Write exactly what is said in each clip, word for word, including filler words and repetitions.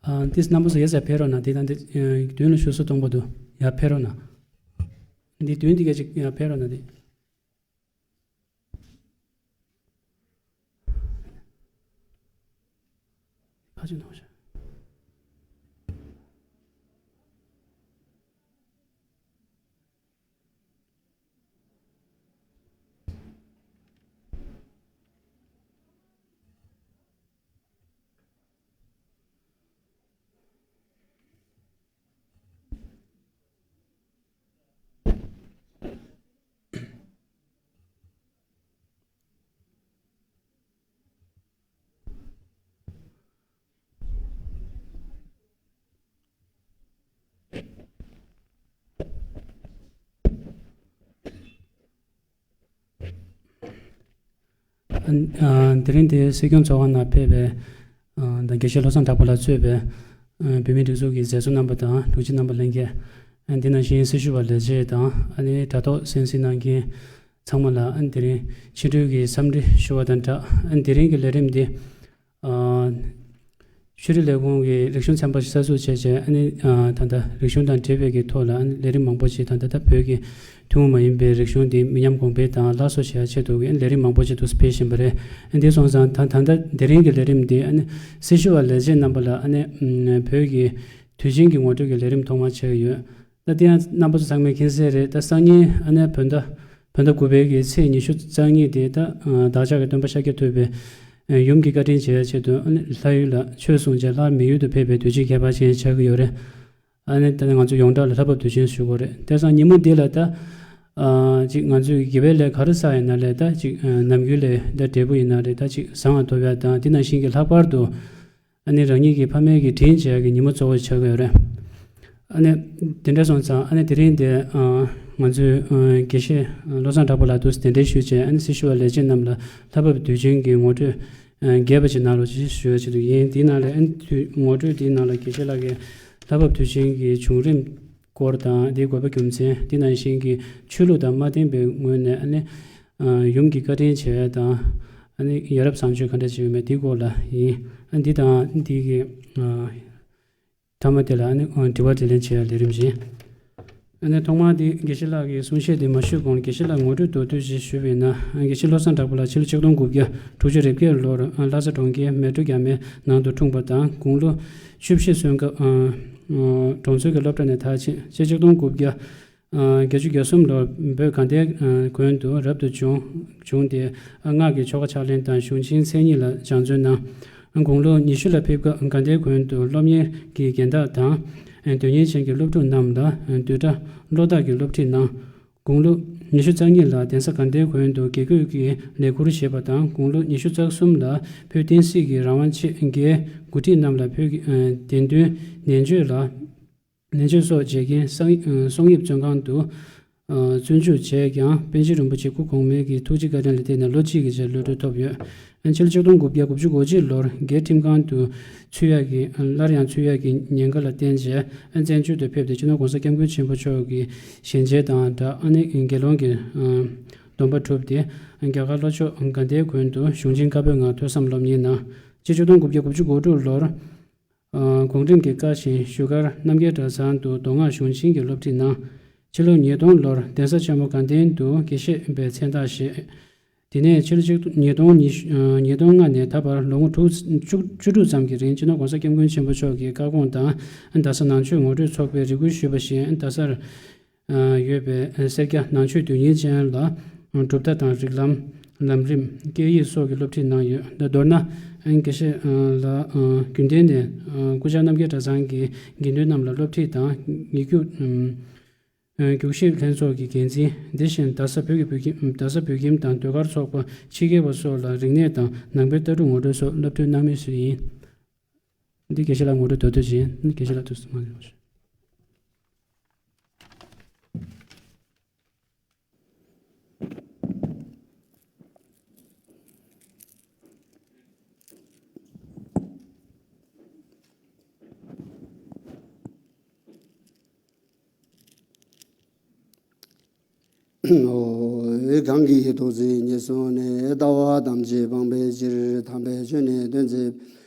ཨ་ཏིས་རྣམ་པ་ཚོ་ཡ་ས་ཕེ་རོ་ན་དེ་དང་དེ་མདུན་ལ་ཞུ་སོ་གཏོང་པོ་འདུག་ཡ་ཕེ་རོ་ན། འདི་མདུན་དེ་ག་ཅིག་ཡ་ཕེ་རོ་ན་དེ། ཁ་ཅིག་ནོར་ཤག་ཨ་དེ་རིང་དེ་སྲིད་སྐྱོང་ཚོགས་ཁང་ནང་ཕེབས་པའི་ཨ་དང་དགེ་བཤེས་བློ་བཟང་གྲགས་པ་ལགས་གཙོས་པའི་ཨ་བོད་མིའི་སྒྲིག་འཛུགས་ཀྱི་མཛད་གཙོ་རྣམ་པ་དང་ལྷུག་ཅི་རྣམ་པ་ལྷན་རྒྱས། ཨ་དེ་ནང་བཞིན་སྲི་ཞུ་བ་ལས་བྱེད་དང་ཨ་ནི་དྲ་ཐོག་གསན་གཟིགས་གནང་མཁན་ཚང་མ་ལ་ཨ་དེ་རིང་ཕྱི་དྲོའི་གི་འཚམས་འདྲི་ཞུ་བ་དང་སྦྲགས། ཨ་དེ་རིང་གི་ལས་རིམ་འདི་ཨ་ཤེས་རིག་ལས་ཁུངས་ཀྱི་རིག་གཞུང་ཚན་པ་ཞིག་གསར་འཛུགས་བྱས་རྗེས་ཨ་ནི་ཨ་ད་ལྟ་རིག་གཞུང་དང་འབྲེལ་བའི་གི་ཐོག་ལ་ཨ་ནི་ལས་རིམ་མང་པོ་ཞིག་ད་ལྟ་ད་བོད་ཀྱི་ཐུན་མོང་མ་ཡིན་པའི་རིག་གཞུང་འདི་མི་ཉམས་གོང་འཕེལ་དང་སླར་གསོ་བྱེད་ཡ་ཆེད་དུ་ཨ་ནི་ལས་རིམ་མང་པོ་ཞིག་ཏུ་སྤེལ་བཞིན་པ་རེད། ཨ་འདི་སོང་ཙང་ད་ད་ལྟ་དེ་རིང་གི་ལས་རིམ་འདི་ཨ་ནི་སྲི་ཞུ་བ་ལས་བྱེད་རྣམ་པ་ལ་ཨ་ནི་ཨ་བོད་ཀྱི་དུས་ཆེན་གྱི་ངོ་སྤྲོད་ཀྱི་ལས་རིམ་ཐོག་མ་བྱས་ཡོད། ད་དེ་ཡང་རྣམ་པ་ཚོ་ཚང་མས་མཁྱེན་གསལ་རེད། ད་སང་ཉིན་ཨ་ནི་བོད་ཟླ་བོད་ཟླ་དགུ་པའི་གི་ཚེས་ཉི་ཤུ་རྩ་གཉིས་དེ་ད་ཨ་བདག་ཅག་གི་སྟོན་པ་ཤཱཀྱ་ཐུབ་པའི་ཨ་ཡུམ་གྱི་བཀའ་དྲིན་བྱེད་ཡ་ཆེད་དུ་ཨ་ནི་ལྷ་ཡུལ་ལ་ཆོས་གསུང་བྱས་སླར་མི་ཡུལ་དུ་ཕེབས་པའི་དུས་ཆེན་ཁྱད་པར་ཅན་ཆགས་ཀྱི་ཡོད་རེད། ཨ་ནི་ད་ནི་ང་ཚོ་ཡོངས་གྲགས་ལ་ལྷ་བབས་དུས་ཆེན་ཞུ་གི་རེད། དེང་སང་ཉིན་མོ་འདི་ལ་ད་ཨ་ཅིག་ང་ཚོས་དགེ་བའི་ལས་ག་རེ་བསགས་ཡིན་ན་རེད། ད་ཅིག་ཨ་ནམ་རྒྱུན་ལས་ད་འབྲས་བུ་ཡིན་ན་རེད། ད་ཅིག་བཟང་བ་ཐོབ་ཡ་དང་དེ་ནང་བཞིན་གྱི་ལྷག་པར་དུ་ཨ་ནི་རང་ཉིད་ཀྱི་ཕ་མའི་གི་དྲིན་བྱེད་ཡག་གི་ཉིན་མོ་གཙོ་བོ་ཆགས་ཀྱི་ཡོད་རེད། ཨ་ནི་དེ་འདྲ་སོང་ཙང་ཨ་ནི་དེ་རིང་དེ་ཨ་ང་ཚོའི་ཨ་དགེ་བཤེས་བློ་བཟང་གྲགས་པ་ལགས་འདུག་སེ་གདན་འདྲེན་ཞུས་བྱས་ཨ་ནི་སྲི་ཞུ་བ་ལས་བྱེད་རྣམས་ལ་ལྷ་བབས་དུས་ཆེན་གྱི་ངོ་སྤྲོད་ཨ་རྒྱས་པ་ཅིག་གནང་རོགས་ཞེས་ཞུ་བ་ཆེད་དུ་ཡིན། དེའི་ནང་ལ་ཨ་ནི་དུས་ངོ་སྤྲོད་དེའི་ནང་ལ་དགེ་བཤེས་ལགས་ཀྱིས་ལྷ་བབས་དུས་ཆེན་གྱི་བྱུང་རིམ་སྐོར་དང་དེའི་དགོས་པ་རྒྱུ་མཚན་དེ་ནང་བཞིན་གྱི་ཆོས་ལུགས་དང་མ་བརྟེན་པའི་ངོས་ནས་ཨ་ནི་ཨ་ཡུམ་གྱི་བཀའ་དྲིན་བྱེད་ཡ་དང་ཨ་ནི་ཡ་རབས་བཟང་སྤྱོད་ག་འདྲ་བྱེད་ཡོད་མེད་དེའི་སྐོར་ལ་ཡིན། ཨ་འདི་དང་འདི་གི་ཨ་མཐའ་མ་དེ་ལ་ཨ་ནི་ཨ་དྲི་བ་དྲིས་ལན་བྱེད་ཡ་ལས་རིམ་ཡིན། ཨ་ནི་ཐོག་མར་འདི་དགེ་བཤེས་ལགས་ཀྱི་གསུང་བཤད་དེ་མ་ཞུས་གོང་ལ་དགེ་བཤེས་ལགས་ངོ་སྤྲོད་མདོར་བསྡུས་ཅིག་ཞུས་པ་ཡིན་ན། ཨ་དགེ་བཤེས་བློ་བཟང་གྲགས་པ་ལགས་ཕྱི་ལོ་ཆིག་སྟོང་དགུ་བརྒྱ་དྲུག་ཅུ་རེ་བརྒྱད་ལོར་ཨ་ལྷ་ས་གྲོང་ཁྱེར་མལ་གྲོ་རྒྱ་མའི་ནང་དུ་འཁྲུངས་པ་དང་དགུང་ལོ་བཅུ་བཞི་སོན་སྐབས་ཨ་ཨ་གྲོང་ཚོའི་གི་སློབ་གྲྭ་ནས་མཐར་ཕྱིན། ཕྱི་ཆིག་སྟོང་དགུ་བརྒྱ་ཨ་བརྒྱད་ཅུ་གྱ་གསུམ་ལོར་བོད་དགའ་ལྡན་ཨ་དགོན་དུ་རབ་ཏུ་བྱུང་བྱུང་སྟེ་ཨ་སྔགས་ཀྱི་ཆོ་ག་ཕྱག་ལེན་དང་གཞུང་ཆེན་མཚན་ཉིད་ལ་སྦྱང་བརྩོན་གནང་། དགུང་ལོ་ཉི་ཤུ་ལ་ཕེབས་སྐབས་དགའ་ལྡན་དགོན་དུ་སློབ་གཉེར་གྱི་རྒན་བདག་དང་། དོན་གཉེར་ཅན་གྱི་སློབ་ཕྲུག་རྣམས་ལ་བསྡུས་གྲྭ་བློ་བདག་གི་སློབ་ཁྲིད་གནང་། དགུང་ལོ་ཉི་ཤུ་རྩ་གཉིས་ལ་གདན་ས་དགའ་ལྡན་དགོན་དུ་དགེ་བསྐོས་ཀྱི་ལས་ཁུར་བཞེས་པ་དང་། དགུང་ལོ་ཉི་ཤུ་རྩ་གསུམ་ལ་བོད་བསྟན་སྲིད་ཀྱི་རང་དབང་ཆེད་རྒྱའི་འགོ་ཁྲིད་རྣམས་ལ་བོད་ཀྱི་བདེན་དོན་ནན་བརྗོད་ལ། ནན་བརྗོད་སོགས་བྱེད་མཁན་གསང་ཡིག་གསུང་ཡིག་བཙོན་ཁང་དུ་བཙོན་འཇུག་བྱས་ཀྱང་། པཎ་ཆེན་རིན་པོ་ཆེ་སྐུ་གོང་མའི་གི་ཐུགས་རྗེ་བཀའ་དྲིན་ལ་བརྟེན་ནས་ལོ་གཅིག་གི་རྗེས་གློད་གྲོལ་ཐོབ་ཡོད། ཕྱི་ལོ་ཆིག་སྟོང་དགུ་བརྒྱ་དགུ་བཅུ་གོ་གཅིག་ལོར་རྒྱའི་ཁྲིམས་ཁང་དུ་ཚུད་ཡག་གི་སླར་ཡང་ཚུད་ཡག་གི་ཉེན་ཁ་ལ་བརྟེན་བྱས་བཙན་བྱོལ་དུ་ཕེབས་ཏེ་སྤྱི་ནོར་༸གོང་ས་༸སྐྱབས་མགོན་ཆེན་པོ་མཆོག་གི་ཞལ་མཇལ་དང་སྦྲགས་ཨ་ནི་དགེ་སློང་གི་སྡོམ་པ་གྲུབ་སྟེ་རྒྱ་གར་ལྷོ་ཕྱོགས་དགའ་ལྡན་དགོན་དུ་གཞུང་ཆེན་བཀའ་པོད་ལྔ་ཐོས་བསམ་སློབ་གཉེར་གནང་། ཕྱི་ཆིག་སྟོང་དགུ་བརྒྱ་དགུ་བཅུ་གོ་དྲུག་ལོར། གུང་ཁྲན་གྱི་བཀའ་བཞིན་བཞུགས་སྒར་རྣམ་རྒྱལ་གྲྭ་ཚང་དུ་མདོ་སྔགས་གཞུང་ཆེན་གྱི་སློབ་ཁྲིད་གནང་། ཕྱི་ལོ་ཉིས་སྟོང་ལོར་གདན་ས་ཆེན་མོ་དགའ་ལྡན་དུ་དགེ་བཤེས་པའི་མཚན་རྟགས་བཞེས། དེ་ནས་ཕྱི་ལོ་ཆིག་སྟོང་ཉིས་སྟོང་ཉི་ཤུ་ཉིས་སྟོང་ལྔ་ནས་ད་བར་ལོ་ངོ་དྲུག་བཅུ་བཅུ་དྲུག་ཙམ་གྱི་རིང་སྤྱི་ནོར་༸གོང་ས་༸སྐྱབས་མགོན་ཆེན་པོ་མཆོག་གི་བཀའ་དགོངས་དང་། རྡ་ས་ནང་ཆོས་ངོ་སྤྲོད་ཚོགས་པས་རེ་སྐུལ་ཞུས་པ་བཞིན་རྡ་སར་ཡོད་པའི་སེར་སྐྱ་ནང་ཆོས་དོན་གཉེར་ཅན་ལ་གྲུབ་མཐའ་དང་རིགས་ལམ། ལམ་རིམ། སྐད་ཡིག་སོགས་ཀྱི་སློབ་ཁྲིད་གནང་ཡོད། མདོར་ན། དགེ་བཤེས་ལགས་རྒྱུན་ལྡན་ནས་སྐུ་བཅར་རྣམ་རྒྱལ་གྲྭ་ཚང་གི་དགེ་འདུན་རྣམས་ལ་སློབ་ཁྲིད་དང་ཡིག་རྒྱུགས། རྒྱུགས་ཞིབ་ལྷན་ཚོགས་ཀྱི་འགན་འཛིན། དེ་བཞིན་རྡ་ས་བོད་ཀྱི་བོད་ཁྱིམ་རྡ་ས་བོད་ཁྱིམ་དང་ཟློས་གར་ཚོགས་པ་ཕྱི་རྒྱལ་བ་སོགས་ལ་རིག་གནས་དང་ནང་པའི་ལྟ་གྲུབ་ངོ་སྤྲོད་སོགས་སློབ་སྟོན་གནང་མུས་སུ་ཡིན། འདི་དགེ་བཤེས་ལགས་ངོ་སྤྲོད་མདོར་བསྡུས་ཡིན། དགེ་བཤེས་ལགས་ཐུགས་སུ་མ་ལེན་པ་ཞུ། ཨོ། གང་གིས་ཐུགས་བརྩེ་ཉེར་བཟུང་ནས། ལྟ་བ་ཐམས་ཅད་སྤང་བའི་ཕྱིར། དམ་པའི་ཆོས་ནི་སྟོན་མཛད།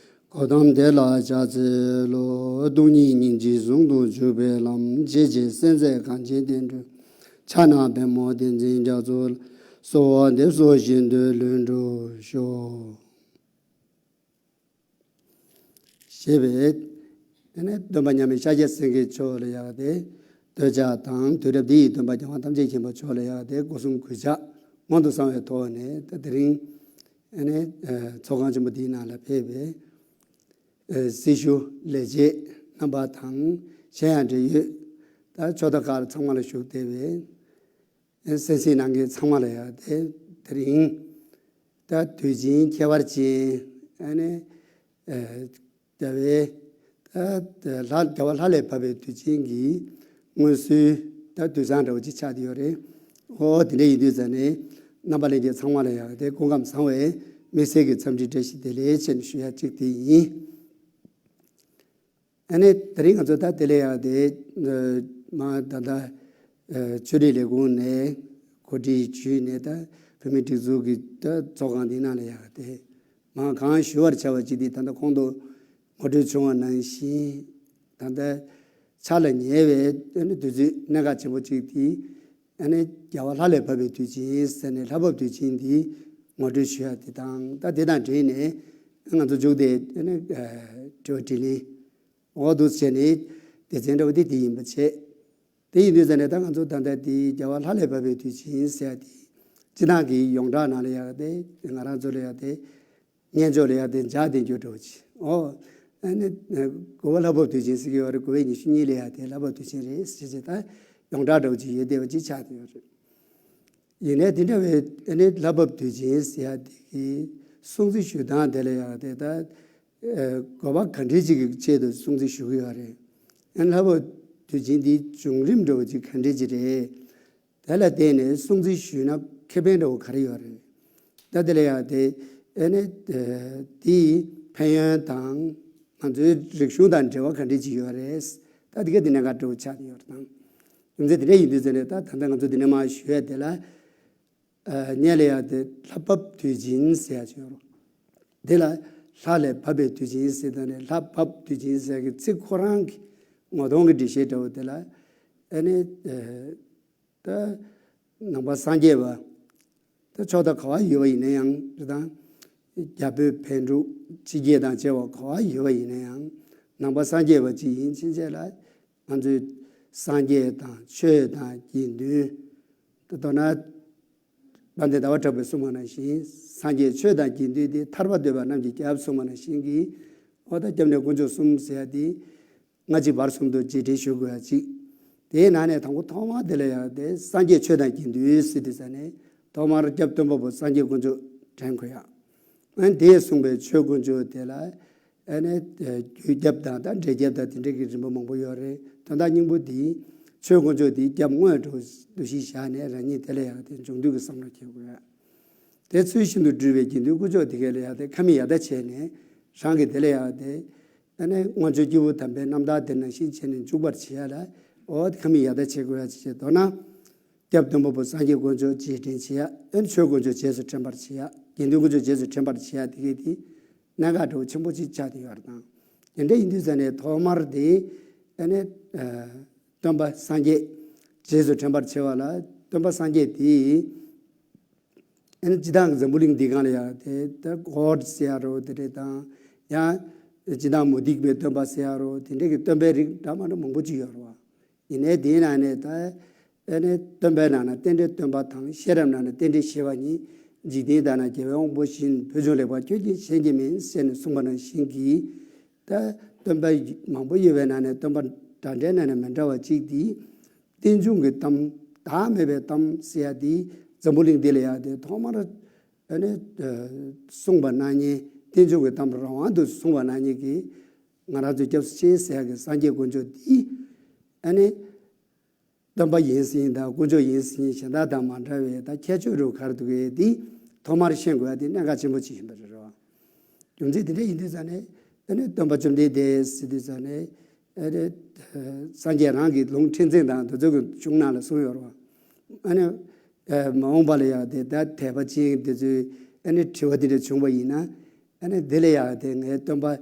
གོ་ཏམ་དེ་ལ་ཕྱག་འཚལ་ལོ། སྟོང་ཉིད་སྙིང་རྗེ་ཟུང་དུ་འཇུག་པའི་ལམ། ཞེས་བྱས་གསལ་མཛད་གངས་ཅན་བསྟན་འགྲོའི་ཕྱག་ན་པདྨོ་བསྟན་འཛིན་རྒྱ་མཚོ་ལ་གསོལ་བ་འདེབས་སོ་བཞིན་དུ་ལྷུན་གྲུབ་ཤོག་ཞེས་པའི་དེ་ནས་སྟོན་པ་མཉམ་མེད་ཤཱཀྱ་སེང་གེ་མཆོག་ལ་ཡག་སྟེ་བསྟོད་ཕྱག་དང་། དུས་རབས་འདི་ཡི་སྟོན་པ་རྒྱལ་དབང་ཐམས་ཅད་མཁྱེན་པ་མཆོག་ལ་ཡག་སྟེ་སྒོ་གསུམ་གུས་ཕྱག་སྔོན་དུ་བསྲང་བའི་ཐོག་ནས། ད་དེ་རིང་ཨ་ནི་ཚོགས་ཁང་ཆེན་པོ་འདིའི་ནང་ལ་ཕེབས་པའི་སྲི་ཞུ་ལས་བྱེད་རྣམ་པ་དང་། གཞན་ཡང་འབྲེལ་ཡོད་ད་ཕྱོགས་མཐའ་ཁག་ཚང་མ་ལ་བཞུགས་བསྡད་པའི་གསན་གཟིགས་གནང་མཁན་ཚང་མ་ལ་ཡག་སྟེ། དེ་རིང་ད་དུས་ཆེན་ཁྱད་པར་ཅན་ཨ་ནི་རྒྱལ་བའི་ད་ལྷ་རྒྱལ་བ་ལྷ་ལས་བབས་པའི་དུས་ཆེན་གྱི་སྔོན་བསུའི་ད་དུས་བཟང་འདྲ་བོ་ཅིག་ཆགས་བསྡད་ཡོད་རེད། ཨོ་དེ་འདྲ་ཡིན་དུས་ཙང་ནས་རྣམ་པ་ལྷན་རྒྱས་ཚང་མ་ལ་ཡག་སྟེ་སྐུ་ཁམས་བཟང་བའི་དམིགས་བསལ་གྱི་འཚམས་འདྲི་བཀྲ་ཤིས་བདེ་ལེགས་ཞེས་ནས་ཞུ་ཡ་གཅིག་དེ་ཡིན། ཨ་ནི་དེ་རིང་ང་ཚོ་ད་དེ་ལས་ཡག་དེ་མ་ད་ད་ཆོས་རིག་ལས་ཁུངས་ནས་གོ་སྒྲིག་ཞུས་ནས་ད་བོད་མིའི་སྒྲིག་འཛུགས་ཀྱི་ད་ཚོགས་ཁང་འདི་ནང་ལ་ཡག་དེ་མ་གང་ཞུ་བར་བྱ་བ་ཅིག་དེ་ད་ལྟ་གོང་དུ་ངོ་སྤྲོད་བྱུང་བ་ནང་བཞིན། ད་ལྟ་ཕྱག་ལ་ཉེ་བའི་ཨ་ནི་དུས་ཚོད་གནད་འགག་ཆེན་པོ་ཅིག་དེ། ཨ་ནི་རྒྱལ་བ་ལྷ་ལས་བབས་པའི་དུས་ཆེན་ཟེར་ནས་ལྷ་བབས་དུས་ཆེན་འདི་ངོ་སྤྲོད་ཞུ་ཡ་དེ་དང་། ད་དེ་དང་འབྲེལ་ནས་ང་ཚོ་མཇུག་དེ་ཨ་ནི་དྲི་བ་དྲིས་ལན་འོག་ཏུ་བྱས་ནས་སྡེ་ཚན་འདྲ་བོ་དེ་དེ་ཡིན་པ་བྱས། དེ་ཡིན་དུས་ཙང་ནས་ད་ང་ཚོ་ད་ལྟ་དེ་རྒྱལ་བ་ལྷ་ལས་བབས་པའི་དུས་ཆེན་ཟེར་ཡ་དེ་སྤྱི་བཏང་གི་ཡོངས་གྲགས་ནང་ལ་ཡག་དེ་ང་རང་ཚོ་ལ་ཡག་དེ། སྙན་ཅོག་ལ་ཡག་དེ་འཇགས་བསྡད་རྒྱུ་འདྲ་བོ་ཅིག་ཨོ། ཨ་ནི་དགུ་པ་ལྷ་བབས་དུས་ཆེན་ཟེར་གྱི་ཡོད་རེད། དགུ་པའི་ཉི་ཤུ་གཉིས་ལ་ཡག་དེ་ལྷ་བབས་དུས་ཆེན་རེད་ཟེར་བྱས་ད་ཡོངས་གྲགས་འདྲ་བོ་ཅིག་ཡོད་བསྡད་པ་ཅིག་ཆགས་བསྡད་ཡོད་རེད། ཡིན་ནའི་དེ་འདྲ་བའི་ཨ་ནི་ལྷ་བབས་དུས་ཆེན་ཟེར་ཡག་དེ་གི་སྲུང་བརྩི་ཞུ་སྟངས་དེ་ལ་ཡག་དེ་ད་དགོས་པ་ག་འདྲས་ཅིག་གི་ཆེད་དུ་སྲུང་བརྩི་ཞུ་གི་ཡོད་རེད། ཨ་ནི་ལྷ་བབས་དུས་ཆེན་འདིའི་བྱུང་རིམ་འདྲ་བོ་ཅིག་ག་འདྲས་ཅིག་རེད། དེ་ལ་བརྟེན་ནས་སྲུང་བརྩི་ཞུས་ན་ཁེ་ཕན་འདྲ་བོ་ག་རེ་ཡོད་རེད། ད་དེ་ལ་ཡག་དེ་ཨ་ནི་དེའི་ཕན་ཡོན་དང་ང་ཚོའི་རིག་གཞུང་དང་འབྲེལ་བ་ག་འདྲ་ཅིག་ཡོད་རེད། ད་དེ་ག་དེ་གནད་འགག་འདྲ་བོ་ཆགས་ཀྱི་ཡོད་རེད་དང་། རྒྱུ་མཚན་དེ་འདྲ་ཡིན་དུས་ཙང་ནས་ད་ད་ལྟ་ང་ཚོ་འདི་ནས་མར་ཞུ་ཡ་དེ་ལ་སྙན་ལ་ཡག་དེ་ལྷ་བབས་དུས་ཆེན་ཟེར་ཡག་ཅིག་ཡོད་རེད། དེ་ལ་ལྷ་ལས་བབས་པའི་དུས་ཆེན་ཟེར་དུས་ནས་ལྷ་བབས་དུས་ཆེན་ཟེར་གྱི་ཚིག་ཁོ་རང་གི་ངོ་གདོང་གི་འགྲེལ་བཤད་འདྲ་བོ་དེ་ལ་ཨ་ནི། ད་ནང་པ་སངས་རྒྱས་པ། ད་ཕྱོགས་མཐའ་ག་བ་ཡོད་པ་ཡིན་ན་ཡང་རེད་དང་། རྒྱ་བོད་བལ་འབྲུག་ཕྱི་རྒྱལ་དང་བཅས་པ་ག་བ་ཡོད་པ་ཡིན་ན་ཡང་། ནང་པ་སངས་རྒྱས་པ་ཅིག་ཡིན་ཕྱིན་ཆད་ལ་ང་ཚོས་སངས་རྒྱས་དང་ཆོས་དང་དགེ་འདུན། ད་མདོར་ན་དཔལ་ལྡན་ཟླ་བ་གྲགས་པས་གསུངས་པ་ནང་བཞིན། སངས་རྒྱས་ཆོས་དང་དགེ་འདུན་ཏེ། ཐར་པ་འདོད་པ་རྣམས་ཀྱི་སྐྱབས། གསུངས་པ་ནང་བཞིན་གྱི། འོ་ད་སྐྱབས་གནས་དཀོན་མཆོག་གསུམ་ཟེར་ཡ་དེ། སྔ་ཕྱི་བར་གསུམ་དུ་རྗེས་དྲན་ཞུ་དགོས་ཡ་གཅིག་དེའི་ནང་ནས་དང་པོ་ཐོག་མ་དེ་ལ་ཡང་དེ་སངས་རྒྱས་ཆོས་དང་དགེ་འདུན་ཟེར་དུས་ཙ་ནས། ཐོག་མར་སྐྱབས་སྟོན་པ་པོ་སངས་རྒྱས་དཀོན་མཆོག་དྲན་དགོས་ཡ། ཨ་ནི་དེས་གསུངས་པའི་ཆོས་དཀོན་མཆོག་དེ་ལ་ཨ་ནི་རྒྱུད་སྐྱབས་དང་ད་འབྲས་སྐྱབས་དང་དེ་འདྲ་གི་རིམ་པ་མང་པོ་ཡོད་རེད། དོན་དག་སྙིང་པོ་དེ་ཆོས་དཀོན་མཆོག་དེ་སྐྱབས་དངོས་འདྲ་བོ་འདུ་ཤེས་བཞག་ནས་རང་ཉིད་དེ་ལ་ཡང་དེ་འབྱུང་འདུས་ཀྱི་བསམ་བློ་འཁྱེར་དགོས་ཡ། དེ་ཚུལ་བཞིན་དུ་སྒྲུབ་པའི་དགེ་འདུན་དཀོན་མཆོག་དེ་ག་ལ་ཡང་དེ་ཁ་མིག་ཡར་ལྟ་བྱས་ནས་རང་གི་དེ་ལ་ཡང་དེ། ཨ་ནི་སྔོན་བྱོན་སྐྱེས་བུ་དམ་པའི་རྣམ་ཐར་དེ་ནང་བཞིན་བྱས་ནས་འཇུག་པར་བྱེད་ཡ་ལ། འོ་ཁ་མིག་ཡར་ལྟ་བྱེད་དགོས་ཡ་ཅིག་བྱས། མདོར་ན། སྐྱབས་སྟོན་པ་པོ་སངས་རྒྱས་དཀོན་མཆོག་རྗེས་དྲན་བྱེད་ཡ། ཨ་ནི་ཆོས་དཀོན་མཆོག་རྗེས་སུ་དྲན་པར་བྱེད་ཡ། དགེ་འདུན་དཀོན་མཆོག་རྗེས་སུ་དྲན་པར་བྱེད་ཡ་དེ་གས་དེ་གནད་འགག་འདྲ་བོ་ཆེན་པོ་ཅིག་ཆགས་བསྡད་ཡོད་རེད་དང་། དེ་འདྲ་ཡིན་དུས་ཙ་ནས་ཐོག་མར་དེ་ཨ་ནི་སྟོན་པ་སངས་རྒྱས་རྗེས་སུ་དྲན་པར་བྱེད་པ་ལ། སྟོན་པ་སངས་རྒྱས་དེ། ཨ་ནི་སྤྱིར་བཏང་གི་འཛམ་བུ་གླིང་འདིའི་སྒང་ལ་ཡང་དེ་ད་གོཌ་ཟེར་ཡ་རོ་དེ་འདྲས་དང་། ཡང་སྤྱིར་བཏང་མུ་སྟེགས་པའི་སྟོན་པ་ཟེར་ཡ་རོ་དེ་འདྲས་ཀྱི་སྟོན་པའི་རིགས་འདྲ་མ་འདྲ་མང་པོ་ཅིག་ཡོད་རེད་བ། ཡིན་ནའི་དེའི་ནང་ནས་ད་ཨ་ནི་སྟོན་པའི་ནང་ན་རྟེན་འབྲེལ་སྟོན་པ་དང་། ཤེས་རབ་ནང་ན་རྟེན་འབྲེལ་ཤེས་པ་ཉིད། འཇིག་རྟེན་དག་ན་རྒྱལ་བའི་དབང་པོ་བཞིན། བུ་ཆུང་ལེགས་པར་ཁྱོད་ཀྱིས་ཤེས་ཀྱི་མིན། ཟེར་ནས་གསུངས་པ་ནང་བཞིན་གྱི། ད་སྟོན་པ་མང་པོ་ཡོད་པའི་ནང་ནས་སྟོན་པ་འདྲ་འདྲའི་ནང་ནས་མི་འདྲ་བ་གཅིག་དེ། རྟེན་འབྱུང་གི་གཏམ། བདག་མེད་པའི་གཏམ་ཟེར་ཡ་དེ་འཛམ་བུ་གླིང་འདི་ལ་ཡང་དེ་ཐོག་མར་ཨ་ནི་གསུངས་པ་གནང་མཁན། རྟེན་འབྱུང་གི་གཏམ་རང་དབང་དུ་གསུངས་པ་གནང་མཁན་གྱི་ང་རང་ཚོའི་སྐྱབས་སུ་མཆི་ཟེར་ཡ་གི་སངས་རྒྱས་དཀོན་མཆོག་འདི་ཨ་ནི་སྟོན་པ་ཡིན་ཟིན་དང་དཀོན་མཆོག་ཡིན་ཟིན་གཞན་དག་དང་མ་འདྲ་བའི་ད་ཁྱད་ཆོས་རུ་གར་འདུག་གས་དེ་ཐོག་མར་ཤེས་དགོས་ཡ་དེ་གནད་འགག་ཆེན་པོ་ཅིག་ཡིན་པ་རེད་རོ། རྒྱུ་མཚན་དེ་འདྲ་ཡིན་དུས་ཙ་ནས་ཨ་ནི་སྟོན་པ་བཅོམ་ལྡན་འདས་ཟེར་དུས་ཙ་ནས། ཨ་ནི་སངས་རྒྱས་རང་གི་ལུང་ཕྲན་ཚེགས་དང་དེ་ཚོ་གི་གཞུང་ནང་ལ་གསུངས་ཡོད་རེད་བ། ཨ་ནི་མ་འོངས་པ་ལ་ཡང་དེ་ད་དད་པ་ཅན་དེ་ཚོས་ཨ་ནི་དྲི་བ་དེ་འདྲ་བྱུང་བ་ཡིན་ན། ཨ་ནི་དེ་ལ་ཡང་དེ་ངའི་སྟོན་པ་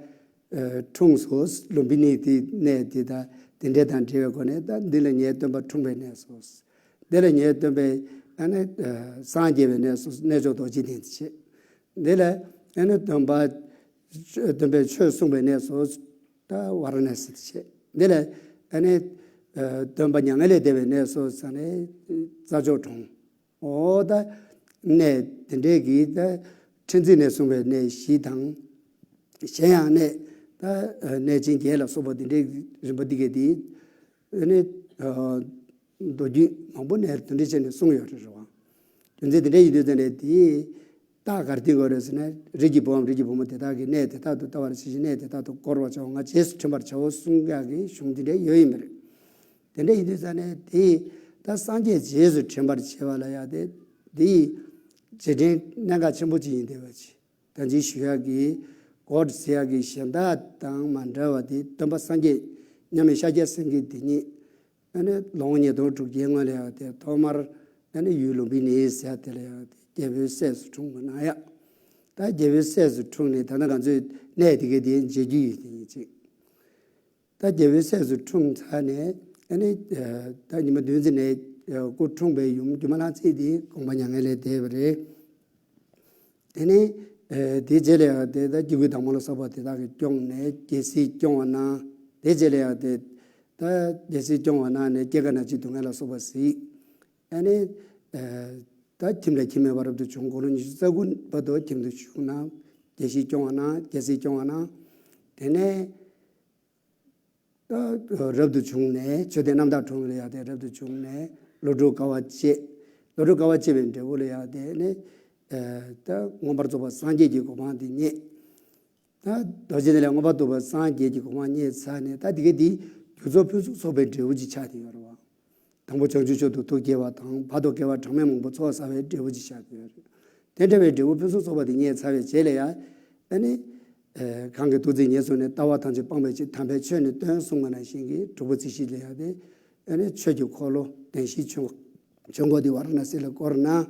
འཁྲུངས་སོ། ལུམ་བི་ནི་དེ་གནས་དེ་དང་དེ་འདྲ་དང་འབྲེལ་བའི་སྒོ་ནས། ད་འདི་ལ་ངའི་སྟོན་པ་འཁྲུངས་པའི་གནས་སོ། འདི་ལ་ངའི་སྟོན་པའི་ཨ་ནི་སངས་རྒྱས་པའི་གནས་སོ། གནས་མཆོག་རྡོ་རྗེ་གདན་དེ་བྱས། འདི་ལ་ཨ་ནི་སྟོན་པ་སྟོན་པའི་ཆོས་གསུངས་པའི་གནས་སོ། ད་ཝཱ་ར་ཎ་སི་དེ་བྱས། འདི་ལ་ཨ་ནི་སྟོན་པ་མྱ་ངན་ལས་འདས་པའི་གནས་སོ་ཟེར་ནས་རྩྭ་མཆོག་གྲོང་། འོ་ད་གནས་དེ་འདྲའི་གི་ད་ཕྲེང་མཛེས་ནས་གསུངས་པའི་གནས་བཞི་དང་། གཞན་ཡང་གནས་ད་གནས་ཆེན་བརྒྱད་ལ་སོགས་པ་དེ་འདྲའི་རིམ་པ་འདི་གས་དེ་ནི་མདོ་རྒྱུད་མང་པོ་ནས་དེ་འདྲ་བྱས་ནས་གསུངས་ཡོད་རེད། རེད་བ། རྒྱུ་མཚན་དེ་འདྲ་ཡིན་དུས་ཙམ་ནས་དེ་རྟགས་ག་རེ་བསྟན་དགོས་རེད་ཟེར་ན། རིགས་ཀྱི་བུའམ་རིགས་ཀྱི་བུ་མོ་དེ་དག་གིས་གནས་དེ་དག་ཏུ་ལྟ་བར་བྱ་ཞིང་། གནས་དེ་དག་ཏུ་བསྐོར་བར་བྱའོ། ང་རྗེས་སུ་དྲན་པར་བྱའོ་གསུང་ཡག་གི་གཞུང་དེ་འདྲ་ཡོད་ཡིན་པ་རེད། དེ་འདྲ་ཡིན་དུས་ཙམ་ནས་དེ་ད་སངས་རྒྱས་རྗེས་སུ་དྲན་པར་བྱེད་པ་ལ་ཡང་དེ་དེ་རྗེས་དྲན་གནད་འགག་ཆེན་པོ་ཅིག་ཡིན་བསྡད་པ་ཅིག་ད་ཅི་ཞུ་ཡག་གི་གོ་བརྡ་ཟེར་ཡག་གི་གཞན་དག་དང་མ་འདྲ་བ་དེ་སྟོན་པ་སངས་རྒྱས་མཉམ་མེད་ཤཱཀྱ་སེང་གེ་དེ་ཉིད་ཨ་ནི་ལོ་ངོ་ཉིས་སྟོང་དྲུག་བརྒྱའི་སྔོན་ལ་ཡང་དེ་ཐོག་མར་ཨ་ནི་ཡུལ་ལུམ་བི་ནི་ཟེར་ཡག་དེ་ལ་ཡང་དེ་རྒྱལ་པོའི་སྲས་སུ་འཁྲུངས་པ་ན་ཡང་། ད་རྒྱལ་པོའི་སྲས་སུ་འཁྲུངས་ནས་ད་ལྟ་ང་ཚོས་གནས་དེ་གའི་དེ་མཇལ་རྒྱུ་ཡོད་དེ་ཉིད་ཅིག་ད་རྒྱལ་པོའི་སྲས་སུ་འཁྲུངས་ཚར་ནས་ཨ་ནི་ད་ཉི་མ་བདུན་ཙམ་ནས་སྐུ་འཁྲུངས་པའི་ཡུམ་སྒྱུ་མ་ལྷ་མཛེས་དེ་དགོངས་པ་མྱ་ངན་ལས་འདས་པ་རེད། དེ་ནས་དེའི་རྗེས་ལ་ཡང་དེ་ད་སྐྱེ་དགུའི་བདག་མོ་ལ་སོགས་པ་དེ་དག་གིས་སྐྱོང་ནས་རྒྱལ་སྲིད་སྐྱོང་བ་གནང་། དེའི་རྗེས་ལ་ཡང་དེ་ད་རྒྱལ་སྲིད་སྐྱོང་བ་གནང་ནས་སྐྱེ་རྒ་ན་འཆིའི་སྡུག་བསྔལ་ལ་སོགས་པ་གཟིགས། ཨ་ནི་ད་ཁྱིམ་ལ་ཁྱིམ་མེད་པར་རབ་ཏུ་བྱུང་། དགུང་ལོ་ཉི་ཤུ་རྩ་དགུ་བར་དུ་ཁྱིམ་དུ་བཞུགས་གནང་། རྒྱལ་སྲིད་སྐྱོང་བ་གནང་། རྒྱལ་སྲིད་སྐྱོང་བ་གནང་། དེ་ནས་ད་རབ་ཏུ་བྱུང་ནས་མཆོད་རྟེན་རྣམ་དག་འཁྲུངས་ལ་ཡང་དེ་རབ་ཏུ་བྱུང་ནས་བློ་གྲོས་དཀའ་བ་སྤྱད། བློ་གྲོས་དཀའ་བ་སྤྱད་པའི་འབྲས་བུ་ལ་ཡང་དེ་ནི་ད་མངོན་པར་རྫོགས་པ་སངས་རྒྱས་ཀྱི་གོ་འཕང་དེ་བརྙེས། ད་རྡོ་རྗེ་གདན་ལས་མངོན་པར་རྫོགས་པ་སངས་རྒྱས་ཀྱི་གོ་འཕང་བརྙེས་ཚར་ནས་ད་དེ་གའི་དེ་རྒྱུ་ཚོགས་ཕུན་སུམ་ཚོགས་པའི་འབྲས་བུ་ཅིག་ཆགས་ཏེ་ཡོད་རེད་བ། དང་པོ་བྱང་ཆུབ་མཆོག་ཏུ་ཐུགས་བསྐྱེད་པ་དང་། བར་དུ་དགེ་བ་གྲངས་མེད་མང་པོ་ཚོགས་བསགས་པའི་འབྲས་བུ་ཅིག་ཆགས་ཀྱི་ཡོད་རེད། དེ་འདྲ་བའི་འབྲས་བུ་ཕུན་སུམ་ཚོགས་པ་དེ་བརྙེས་ཚར་བའི་རྗེས་ལ་ཡང་། ཨ་ནི། གང་གིས་ཐུགས་བརྩེ་ཉེར་བཟུང་ནས། ལྟ་བ་ཐམས་ཅད་སྤངས་པའི་ཕྱིར། དམ་པའི་ཆོས་ནི་སྟོན་གསུངས་པ་ནང་བཞིན་གྱི་དྲུག་པོ་ཚིགས་བཞི་ལ་ཡང་དེ། ཨ་ནི་ཆོས་ཀྱི་འཁོར་ལོ་བདེན་བཞིའི་ཆོས་ཆོས་འཁོར་དེ་ཝཱ་ར་ཎ་སི་ལ་བསྐོར་གནང་།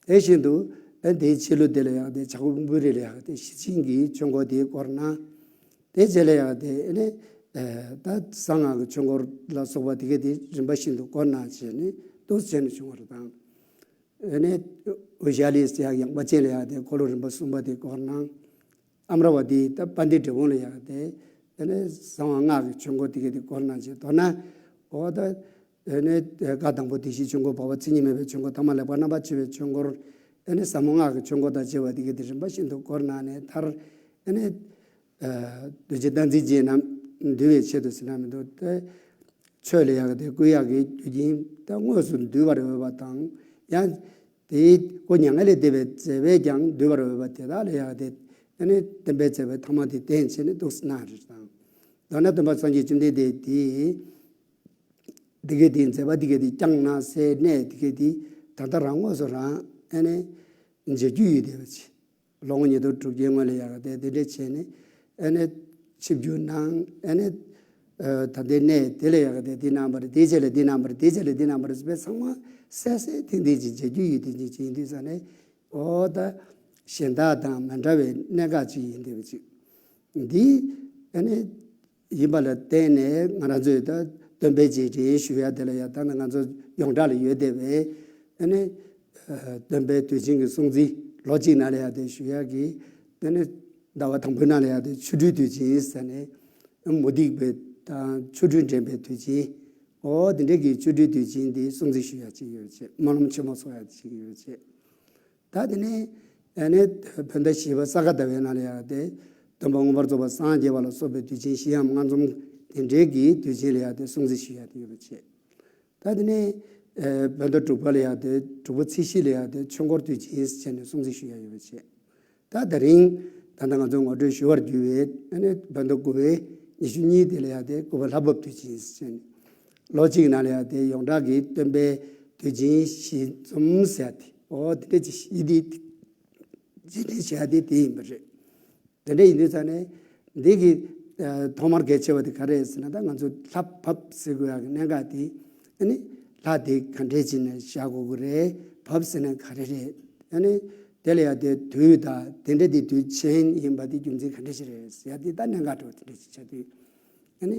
དེ་བཞིན་དུ་ཨ་དེའི་ཕྱི་ལོ་དེ་ལ་ཡང་དེ་བྱ་རྒོད་ཕུང་པོའི་རི་ལ་ཡང་དེ་ཤེར་ཕྱིན་གྱི་ཆོས་འཁོར་དེ་བསྐོར་གནང་། དེའི་རྗེས་ལ་ཡང་དེ་ཨ་ནི་ད་གསང་སྔགས་ཀྱི་ཆོས་འཁོར་ལ་སོགས་པ་དེ་གའི་དེ་རིམ་པ་བཞིན་དུ་བསྐོར་གནང་བྱས་ནས་འདུག་སེ་བྱས་ནས་བྱུང་བ་རེད་དང་། ཨ་ནི་ཝེ་ཤ་ལི་ཟེར་ཡག་ཡངས་པ་ཅན་ལ་ཡང་དེ་འཁོར་ལོ་རིམ་པ་གསུམ་པ་དེ་བསྐོར་གནང་། ཨ་མ་ར་བ་ཏི་ད་དཔལ་ལྡན་འབྲས་སྤུངས་ལ་ཡང་དེ་ཨ་ནི་གསང་བ་སྔགས་ཀྱི་ཆོས་འཁོར་དེ་གའི་དེ་བསྐོར་གནང་བྱས། མདོར་ན་འོ་ད། ཨ་ནི་བཀའ་དང་པོ་བདེན་བཞིའི་ཆོས་འཁོར། བར་པ་མཚན་ཉིད་མེད་པའི་ཆོས་འཁོར། ཐ་མ་ལེགས་པར་རྣམ་པར་ཕྱེ་བའི་ཆོས་འཁོར། ཨ་ནི་ཟབ་མོ་སྔགས་ཀྱི་ཆོས་འཁོར་དང་བཅས་པ་དེ་གའི་དེ་རིམ་པ་བཞིན་དུ་བསྐོར་གནང་ནས། མཐར་ཨ་ནི་གདུལ་བྱ་བདག་འཛིན་ཅན་རྣམས་འདུལ་བའི་ཆེད་དུ་ཟེར་ན་མི་འདུག་སྟེ། ཆོས་ལ་ཡང་དེ་བསྐུལ་ཡག་གི་རྒྱུ་རྐྱེན་དེ་དངོས་སུ་འདུལ་བར་འོས་པ་དང་། ཡང་དེའི་སྐུ་མྱ་ངན་ལས་འདས་པའི་མཛད་པས་ཀྱང་འདུལ་བར་འོས་པ་དེ་དག་ལ་ཡང་དེ་ཨ་ནི་བསྟན་པའི་མཛད་པ་ཐ་མ་དེ་བསྟན་བྱས་ནས་འདུག་སེ་གནང་རེད་དང་། མདོར་ན་སྟོན་པ་སངས་རྒྱས་བཅོམ་ལྡན་འདས་དེ། འདི་གའི་དེའི་མཛད་པ་འདི་གའི་དེ་བསྐྱངས་གནང་སའི་གནས་འདི་གའི་དེ་ད་ལྟ་རང་དངོས་སུ་རང་ཨ་ནི་མཇལ་རྒྱུ་ཡོད་བསྡད་པ་ཅིག་ལོ་ངོ་ཉིས་སྟོང་དྲུག་བརྒྱའི་སྔོན་ལ་ཡང་དེ་དེ་འདྲ་བྱས་ནས་ཨ་ནི་ཆིབས་བསྒྱུར་གནང་། ཨ་ནི་ད་ལྟའི་གནས་དེ་ལ་ཡང་དེ་འདི་གནང་བ་རེད། དེའི་རྗེས་ལ་འདི་གནང་བ་རེད། དེའི་རྗེས་ལ་འདི་གནང་བ་རེད་ཟེར་བའི་ཚང་མ་གསལ་གསལ་ཐིང་ཐིང་ཅིག་མཇལ་རྒྱུ་ཡོད་བསྡད་ཅིག་ཡིན་དུས་ཙང་ནས། འོ་ད་གཞན་དག་དང་མི་འདྲ་བའི་གནད་འགག་ཅིག་ཡིན་བསྡད་པ་ཅིག་འདི་ཨ་ནི་ཡིན་པ་ལ་བརྟེན་ནས་ང་རང་ཚོས་ད་སྟོན་པའི་རྗེས་དྲན་ཞུ་ཡ་དེ་ལ་ཡང་ད་ནི་ང་ཚོ་ཡོངས་གྲགས་ལ་ཡོད་བསྡད་པའི་ཨ་ནི་སྟོན་པའི་དུས་ཆེན་གྱི་སྲུང་བརྩི་ལོ་གཅིག་ནང་ལ་ཡང་དེ་ཞུ་ཡ་གི་ཨ་ནི་ཟླ་བ་དང་པོའི་ནང་ལ་ཡང་དེ་ཆོ་འཕྲུལ་དུས་ཆེན་ཟེར་ནས་མུ་སྟེགས་པའི་དང་ཆོ་འཕྲུལ་འགྲན་པའི་དུས་ཆེན། འོ་དེ་འདྲ་གི་ཆོ་འཕྲུལ་དུས་ཆེན་དེ་སྲུང་བརྩི་ཞུ་ཡ་ཅིག་ཡོད་བྱས། སྨོན་ལམ་ཆེན་མོ་ཚོགས་ཡ་ཅིག་ཡོད་བྱས། ད་དེ་ནས་ཨ་ནི་བོད་ཟླ་བཞི་པ་ས་ག་ཟླ་བའི་ནང་ལ་ཡང་དེ་སྟོན་པ་མངོན་པར་རྫོགས་པ་སངས་རྒྱས་པ་ལ་སོགས་པའི་དུས་ཆེན་བཞི་འམ་ལྔ་འཛོམས་དེ་འདྲའི་གི་དུས་ཆེན་ལ་ཡང་དེ་སྲུང་བརྩི་ཞུ་ཡ་དེ་ཡོད་པ་བྱས། ད་དེ་ནས་ཨ་བོད་ཟླ་དྲུག་པ་ལ་ཡང་དེ་དྲུག་པ་ཚེས་བཞི་ལ་ཡང་དེ་ཆོས་འཁོར་དུས་ཆེན་ཟེར་ནས་སྲུང་བརྩི་ཞུ་ཡ་ཡོད་པ་བྱས། ད་དེ་རིང་ད་ལྟ་ང་ཚོ་ངོ་སྤྲོད་ཞུ་བར་གྱུར་བའི་ཨ་ནི་བོད་ཟླ་དགུ་པའི་ཉི་ཤུ་གཉིས་དེ་ལ་ཡང་དེ་དགུ་པ་ལྷ་བབས་དུས་ཆེན་ཟེར་ནས། ལོ་གཅིག་ནང་ལ་ཡང་དེ་ཡོངས་གྲགས་ཀྱི་སྟོན་པའི་དུས་ཆེན་བཞི་འཛོམས་ཟེར་ཏེ། འོ་དེ་འདྲ་ཅིག་ཡིན་ཏེ། རྗེས་དྲན་བྱེད་ཡ་དེ་དེ་ཡིན་པ་རེད། དེ་འདྲ་ཡིན་དུས་ཙང་ནས་འདི་གི་ཨ་ཐོག་མར་གལ་ཆེ་བ་དེ་ག་རེ་རེད་ཟེར་ན། ད་ང་ཚོ་ལྷ་བབས་ཟེར་དགོས་ཡ་གི་གནད་འགག་དེ་ཨ་ནི་ལྷ་དེ་ག་འདྲས་ཅིག་ནས་བཞག་དགོས་ཀྱི་རེད། བབས་ཟེར་ན་ག་རེ་རེད། ཨ་ནི་ དེ་ལ་ཡང་དེ་དུས་དང་དེ་འདྲ་དེ་དུས་ཆེན་ཡིན་པ་དེ་རྒྱུ་མཚན་ག་འདྲ་ཞིག་རེད་ཟེར་ཡ་དེ་ད་གནད་འགག་འདྲ་བོ་དེ་འདྲ་ཞིག་ཆགས་དུས། ཨ་ནི་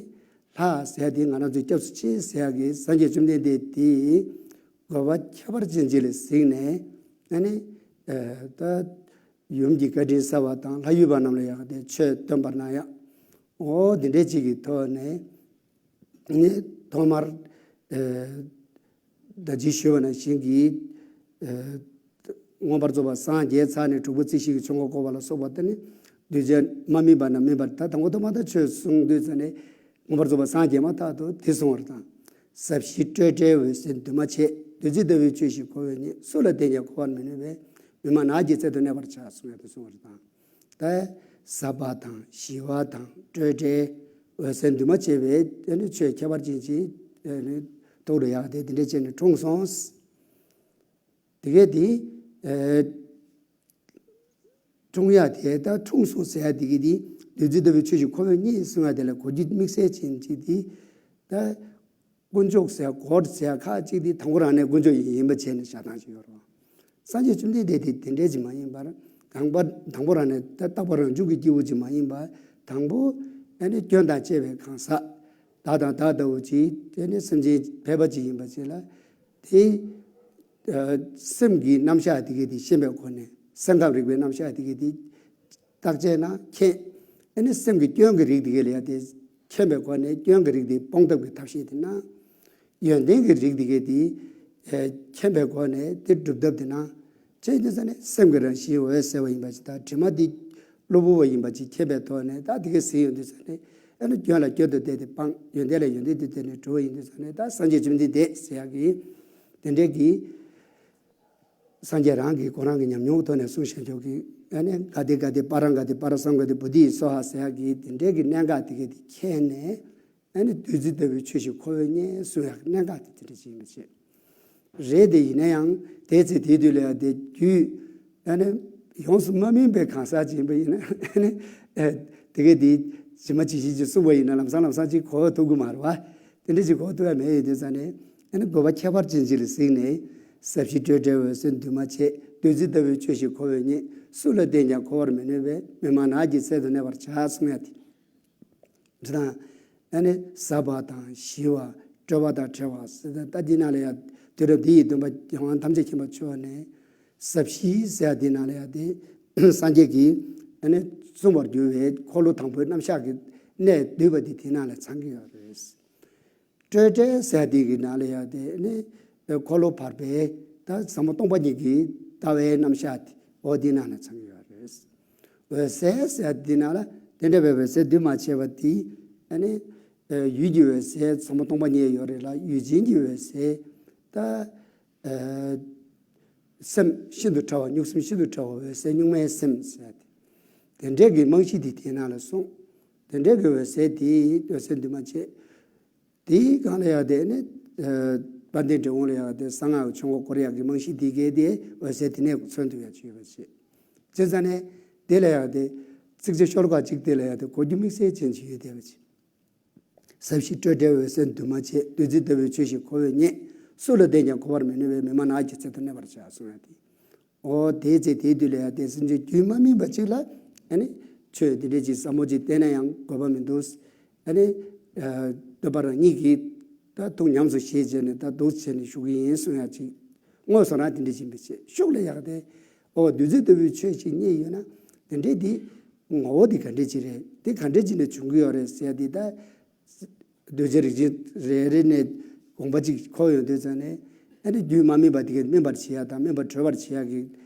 ལྷ་ཟེར་ཡ་དེ་ང་རང་ཚོའི་སྐྱབས་སུ་མཆི་ཟེར་ཡ་གི་སངས་རྒྱས་བཅོམ་ལྡན་འདས་དེས་དགོས་པ་ཁྱད་པར་ཅན་ཅིག་ལ་གཟིགས་ནས། ཨ་ནི་ད་ཡུམ་གྱི་བཀའ་དྲིན་གསབ་པ་དང་ལྷ་ཡུལ་པ་རྣམས་ལ་ཡང་དེ་ཆོས་སྟོན་པར་གནང་ཡ། འོ་འདི་འདྲའི་ཅིག་གི་ཐོག་ནས་ནི་ཐོག་མར་ད་ཅི་ཞུས་པ་ནང་བཞིན་གྱི་མངོན་པར་རྫོགས་པ་སངས་རྒྱས་ཚར་ནས་དྲུག་པ་རྩིབས་བཞི་གི་ཆོས་འཁོར་བསྐོར་བ་ལ་སོགས་པ་དེ་ནི་གདུལ་བྱ་མ་དམིགས་པ་ན་དམིགས་པ། ད་དང་པོ་ཐོག་མ་ད་ཆོས་གསུངས་དུས་ཙ་ནས་མངོན་པར་རྫོགས་པ་སངས་རྒྱས་མ་ཐག་ཏུ་དེ་གསུང་བར་དང་། ཟབ་ཞི་སྤྲོས་བྲལ་འོད་གསལ་འདུས་མ་བྱས། བདུད་རྩི་ལྟ་བུའི་ཆོས་ཤིག་ཁོ་བོས་རྙེད། སུ་ལ་བསྟན་ཀྱང་གོ་བར་མི་ནུས་པས། མི་སྨྲ་ནགས་ཀྱི་ཚལ་དུ་གནས་པར་བྱ་གསུང་ཡ་དེ་གསུང་བར་དང་། ད་ཟབ་པ་དང་ཞི་བ་དང་སྤྲོས་བྲལ་འོད་གསལ་འདུས་མ་བྱས་པའི་ཨ་ནི་ཆོས་ཁྱད་པར་ཅན་ཅིག་ཨ་ནི་ཐུགས་ལ་ཡག་དེ་དེ་འདྲ་བྱས་ནས་འཁྲུངས་སོང་། དེ་གས་དེ་ཨ་འཁྲུངས་ཡ་དེ་ད་འཁྲུངས་སོང་ཟེར་ཡ་དེ་གས་དེ་བདུད་རྩི་ལྟ་བུའི་ཆོས་ཤིག་ཁོ་བོས་རྙེད་གསུང་ཡ་དེ་ལ་གོ་རྒྱུ་དམིགས་བསལ་ཅན་ཅིག་དེ་ད། དཀོན་མཆོག་ཟེར་གོ་ཟེར་ཁ་ཅིག་དེ་དང་པོ་རང་ནས་དཀོན་མཆོག་ཡིན་ཡིན་པ་བྱས་ནས་བཞག་སྟངས་ཅིག་ཡོད་རེད་བ། སངས་རྒྱས་བཅོམ་ལྡན་འདས་དེ་དེ་འདྲས་ཅིག་མ་ཡིན་པར་དང་པ་དང་པོ་རང་ནས་ད་རྟག་པ་རང་འཇུག་གི་སྐྱེས་བུ་ཅིག་མ་ཡིན་པར་དང་པོ་ཨ་ནི་སྐྱོན་དང་བཅས་པའི་གང་ཟག་བདག་དང་བདག་ལྟ་བུ་ཅིག་དེ་ནི་སེམས་ཅན་ཕལ་པ་ཅིག་ཡིན་པ་ཅིག་ལ་དེ་སེམས་ཀྱི་རྣམ་གཞག་དེ་གས་དེ་ཤེས་པའི་སྒོ་ནས་སེམས་ཁམས་རིག་པའི་རྣམ་གཞག་དེ་གས་དེ། བརྟག་དཔྱད་ན་མཁྱེན། ཨ་ནི་སེམས་ཀྱི་སྐྱོན་གྱི་རིགས་དེ་གས་ལ་ཡ་དེ་མཁྱེན་པའི་སྒོ་ནས་སྐྱོན་གྱི་རིགས་དེ་སྤོང་ཐབས་ཀྱི་ཐབས་ཤེས་དེ་གནང་། ཡོན་ཏན་གྱི་རིགས་དེ་གས་དེ་ཨེ་མཁྱེན་པའི་སྒོ་ནས་དེ་སྒྲུབ་ཐབས་དེ་གནང་། བྱས་དུས་ཙ་ནས་སེམས་ཀྱི་རང་བཞིན་འོད་གསལ་བ་ཡིན་པ་ཅིག་དང་དྲི་མ་དེ་གློ་བུར་བ་ཡིན་པ་ཅིག་མཁྱེན་པའི་ཐོག་ནས་ད་དེ་གས་ཟིན་ཡོང་དུས་ཙ་ནས་ཨ་ནི་སྐྱོན་ལ་སྐྱོན་དུ་བལྟས་ཏེ་སྤང་། ཡོན་ཏན་ལ་ཡོན་ཏན་དུ་བལྟས་ནས་གྲུབ་པ་ཡིན་དུས་ཙ་ནས་ད་སངས་རྒྱས་བཅོམ་ལྡན་འདས་ཟེར་ཡག་གི་དེ་འདྲས་ཀྱི། སངས་རྒྱས་རང་གིས་ཁོ་རང་གི་ཉམས་མྱོང་གི་ཐོག་ནས་གསུངས་བཞག་ཆོག་གི། ཨ་ནི་ག་དེ་ག་དེ་པ་རང་ག་དེ་པ་ར་སང་ག་དེ་བོ་དྷི་ཡི་སྭཱ་ཧཱ་ཟེར་ཡག་གི་དེ་འདྲའི་གི་གནད་འགག་དེ་ག་དེ་མཁྱེན་ནས། ཨ་ནི་བདུད་རྩི་ལྟ་བུའི་ཆོས་ཤིག་ཁོ་བོས་རྙེད་གསུང་ཡག་གི་གནད་འགག་དེ་དེ་འདྲ་ཞིག་ཡིན་པ་བྱས། རེད་དེ་ཡིན་ན་ཡང་དེ་ཚེ་དེ་དུས་ལ་ཡང་དེ་རྒྱུད་ཨ་ནི་ཡོངས་སུ་མ་སྨིན་པའི་གང་ཟག་ཅིག་ཡིན་པ་ཡིན་ན་ཨ་ནི་དེ་ག་དེ་ཇི་མ་ཇི་བཞིན་ཅིག་གསུངས་པ་ཡིན་ན་ལམ་སང་ལམ་སང་ཅིག་གོ་ཐུབ་ཀྱི་མ་རེད་བ། དེ་འདྲ་ཞིག་གོ་ཐུབ་ཡ་མེད་ཡོད་དུས་ཙང་ནས། ཨ་ནི་དགོས་པ་ཁྱད་པར་ཅན་ཅིག་ལ་གཟིགས་ནས། ཟབ་ཞི་སྤྲོས་བྲལ་འོད་གསལ་འདུས་མ་བྱས། བདུད་རྩི་ལྟ་བུའི་ཆོས་ཤིག་ཁོ་བོས་རྙེད། སུ་ལ་བསྟན་ཀྱང་གོ་བར་མི་ནུས་པས། མི་སྨྲ་ནགས་ཀྱི་ཚལ་དུ་གནས་པར་བྱ་གསུང་ཡ་དེ། འདི་དང་། ཨ་ནི་ཟབ་པ་དང་ཞི་བ། སྤྲོས་པ་དང་བྲལ་བ་ཟེར་ད་འདི་ནང་ལ་ཡང་དུས་རབས་འདི་ཡི་སྟོན་པ་རྒྱལ་དབང་ཐམས་ཅད་མཁྱེན་པ་མཆོག་ནས། ཟབ་ཞི་ཟེར་ཡ་འདི་ནང་ལ་ཡང་དེ་སངས་རྒྱས་ཀྱིས་ཨ་ནི་གསུངས་པར་འགྱུར་བའི་འཁོར་ལོ་དང་པོའི་རྣམ་གཞག་གི་གནད་བསྡུས་པ་འདི་དེ་ནང་ལ་ཚང་གི་ཡོད་རེད། སྤྲོས་བྲལ་ཟེར་དེ་གི་ནང་ལ་ཡང་དེ་ནི་འཁོར་ལོ་བར་པའི་ད་ཟབ་མོ་སྟོང་པ་ཉིད་ཀྱི་ལྟ་བའི་རྣམ་གཞག་དེ་འོ་དེ་ནང་ལ་ཚང་གི་ཡོད་རེད། འོད་གསལ་ཟེར་དེ་ནང་ལ་དེ་འདྲ་བའི་འོད་གསལ་འདུས་མ་བྱས་པ་དེ་ཨ་ནི་ཡུལ་གྱི་འོད་གསལ་ཟབ་མོ་སྟོང་པ་ཉིད་ཡོད་རེད་ལ། ཡུལ་ཅན་གྱི་འོད་གསལ་ད་སེམས་ཤིན་ཏུ་ཕྲ་བ། གཉུག་སེམས་ཤིན་ཏུ་ཕྲ་བ་འོད་གསལ་གཉུག་མའི་སེམས་ཟེར་དེ་དེ་འདྲའི་གི་རྨང་གཞི་དེ་དེ་ནང་ལ་གསུངས། དེ་འདྲའི་གི་འོད་གསལ་དེ་འོད་གསལ་འདུས་མ་བྱས། དེའི་སྒང་ལ་ཡང་དེ་ནི་དཔལ་ལྡན་འབྲས་སྤུངས་ལ་ཡང་དེ་གསང་སྔགས་ཀྱི་ཆོས་འཁོར་བསྐོར་ཡག་གི་རྨང་གཞི་དེ་གའི་དེ་འོད་གསལ་དེ་ནས་མཚོན་ཐུབ་ཡག་ཅིག་ཡོད་པ་བྱས། བྱས་ཙང་ནས་དེ་ལ་ཡང་དེ་ཚིགས་བཅད་ཤོ་ལོ་ཀ་གཅིག་དེ་ལ་ཡང་དེ་གོ་རྒྱུ་དམིགས་བསལ་ཅན་ཅིག་ཡོད་བསྡད་པ་བྱས། ཟབ་ཞི་སྤྲོས་བྲལ་འོད་གསལ་འདུས་མ་བྱས། བདུད་རྩི་ལྟ་བུའི་ཆོས་ཤིག་ཁོ་བོས་རྙེད། སུ་ལ་བསྟན་ཀྱང་གོ་བར་མི་ནུས་པས། མི་སྨྲ་ནགས་ཀྱི་ཚལ་དུ་གནས་པར་བྱ་གསུང་ཡ་དེ། འོ་དེའི་ཚེ་དེའི་དུས་ལ་ཡང་དེ་སེམས་ཅན་རྒྱུད་མ་སྨིན་པ་ཅིག་ལ་ཨ་ནི་ཆོས་དེ་འདྲ་ཅིག་ཟབ་མོ་ཅིག་བསྟན་ན་ཡང་དགོས་པ་མི་འདུག་ཨ་ནི་སྟོན་པ་རང་ཉིད་ཀྱིས་ད་ཐུགས་ཉམས་སུ་བཞེས་བྱས་ནས་ད་འདུག་བྱས་ནས་བཞུགས་ཀྱི་ཡིན་གསུང་ཡ་ཅིག་དངོས་སུ་རང་དེ་འདྲ་ཅིག་ཡིན་པའི་ཕྱིར་ཤུགས་ལ་ཡག་དེ། འོ་བདུད་རྩི་ལྟ་བུའི་ཆོས་ཅིག་རྙེད་ཡོད་ན་དེ་འདྲའི་དེ་ངོ་བོ་དེ་ག་འདྲ་ཅིག་རེད། དེ་ག་འདྲ་ཅིག་ནས་བྱུང་གི་ཡོད་རེད་ཟེར་ཡ་དེ་ད། གདུལ་བྱ་རིགས་ཅན་རེ་རེ་ནས་དགོངས་པ་གཅིག་འཁོར་ཡོང་དུས་ཙང་ནས་ཨ་ནི་རྒྱུད་མ་སྨིན་པ་དེ་གས་སྨིན་པར་བྱེད་ཡ་དང་སྨིན་པ་གྲོལ་བར་བྱེད་ཡ་གི་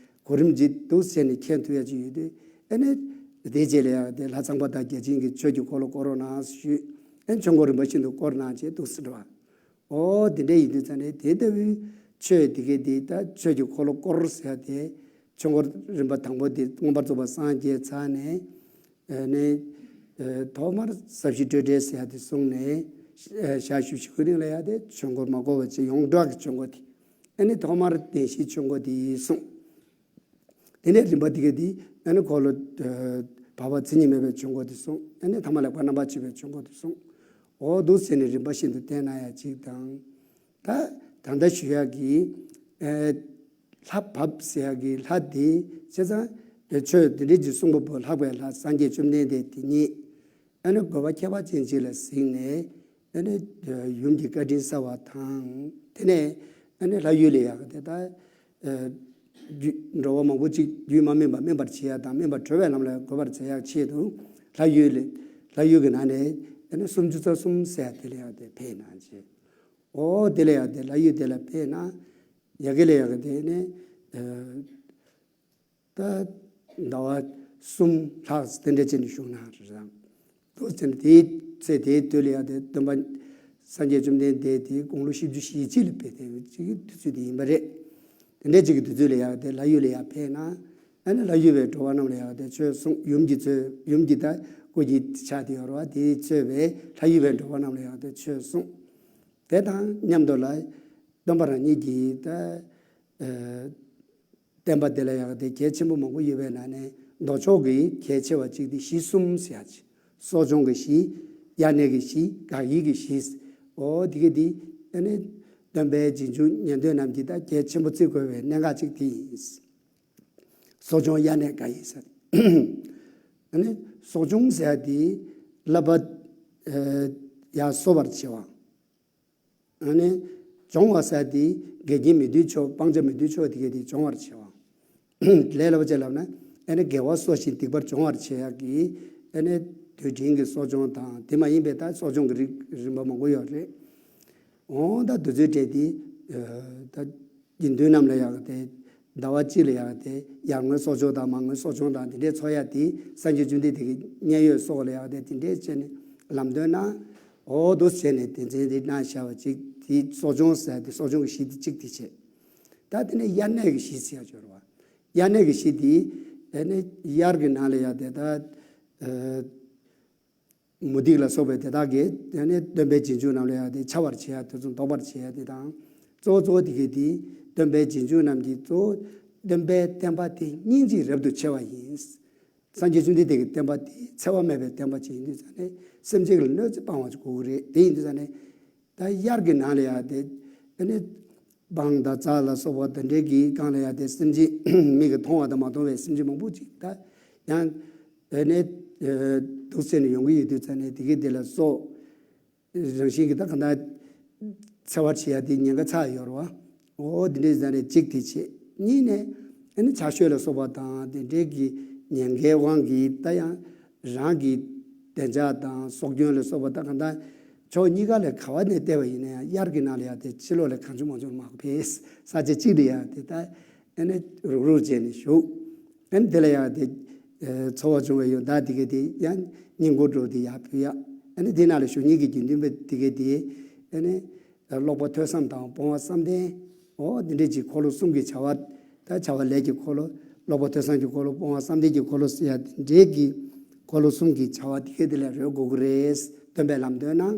གོ་རིམ་གཅིག་འདུག་ཟེར་ནས་མཁྱེན་ཐུབ་ཡ་ཅིག་ཡོད་དུས་ཨ་ནི་དེ་རྗེས་ལ་ཡང་དེ་ལྷ་ཚངས་པ་དང་བརྒྱ་བྱིན་གྱིས་ཆོས་ཀྱི་འཁོར་ལོ་བསྐོར་རོགས་གནང་ཞུས། ཨ་ནི་ཆོས་འཁོར་རིམ་པ་བཞིན་དུ་བསྐོར་གནང་བྱས་འདུག་ཟེར་བ། འོ་དེ་འདྲ་ཡིན་དུས་ཙང་ནས་དེ་ལྟ་བུའི་ཆོས་དེ་གས་དེ་ད་ཆོས་ཀྱི་འཁོར་ལོ་བསྐོར་ཟེར་ཡ་དེ་ཆོས་འཁོར་རིམ་པ་དང་པོ་དེ་མངོན་པར་རྫོགས་པ་སངས་རྒྱས་ཚར་ནས། ནས་ཐོག་མར་ཟབ་ཞི་སྤྲོས་བྲལ་ཟེར་ཡ་དེ་གསུངས་ནས་ཞག་བཞི་བཅུ་ཞིག་གི་རིང་ལ་ཡ་དེ་ཆོས་འཁོར་མ་བསྐོར་བ་བྱས་ཡོངས་གྲགས་ཀྱི་ཆོས་འཁོར་དེ་ཨ་ནི་ཐོག་མར་བདེན་བཞིའི་ཆོས་འཁོར་དེ་གསུངས། དེ་ནས་རིམ་པ་དེ་ག་དེ་ཨ་ནི་འཁོར་ལོ་བར་པ་མཚན་ཉིད་མེད་པའི་ཆོས་འཁོར་དེ་གསུངས། ཨ་ནི་ཐ་མ་ལེགས་པར་རྣམ་པར་ཕྱེ་བའི་ཆོས་འཁོར་དེ་གསུངས། འོ་འདུག་ཟེར་ནས་རིམ་པ་བཞིན་དུ་བསྟན་གནང་ཡ་གཅིག་དང་། ད་ད་ལྟ་ཞུ་ཡག་གི་ཨེ་ ལྷ་བབས་ཟེར་ཡག་གི་ལྷ་དེ་བྱས་ཙང་ཆོས་དེ་འདྲའི་ཅིག་གསུང་པོ་པོ་ལྷག་པའི་ལྷ་སངས་རྒྱས་བཅོམ་ལྡན་འདས་དེ་ཉིད། ཨ་ནི་དགོས་པ་ཁྱད་པར་ཅན་ཅིག་ལ་གཟིགས་ནས། ཨ་ནི་ཡུམ་གྱི་བཀའ་དྲིན་གསལ་བ་དང་། དེ་ནས་ཨ་ནི་ལྷ་ཡུལ་ལ་ཡག་དེ་ད་རྒྱུ་འགྲོ་བ་མང་པོ་ཅིག་རྒྱུད་མ་སྨིན་པ་སྨིན་པར་བྱེད་ཡག་དང་སྨིན་པར་གྲོལ་བའི་ལམ་ལ་འགོད་པར་བྱེད་ཡག་ཆེད་དུ་ལྷ་ཡུལ་ལས་ལྷ་ཡུལ་གྱི་ནང་ནས་ཨ་ནི་སུམ་ཅུ་རྩ་གསུམ་ཟེར་ཡག་དེ་ལ་ཡག་དེ་ཕེབས་གནང་བྱས། འོ་དེ་ལ་ཡག་དེ་ལྷ་ཡུལ་དེ་ལ་ཕེབས་ན་ཡ་གི་ལ་ཡག་དེ་ནས། ད་ཟླ་བ་གསུམ་ལྷག་དེ་འདྲ་བྱས་ནས་བཞུགས་གནང་རེད་རང་། དུ་ཟེར་ནས་དེའི་ཚེ་དེའི་དུས་ལ་ཡག་དེ་སྟོན་པ་སངས་རྒྱས་བཅོམ་ལྡན་འདས་དེའི་དགུང་ལོ་བཞི་བཅུ་ཞེ་གཅིག་ལ་ཕེབས་དེ་ཅིག་གི་དུས་ཚོད་དེ་ཡིན་པ་རེད། དེ་འདྲ་ཅིག་གི་དུས་ཚོད་ལ་ཡག་དེ་ལྷ་ཡུལ་ལ་ཡག་ཕེབས་ན། ཨ་ནི་ལྷ་ཡུལ་བའི་འགྲོ་བ་རྣམས་ལ་ཡག་དེ་ཆོས་གསུངས། ཡུམ་གྱི་གཙོས་ཡུམ་གྱི་ད་སྐུ་གྱི་ཆ་དེ་ཡོད་རེད་བ། དེའི་གཙོས་པའི་ལྷ་ཡུལ་བའི་འགྲོ་བ་རྣམས་ལ་ཡག་དེ་ཆོས་གསུངས། དེ་དང་མཉམ་དུ་ལ་སྟོན་པ་རང་ཉིད་ཀྱིས་ད། བསྟན་པ་དེ་ལ་ཡག་དེ་གལ་ཆེན་པོ་མང་པོ་ཡོད་པའི་ནང་ནས་མདོ་ཕྱོགས་ཀྱི་གལ་ཆེ་བ་གཅིག་དེ་གཞི་གསུམ་ཟེར་ཡག་ཅིག་གསོ་སྦྱོང་གི་གཞི། དབྱར་གནས་ཀྱི་གཞི། དགག་དབྱེ་གི་གཞི། འོ་དེ་གི་དེ་ཨ་ནི་སྟོན་པའི་རྗེས་འཇུག་ཉན་ཐོས་རྣམས་ཀྱིས་ད་གལ་ཆེན་པོ་བརྩི་དགོས་པའི་གནད་འགག་ཅིག་དེ་ཡིན། གསོ་སྦྱོང་དབྱར་གནས་དགག་དབྱེ་ཟེར། ཨ་ནི་གསོ་སྦྱོང་ཟེར་ཡག་དེ་བསླབ་པ་ཡར་གསོ་བར་བྱེད་པ། ཨ་ནི་སྦྱོང་བ་ཟེར་དེ་འགལ་རྐྱེན་མི་འདོད་ཕྱོགས། སྤང་བྱ་མི་འདོད་ཕྱོགས་དེ་གས་དེ་སྦྱོང་བར་བྱེད་པ། ལས་སླ་པོ་ཅིག་ལབ་ན་ཨ་ནི་དགེ་བ་གསོ་ཞིང་སྡིག་པ་སྦྱོང་བར་བྱེད་ཡག་གི་ཨ་ནི་དུས་དྲན་གྱི་གསོ་སྦྱོང་དང་དེ་མ་ཡིན་པའི་ད་གསོ་སྦྱོང་གི་རིགས་རིམ་པ་མང་པོ་ཡོད་རེད། འོ་ད་དུས་ཚོད་སྤྲད་དེ་ད་དགེ་འདུན་རྣམས་ལ་ཡག་དེ། ཟླ་བ་གཅིག་ལ་ཡག་དེ་ཡར་ངོའི་གསོ་སྦྱོང་དང་མར་ངོའི་གསོ་སྦྱོང་དང་དེ་འདྲའི་འཚོགས་ཡག་དེ་སངས་རྒྱས་བཅོམ་ལྡན་འདས་ཀྱི་མཉན་ཡོད་སོགས་ལ་ཡག་དེ་དེ་འདྲའི་བྱས་ནས་ལམ་སྟོན་གནང་། འོ་འདུག་བྱས་ནས་དེ་མཚན་དེ་གནང་བཞག་པ་ཅིག་དེ་གསོ་སྦྱོང་ཟེར་དེ་གསོ་སྦྱོང་གི་གཞི་དེ་གཅིག་དེ་བྱས། ད་དེ་ནས་དབྱར་གནས་ཀྱི་གཞི་ཟེར་ཡག་ཅིག་ཡོད་རེད་བ། དབྱར་གནས་ཀྱི་གཞི་དེ་ཨ་ནི་དབྱར་གྱི་ནང་ལ་ཡག་དེ་ད། མུ་སྟེགས་ལ་སོགས་པའི་དེ་དག་གིས་དེ་ནས་སྟོན་པའི་རྗེས་འཇུག་རྣམས་ལ་ཡང་དེ་འཆའ་བར་བྱེད་ཡ་དེ་ཚོ་བཟློག་པར་བྱེད་ཡ་དེ་དང་། གཙོ་བོ་གཙོ་བོ་དེ་གས་དེ་སྟོན་པའི་རྗེས་འཇུག་རྣམས་ཀྱིས་གཙོ་བོ་སྟོན་པའི་བསྟན་པ་དེ་སྙིང་རྗེས་རབ་ཏུ་ཕྱེ་བ་ཡིན། སངས་རྒྱས་བཅོམ་ལྡན་འདས་ཀྱི་བསྟན་པ་དེ་འཚེ་བ་མེད་པའི་བསྟན་པ་ཅིག་ཡིན་དུས་ཙང་ནས་སེམས་ཅན་གྱི་གནོད་འཚེ་སྤང་བ་ཅིག་དགོས་ཀྱི་རེད། དེ་ཡིན་དུས་ཙང་ནས་ད་དབྱར་གྱི་ནང་ལ་ཡང་དེ་ཨ་ནི་སྤང་དང་ཚ་ལ་སོགས་པ་དེ་འདྲའི་གི་སྒང་ལ་ཡང་དེ་སེམས་ཅན་མིག་གིས་མཐོང་བ་དང་མ་མཐོང་བའི་སེམས་ཅན་མང་པོ་ཅིག་ད་ཡང་། ཨ་ནི་འདུག་སེ་ནས་ཡོང་གི་ཡོད་དུས་ཙང་ནས་དེ་གའི་དེ་ལ་སོགས། རང་བཞིན་གྱིས་ད་གང་ལྟར་འཚེ་བར་བྱེད་ཡ་དེ་ཉེན་ཁ་ཆགས་ཡོད་རེད་བ། འོ་དེ་འདྲའི་ཙང་ནས་གཅིག་དེ་བྱེད། གཉིས་ནས་ཨ་ནི་ཆགས་ཞོད་ལ་སོགས་པ་དང་དེ་འདྲའི་གི་ཉེན་ཁའི་དབང་གིས་ད་ཡང་རང་གི་བདེ་འཇགས་དང་སྲོག་སྐྱོན་ལ་སོགས་པ་ད་གང་ལྟར་ཕྱོགས་གཉིས་ཀ་ལ་ག་བ་ནས་བལྟས་པ་ཡིན་ན་ཡང་དབྱར་གྱི་ནང་ལ་ཡང་དེ་ཕྱི་ལོགས་ལ་གང་བྱུང་མང་བྱུང་མ་གོ་ཕེ་ས་ཆ་གཅིག་ལ་ཡང་དེ་ད། ཨ་ནི་རུག་རུག་བྱས་ནས་བཞུགས། ཨ་ནི་དེ་ལ་ཡང་དེ་ཚོར་བ་བྱུང་བའི་ཡོན་བདག་དེ་གས་དེ་ཡང་བསྙེན་བཀུར་འགྲོ་དེ་ཡར་ཕུལ་ཡ། ཨ་ནི་དེ་ནང་ལ་བཞུགས་མཁན་གྱི་དགེ་འདུན་པ་དེ་གས་དེ་ཨ་ནི་ཀློག་པ་ཐོས་བསམ་དང་སྤོང་བ་བསམ་གཏན། འོ་དེ་འདྲས་ཀྱི་འཁོར་ལོ་གསུམ་གྱི་བྱ་བ། ད་བྱ་བ་ལས་ཀྱི་འཁོར་ལོ། ཀློག་པ་ཐོས་བསམ་གྱི་འཁོར་ལོ། སྤོང་བ་བསམ་གཏན་གྱི་འཁོར་ལོ་ཟེར་ཡ་དེ་འདྲས་ཀྱི་འཁོར་ལོ་གསུམ་གྱི་བྱ་བ་དེ་གས་དེ་ལ་རོལ་དགོས་ཀྱི་རེད། སྟོན་པས་ལམ་སྟོན་གནང་།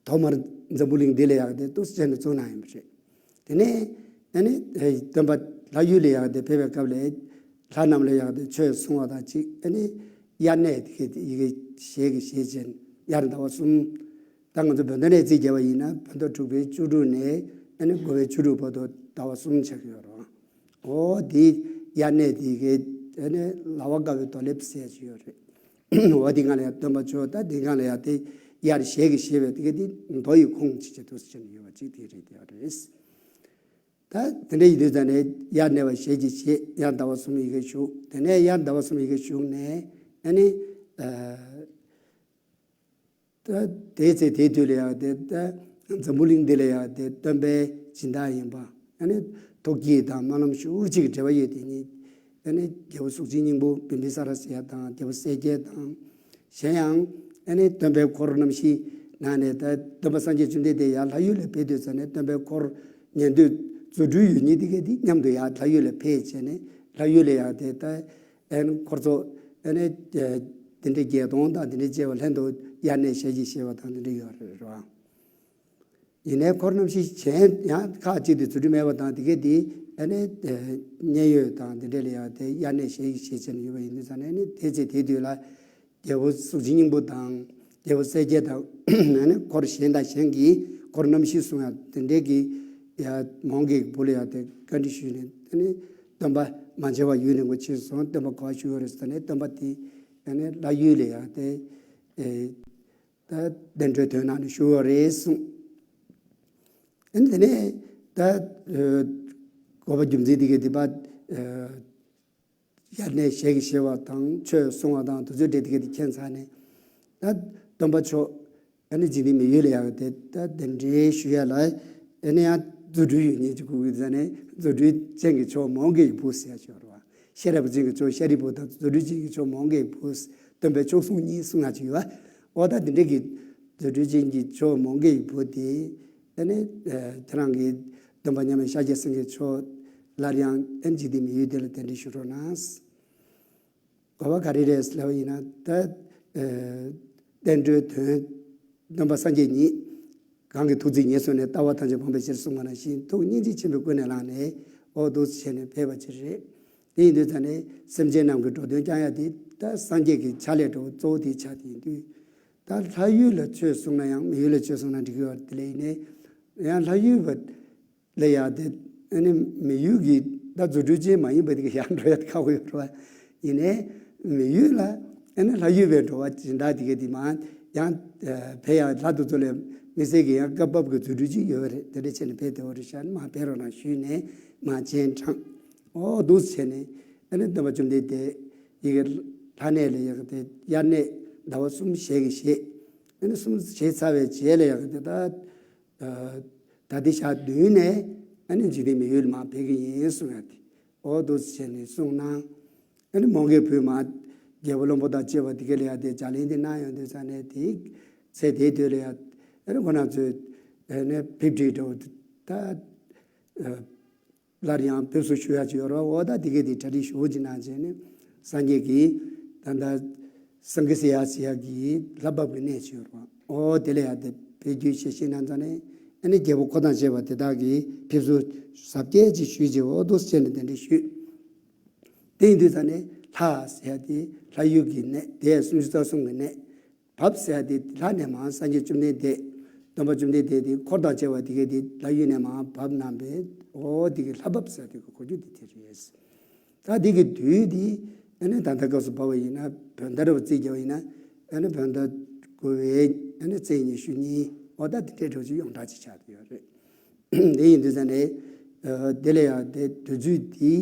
ཐོག་མར་འཛམ་བུ་གླིང་འདི་ལ་ཡག་དེ་འདུག་སེ་བྱས་ནས་བཙུགས་གནང་ཡིན་པ་རེད། དེ་ནས་ཨ་ནི་སྟོན་པ་ལྷ་ཡུལ་ལ་ཡག་དེ་ཕེབས་པའི་སྐབས་ལ་ལྷ་རྣམས་ལ་ཡག་དེ་ཆོས་གསུང་བ་དང་གཅིག་ཨ་ནི་དབྱར་གནས་དེ་གའི་ཡི་གེ་ཞལ་གྱིས་བཞེས་བྱས་ནས་དབྱར་ཟླ་བ་གསུམ། ད་ང་ཚོ་བོད་ཟླ་ནས་རྩིས་བརྒྱབ་པ་ཡིན་ན་བོད་ཟླ་དྲུག་པའི་བཅུ་དྲུག་ནས་ཨ་ནི་དགུ་པའི་བཅུ་དྲུག་བར་དུ་ཟླ་བ་གསུམ་ཆགས་ཀྱི་ཡོད་རེད། འོ་དེ་དབྱར་གནས་དེ་གའི་ཨ་ནི་ལ་བ་དཀར་པོའི་རྡོ་ལེབ་ཟེར་ཞིག་ཡོད་རེད། འོ་དེ་སྒང་ལ་ཡང་སྟོན་པ་མཆོག་ད་དེ་སྒང་ལ་ཡང་དེ་དབྱར་ཞལ་གྱིས་བཞེས་པའི་དེ་ག་དེ་མདོ་ཡི་ཁུངས་ཅིག་ཅིག་ཏུ་ཕྱིན་ཡོད་པ་ཅིག་དེ་རེད་དེ་རེད། ད་དེ་འདྲ་ཡིན་དུས་ཙང་ནས་དབྱར་གནས་པ་ཞལ་གྱིས་བཞེས། དབྱར་ཟླ་བ་གསུམ་ཡི་གེ་བཞུགས། དེ་ནས་དབྱར་ཟླ་བ་གསུམ་ཡི་གེ་བཞུགས་ནས་ཨ་ནི་ད་དེའི་ཚེ་དེའི་དུས་ལ་ཡང་དེ་ད་འཛམ་བུ་གླིང་འདི་ལ་ཡང་དེ་སྟོན་པའི་སྦྱིན་བདག་ཡིན་པ་ཨ་ནི་ཐུགས་བསྐྱེད་དང་སྨོན་ལམ་ཤུགས་ཆེ་གི་འབྲེལ་བ་ཡོད་དེ་ཉིད། ཨ་ནི་རྒྱལ་པོ་གཟུགས་ཅན་སྙིང་པོ་བིམ་བི་ས་ར་ཟེར་ཡ་དང་རྒྱལ་པོ་གསལ་རྒྱལ་དང་། གཞན་ཡང་ཨ་ནི་སྟོན་པའི་འཁོར་རྣམ་བཞི་ནང་ནས་ད་སྟོན་པ་སངས་རྒྱས་བཅོམ་ལྡན་འདས་ཡར་ལྷ་ཡུལ་ལ་ཕེབས་དུས་ཙ་ནས་སྟོན་པའི་འཁོར་ཉན་ཐོས་རྫུ་འཕྲུལ་ཡོད་མཁན་དེ་ག་དེ་མཉམ་དུ་ཡར་ལྷ་ཡུལ་ལ་ཕེབས་བྱས་ནས་ལྷ་ཡུལ་ལ་ཡང་དེ་ད་ཨ་ནི་འཁོར་ཚོགས་ཨ་ནི་དེ་འདྲའི་བརྒྱད་སྟོང་དང་དེ་འདྲའི་བཅས་པ་ལྷན་དུ་དབྱར་གནས་ཞལ་གྱིས་བཞེས་པ་དང་དེ་འདྲ་ཡོད་རེད་རོ། ཡིན་ནའི་འཁོར་རྣམ་བཞི་གཞན་ཡང་ཁག་ཅིག་ཏུ་རྫུ་འཕྲུལ་མེད་པ་དང་དེ་གས་དེ་ཨ་ནི་མཉན་ཡོད་དང་དེ་འདྲ་ལ་ཡང་དེ་དབྱར་གནས་ཞལ་གྱིས་བཞེས་བྱས་ནས་ཡོད་པ་ཡིན་དུས་ཙང་ནས་ཨ་ནི་དེ་ཚེ་དེ་དུས་ལ་རྒྱལ་པོ་གཟུགས་ཅན་སྙིང་པོ་དང་རྒྱལ་པོ་གསལ་རྒྱལ་དང་ཨ་ནི་འཁོར་གཞན་དང་གཞན་གྱི་འཁོར་རྣམ་བཞི་གསུང་ཡང་དེ་འདྲའི་གི་ ཡ་མོའུ་འགལ་གྱི་བུ་ལ་ཡ་དེ་བཀའ་འདྲི་ཞུས་ནས། ཨ་ནི་སྟོན་པ་མ་མཇལ་བར་ཡུན་རིང་པོ་ཕྱིན་སོང་། སྟོན་པ་ག་པར་བཞུགས་ཡོད་རེད་ཟེར་ནས། སྟོན་པ་དེ་ཨ་ནི་ལྷ་ཡུལ་ལ་ཡ་དེ་ཨེ་ད་བསྟན་འགྲོའི་དོན་གནང་ནས་བཞུགས་ཡོད་རེད་གསུངས། ཨ་ནི་དེ་ནས་ད་ཨེ་དགོས་པ་རྒྱུ་མཚན་དེ་གས་དེ་པ་ཨེ་དབྱར་གནས་ཞལ་གྱིས་བཞེས་པ་དང་ཆོས་གསུང་བ་དང་དེ་ཚོའི་གྲས་དེ་གས་དེ་མཁྱེན་ཚར་ནས། ད་སྟོན་པ་མཆོག་ཨ་ནི་འཇིག་རྟེན་མི་ཡུལ་ལ་ཡ་གི་དེ་ད་གདན་འདྲེན་ཞུ་ཡ་ལ། ཨ་ནི་ཡང་རྫུ་འཕྲུལ་ཡོད་མཁན་ཅིག་དགོས་ཀྱི་ཟེར་ནས། རྫུ་འཕྲུལ་ཅན་གྱི་མཆོག་མོའུ་འགལ་གྱི་བུ་ཟེར་ཡ་ཅིག་ཡོད་རེད་བ། ཤེས་རབ་ཅན་གྱི་མཆོག་ཤཱ་རིའི་བུ་དང་། རྫུ་འཕྲུལ་ཅན་གྱི་མཆོག་མོའུ་འགལ་གྱི་བུ། སྟོན་པའི་མཆོག་ཟུང་གཉིས་གསུང་ཡ་ཅིག་ཡོད་བ། འོ་ད་དེ་འདྲས་ཀྱི་རྫུ་འཕྲུལ་ཅན་གྱི་མཆོག་མོའུ་འགལ་གྱི་བུ་དེ་ཨ་ནི་ཨ་ཁྱེད་རང་གི་སྟོན་པ་མཉམ་མེད་ཤཱཀྱ་སེང་གེ་མཆོག་སླར་ཡང་ཨ་ནི་འཇིག་རྟེན་མི་ཡུལ་དེ་ལ་གདན་འདྲེན་ཞུ་རོགས་གནང་། དགོས་པ་ག་རེ་རེད་ལབ་པ་ཡིན་ན། ད་ཨེ་བསྟན་འགྲོའི་དོན། སྟོན་པ་སངས་རྒྱས་ཉིད་གང་གི་ཐུགས་བརྩེས་ཉེར་བཟུང་ནས། ལྟ་བ་ཐམས་ཅད་སྤངས་པའི་ཕྱིར་གསུངས་པ་ནང་བཞིན། ཐུགས་སྙིང་རྗེ་ཆེན་པོས་ཀུན་ནས་བསླངས་ནས། འོ་འདུག་སེ་བྱས་ནས་ཕེབས་པ་ཅིག་རེད། དེ་ཡིན་དུས་ཙང་ནས་སེམས་ཅན་རྣམས་ཀྱི་འགྲོ་དོན་བསྐྱང་ཡ་དེ་ད་སངས་རྒྱས་ཀྱི་ཕྱག་ལས་འགྲོ་གཙོ་བོ་དེ་ཆགས་དེ་ཡིན་དུས། ད་ལྷ་ཡུལ་ལ་ཆོས་གསུངས་ན་ཡང་མི་ཡུལ་ལ་ཆོས་གསུངས་ན་འགྲིག་གི་ཡོད་རེད། དེ་ལས་ཡིན་ནའི་ཡང་ལྷ་ཡུལ་བ་ལ་ཡ་དེ་ཨ་ནི་མི་ཡུལ་གྱི་ད་རྫུ་འཕྲུལ་ཅན་མ་ཡིན་པ་དེ་ག་ཡར་འགྲོ་ཡ་དེ་ཁག་པོ་ཡོད་རེད་བ། ཡིན་ནའི་མི་ཡུལ་ལ་ཨ་ནི་ལྷ་ཡུལ་བས་འགྲོ་བ་སྦྱིན་བདག་དེ་ག་དེ་མ་ཡང་ཕེབས་ཡ་ལྷ་དེ་ཚོ་ལ་མི་སེར་གྱི་ཡང་སྐབས་བབ་ཀྱི་རྫུ་འཕྲུལ་ཅིག་ཡོད་རེད། དེ་འདྲ་བྱས་ནས་ཕེབས་བསྡད་ཡོད་རེད་ཤག་མར་ཕེབས་རོགས་གནང་ཞུས་ནས་མར་སྤྱན་དྲངས། འོ་འདུག་སེ་བྱས་ནས་ཨ་ནི་སྟོན་པ་བཅོམ་ལྡན་འདས་ཡ་གི་ལྷ་གནས་ལ་ཡ་གི་དེ་དབྱར་གནས་ཟླ་བ་གསུམ་ཞལ་གྱིས་བཞེས། ཨ་ནི་གསུམ་བཞེས་ཚར་བའི་རྗེས་ལ་ཡ་གི་དེ་ད་ད་ལྟའི་ཞག་བདུན་ནས་ཨ་ནི་འཇིག་རྟེན་མི་ཡུལ་མར་ཕེབས་ཀྱི་ཡིན་གསུང་ཡ་དེ། འོ་འདུག་སེ་བྱས་ནས་གསུངས་གནང་། ཨ་ནི་མོའུ་འགལ་བུས་མར་རྒྱལ་པོ་བློན་པོ་དང་བཅས་པ་དེ་ག་ལ་ཡ་དེ་ལྗགས་ལན་དེ་གནང་ཡོང་དུས་ཙང་ནས། དེའི་ཚེ་དེའི་དུས་ལ་ཡ་ཨ་ནི་ཁོ་རང་ཚོས་ཨ་ནི་ཕེབས་འཁྲིད་འགྲོ་ད། སླར་ཡང་ཕེབས་བསུ་ཞུ་ཡ་ཅིག་ཡོད་རེད་བ། འོ་ད་དེ་གས་དེ་གྲ་སྒྲིག་ཞུ་ཅིག་གནང་བྱས་ནས། སངས་རྒྱས་ཀྱིས་ད་ལྟ་སེང་གེ་སེ་ཡ་ཟེར་ཡ་གི་ལྷ་བབས་ཀྱི་གནས་ཅིག་ཡོད་རེད་བ། འོ་དེ་ལ་ཡ་དེ་ཕེབས་རྒྱུའི་ཞལ་བཞེས་གནང་ཙང་ནས། ཨ་ནི་རྒྱལ་པོ་འཁོར་དང་བཅས་པ་དེ་དག་གིས་ཕེབས་བསུ་གཟབ་རྒྱས་ཅིག་ཞུས་རྗེས། འོ་འདུག་སེ་བྱས་ནས་གདན་འདྲེན་ཞུས། དེ་ཡིན་དུས་ཙང་ནས་ལྷ་ཟེར་ཡ་དེ་ལྷ་ཡུལ་གྱི་གནས་དེ་སུམ་ཅུ་རྩ་གསུམ་གྱི་གནས། བབས་ཟེར་ཡ་དེ་ལྷ་ནས་མར་སངས་རྒྱས་བཅོམ་ལྡན་འདས། སྟོན་པ་བཅོམ་ལྡན་འདས་དེ་འཁོར་དང་བཅས་པ་དེ་གས་དེ་ལྷ་ཡུལ་ནས་མར་བབས་གནང་བས། འོ་དེ་གི་ལྷ་བབས་ཟེར་ཡ་དེ་གི་གོ་རྒྱུ་དེ་དེ་རེད། ད་དེ་གི་དུས་དེ་ཨ་ནི་ད་ལྟ་སྐབས་སུ་བབས་པ་ཡིན་ན། བོད་ཟླ་རེད་བ། རྩིས་རྒྱག་པ་ཡིན་ན་ཨ་ནི་བོད་ཟླ་དགུ་པའི་ཨ་ནི་ཚེས་ཉི་ཤུ་གཉིས། འོ་ད་དེ་འདྲའི་འགྲོ་རྒྱུ་ཡོངས་གྲགས་ཅིག་ཆགས་བསྡད་ཡོད་རེད། དེ་ཡིན་དུས་ཙང་ནས་ཨ་དེ་ལ་ཡང་དེ་དུས་ཚོད་དེ་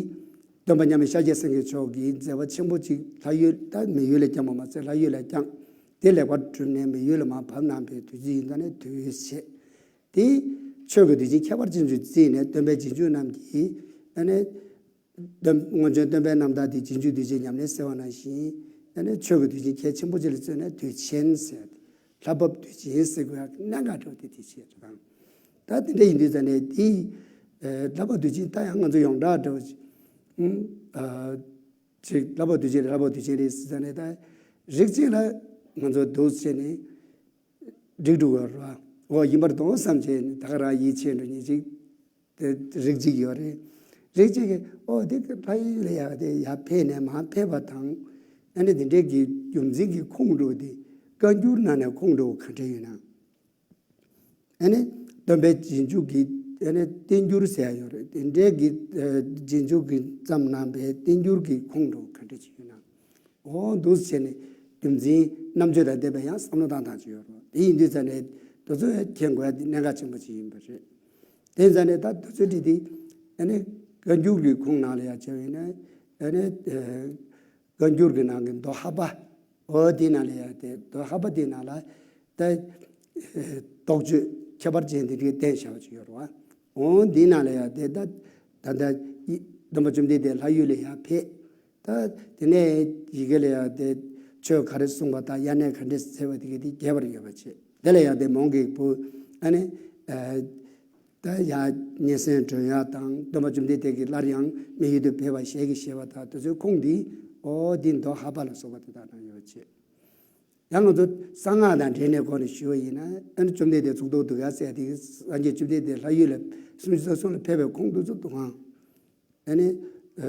སྟོན་པ་མཉམ་མེད་ཤཱཀྱ་སེང་གེ་མཆོག་གིས་མཛད་པ་ཆེན་པོ་ཅིག་ལྷ་ཡུལ། ད་མི་ཡུལ་ལ་བསྐྱངས་པ་མ་ཟད་ལྷ་ཡུལ་ལ་བསྐྱངས། དེ་ལེགས་པར་གྲུབ་ནས་མི་ཡུལ་ལ་མར་བབས་གནང་བའི་དུས་ཚོད་ཡིན་ཙང་ནས་དུས་ཆེ། དེ་ཆོས་ཀྱི་དུས་ཆེན་ཁྱད་པར་ཅན་ཅིག་བརྩིས་ནས། སྟོན་པའི་རྗེས་འཇུག་རྣམས་ཀྱིས་ཨ་ནི་སྟོན་སྔོན་བྱོན་སྟོན་པའི་རྣམ་ཐར་དེ་རྗེས་འཇུག་དུས་ཆེན་ཉམས་ལེན་ཟེར་བ་ནང་བཞིན། ཨ་ནི་ཆོས་ཀྱི་དུས་ཆེན་གལ་ཆེན་པོ་ཅིག་ལ་བརྩིས་ནས་དུས་ཆེན་ཟེར། ལྷ་བབས་དུས་ཆེན་ཟེར་དགོས་ཡ་གནད་འགག་འདྲ་བོ་དེ་དེ་བྱས་རེད་དང་། ད་དེ་འདྲ་ཡིན་དུས་ཙང་ནས་དེ་ཨ་ལྷ་བབས་དུས་ཆེན་ད་ཡང་ང་ཚོ་ཡོངས་གྲགས་འདྲ་བོ་ཅིག་ཨ་ཅིག་ལྷ་བབས་དུས་ཆེན་རེད། ལྷ་བབས་དུས་ཆེན་རེད་ཟེར་ཙང་ནས། ད་རིགས་གཅིག་ལ་ང་ཚོ་འདུག་སེ་བྱས་ནས་འགྲིག་འགྲོ་གི་རེད་བ། འོ་ཡིན་པར་འདུག་བསམ་བྱས་ནས་ད་ག་རང་ཡིད་ཆེས་འགྲོ་མཁན་ཅིག་དེ་རིགས་གཅིག་ཡོད་རེད། རིགས་གཅིག་གིས་འོ་དེ་གི་ལྷ་ཡུལ་ལ་ཡ་དེ་ཡར་ཕེབས་ནས་མར་ཕེབས་པ་དང་། ཨ་ནི་དེ་འདྲའི་གི་རྒྱུ་མཚན་གྱི་ཁུངས་འགྲོ་དེ་བཀའ་འགྱུར་ནང་ནས་ཁུངས་འགྲོ་ག་འདྲ་ཡོད་ན། ཨ་ནི་སྟོན་པའི་རྗེས་འཇུག་གི་ཨ་ནི་བསྟན་འགྱུར་ཟེར་ཡ་ཡོད་རེད། དེ་འདྲའི་གི་ཨ་རྗེས་འཇུག་གི་བརྩམས་གནང་བའི་བསྟན་འགྱུར་གྱི་ཁུངས་འགྲོ་ག་འདྲ་ཅིག་ཡོད་ན། འོ་འདུག་སེ་བྱས་ནས་རྒྱུ་མཚན་རྣམ་དཔྱོད་དང་ལྡན་པའི་ཡང་བསམ་བློ་བཏང་སྟངས་ཅིག་ཡོད་རེད། དེ་ཡིན་དུས་ཙང་ནས་དེ་ཚོ་མཁྱེན་དགོས་ཡ་དེ་གནད་འགག་ཆེན་པོ་ཅིག་ཡིན་པ་རེད། དེ་ཙང་ནས་ད་དེ་ཚོ་འདྲ་དེ་ཨ་ནི་བཀའ་འགྱུར་གྱི་ཁུངས་ནང་ལ་ཡ་བྱས་པ་ཡིན་ན། ཨ་ནི་ཨ་བཀའ་འགྱུར་གྱི་ནང་གི་མདོ་ཧ་པ། འོ་དེ་ནང་ལ་ཡ་དེ་མདོ་ཧ་པ་དེ་ནང་ལ་ད་ཨ་རྟོགས་བརྗོད་ཁྱད་པར་ཅན་དེ་འདྲའི་བསྟན་བཞག་པ་ཅིག་ཡོད་རེད་བ། འོ་དེ་ནང་ལ་ཡ་དེ་ད་ད་ལྟ་ཡི་སྟོན་པ་བཅོམ་ལྡན་འདས་ལྷ་ཡུལ་ལ་ཡར་ཕེབས། ད་དེ་ནས་ཡི་གེ་ལ་ཡང་དེ་ཆོས་ག་རེ་གསུངས་པ་དང་དབྱར་གནས་ག་འདྲས་མཛད་པ་དེ་ག་དེ་རྒྱས་པར་ཡོད་པ་བྱས། དེ་ལ་ཡང་དེ་མོའུ་འགལ་བུ་ཨ་ནི་ཨ་ད་ཡར་སྙན་སེང་སྒྲོན་ཡ་དང་། སྟོན་པ་བཅོམ་ལྡན་འདས་ཀྱིས་སླར་ཡང་མི་ཡུལ་དུ་ཕེབས་པ་ཞལ་གྱིས་བཞེས་པ་དང་། དེ་ཚོའི་ཁུངས་འདི་འོ་འདི་མདོ་ཧ་པ་ལ་སོགས་པ་དེ་དག་ནང་ཡོད་པ་བྱས། ཡང་ང་ཚོ་གསང་སྔགས་དང་འབྲེལ་ནས་གོ་ནས་ཞུ་བ་ཡིན་ན། ཨ་ནི་བཅོམ་ལྡན་འདས་གཙུག་ཏོར་གདུགས་དཀར་ཟེར་དེ་སངས་རྒྱས་བཅོམ་ལྡན་འདས་ལྷ་ཡུལ་ལ་སུམ་ཅུ་རྩ་གསུམ་ལ་ཕེབས་པའི་ཁུངས་འདུག་ཚུལ་དུ་ཧང་། ཨ་ནི་ཨ་